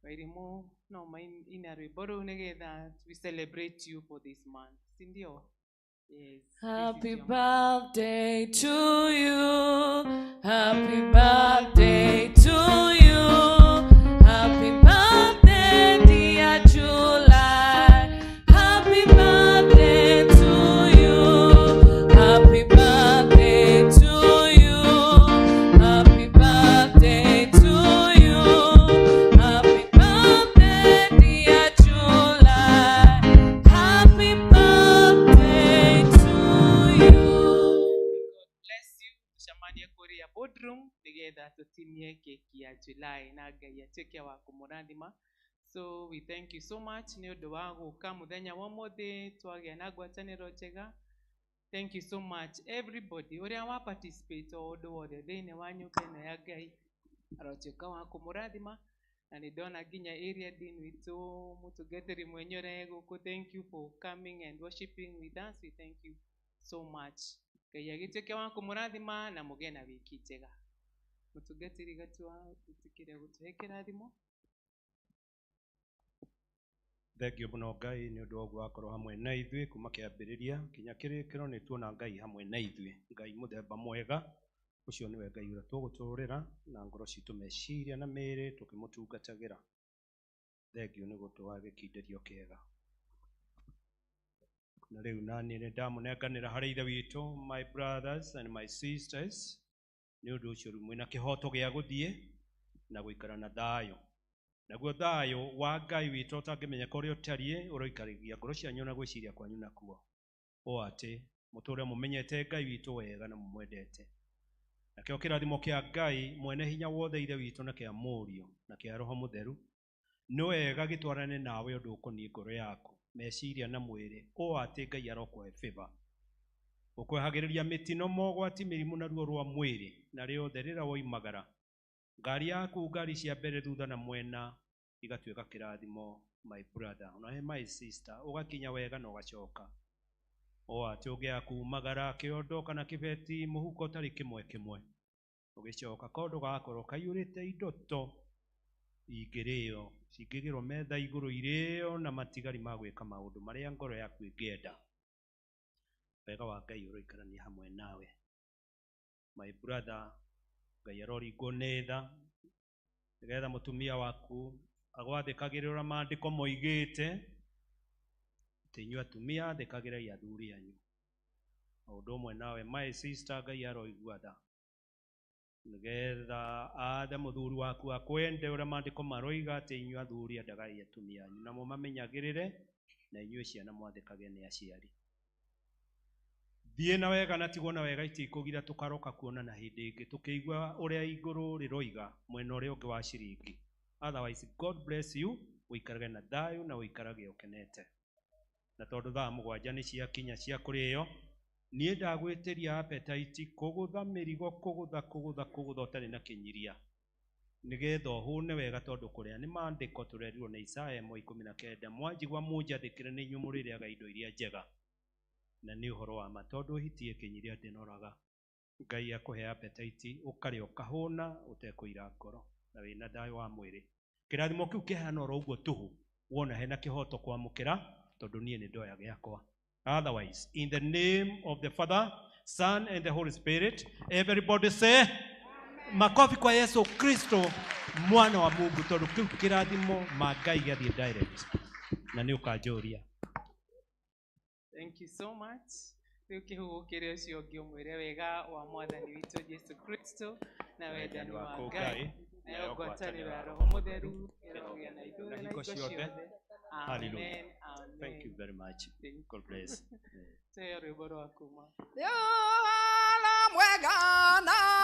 Wairimũ no maina rwĩmbo rũu nĩgetha we celebrate you for this month, si ndio? Yes, this is Happy your birthday to you. Happy birthday to you. Happy birthday, dear July. Happy birthday to you. Happy birthday to you. Happy birthday to you. Happy birthday, dear July. Happy birthday to you. Bless you. Tucemanie kũrĩa boardroom nĩgetha tũtinie keki ya July na Ngai atuĩke wa kũmũrathima. So we thank you so much nĩ ũndũ wa gũka mũthenya wa ũmũthĩ, twagĩa na ngwatanĩro njega. Thank you so much everybody ũrĩa wa participate o ũndũ wothe thĩinĩ wa nyũmba ĩno ya Ngai, arotuĩka wa kũmũrathima. Na nĩ ndona nginya area dean witũ mũtungatĩri Mwenyore gũkũ. Thank you for coming and worshiping with us. We thank you so much. Ngai agĩtuĩke wa kũmũrathima na mũgĩe na wiki njega. Mũtungatĩri Gatua, ĩtĩkĩre gũtũhe kĩrathimo. Thengio mũno Ngai nĩ ũndũ wa ũguo wakorwo hamwe na ithuĩ kuma kĩambĩrĩria kinya kĩrĩkĩro. Nĩ tuona Ngai hamwe na ithuĩ, Ngai mũthemba mwega. Ũcio nĩwe Ngai ũrĩa tũgũtũrĩra na ngoro citũ, meciria na mĩĩrĩ tũkĩmũtungatagĩra. Thengio nĩ gũtũha gĩkindĩrio kĩega. Na rĩu naniĩ nĩ ndamũnenganĩra harĩ Ithe witũ, my brothers and my sisters. Nĩ ũndũ ũcio rĩu mwĩna kĩhoto gĩa gũthiĩ na gũikara na thayũ. Naguo thayũ wa Ngai witũ ũtangĩmenyeka ũrĩa ũtariĩ ũroikaragia ngoro cianyu na gwĩciria kwanyu nakuo, o atĩ mũtũũre mũmenyete Ngai witũ wega na mũmwendete. Nakĩo kĩrathimo kĩa Ngai mwene hinya wothe, Ithe witũ, na kĩa Mũriũ, na kĩa Roho Mũtheru, nĩ wega gĩtwarane nawe ũndũ ũkoniĩ ngoro yaku, meciria na mwĩrĩ, ũũ atĩ Ngai arokũhe favor, ũkwehagĩrĩria mĩtino, mogwati, mĩrimũ na ruo rwa mwĩrĩ, na rĩothe rĩrĩa woimagara ngari yaku, ngari cia mbere, thutha na mwena igatuĩka kĩrathimo. My brother ona my sister, ũgakinya wega na ũgacoka, o atĩ ũngĩaga kumagara kĩondo kana kĩbeti mũhuko ũtarĩ kĩmwe kĩmwe, ũgĩcoka kondo gagakorwo kaiyũrĩte indo to ingĩrĩo, cingĩgĩrwo metha igũrũ irĩo na matigari ma gwĩka maũndũ marĩa ngoro yaku ĩngĩenda. Wega wa Ngai ũroikarania hamwe nawe. My brother, Ngai aroringwo nĩ tha nĩgetha mũtumia waku agwathĩkagĩre ũrĩa maandĩko moigĩte, atĩ inyuĩ atumia athĩkagĩrai athuri anyu. O ũndũ ũmwe nawe my sister, Ngai aroigua tha nĩgetha athe mũthuri waku akwende ũrĩa maandĩko maroiga, atĩ inyuĩ athuri endagai atumia anyu na mũmamenyagĩrĩre, na inyuĩ ciana mwathĩkage nĩ aciari. Thiĩ na wega na tigwo na wega, itikũgira tũkaroka kuonana hĩndĩ ĩngĩ tũkĩigua ũrĩa igũrũ rĩroiga mwena ũrĩa ũngĩ wa ciringi. Otherwise, God bless you, ũikarage na thayũ na ũikarage ũkenete. Na tondũ thaa 7 nĩ ciakinya cia kũrĩo, niĩ ndagwĩtĩria appetite kũgũtha mĩrigo, kũgũtha kũgũtha kũgũtha ũtarĩ na kĩnyiria, nĩgetha ũhũne wega, tondũ kũrĩa nĩ maandĩko tũrerirwo nĩ Isaya 1:19, mwanjigua mũnjathĩkĩre nĩ inyuĩ mũrĩrĩaga indo iria njega. Na nĩ ũhoro wa ma, tondũ hiti ĩkĩnyiria ndĩnoraga. Ngai akũhe appetite ũkarĩa ũkahũna ũtekũira ngoro na wĩna thayũ wa mwĩrĩ. Kĩrathimo kĩu kĩhana oro ũguo tũhũ, wona hena kĩhoto kwamũkĩra, tondũ niĩ nĩ ndoya gĩakwa. Otherwise, in the name of the Father, Son and the Holy Spirit, everybody say makofi kwa Yesu Kristo mwana wa Mungu, tondũ kĩu kĩrathimo ma Ngai gĩathiĩ direct na nĩ ũkanjũria. Thank you so much. Rĩu kĩhũgũkĩre ũcio ũngĩ ũmwĩre wega wa mwathani witũ Jesu Kristo na wendani wa Ngai nayo ngwatanĩro ya Roho Mũtheru ĩrogĩa na ithuĩ na na hingo hingo ciothe. ciothe. Hallelujah. Amen. Amen. Thank you very much. God bless. Tũheo rwĩmbo rwa kuma. Nĩ ũhoro mwega na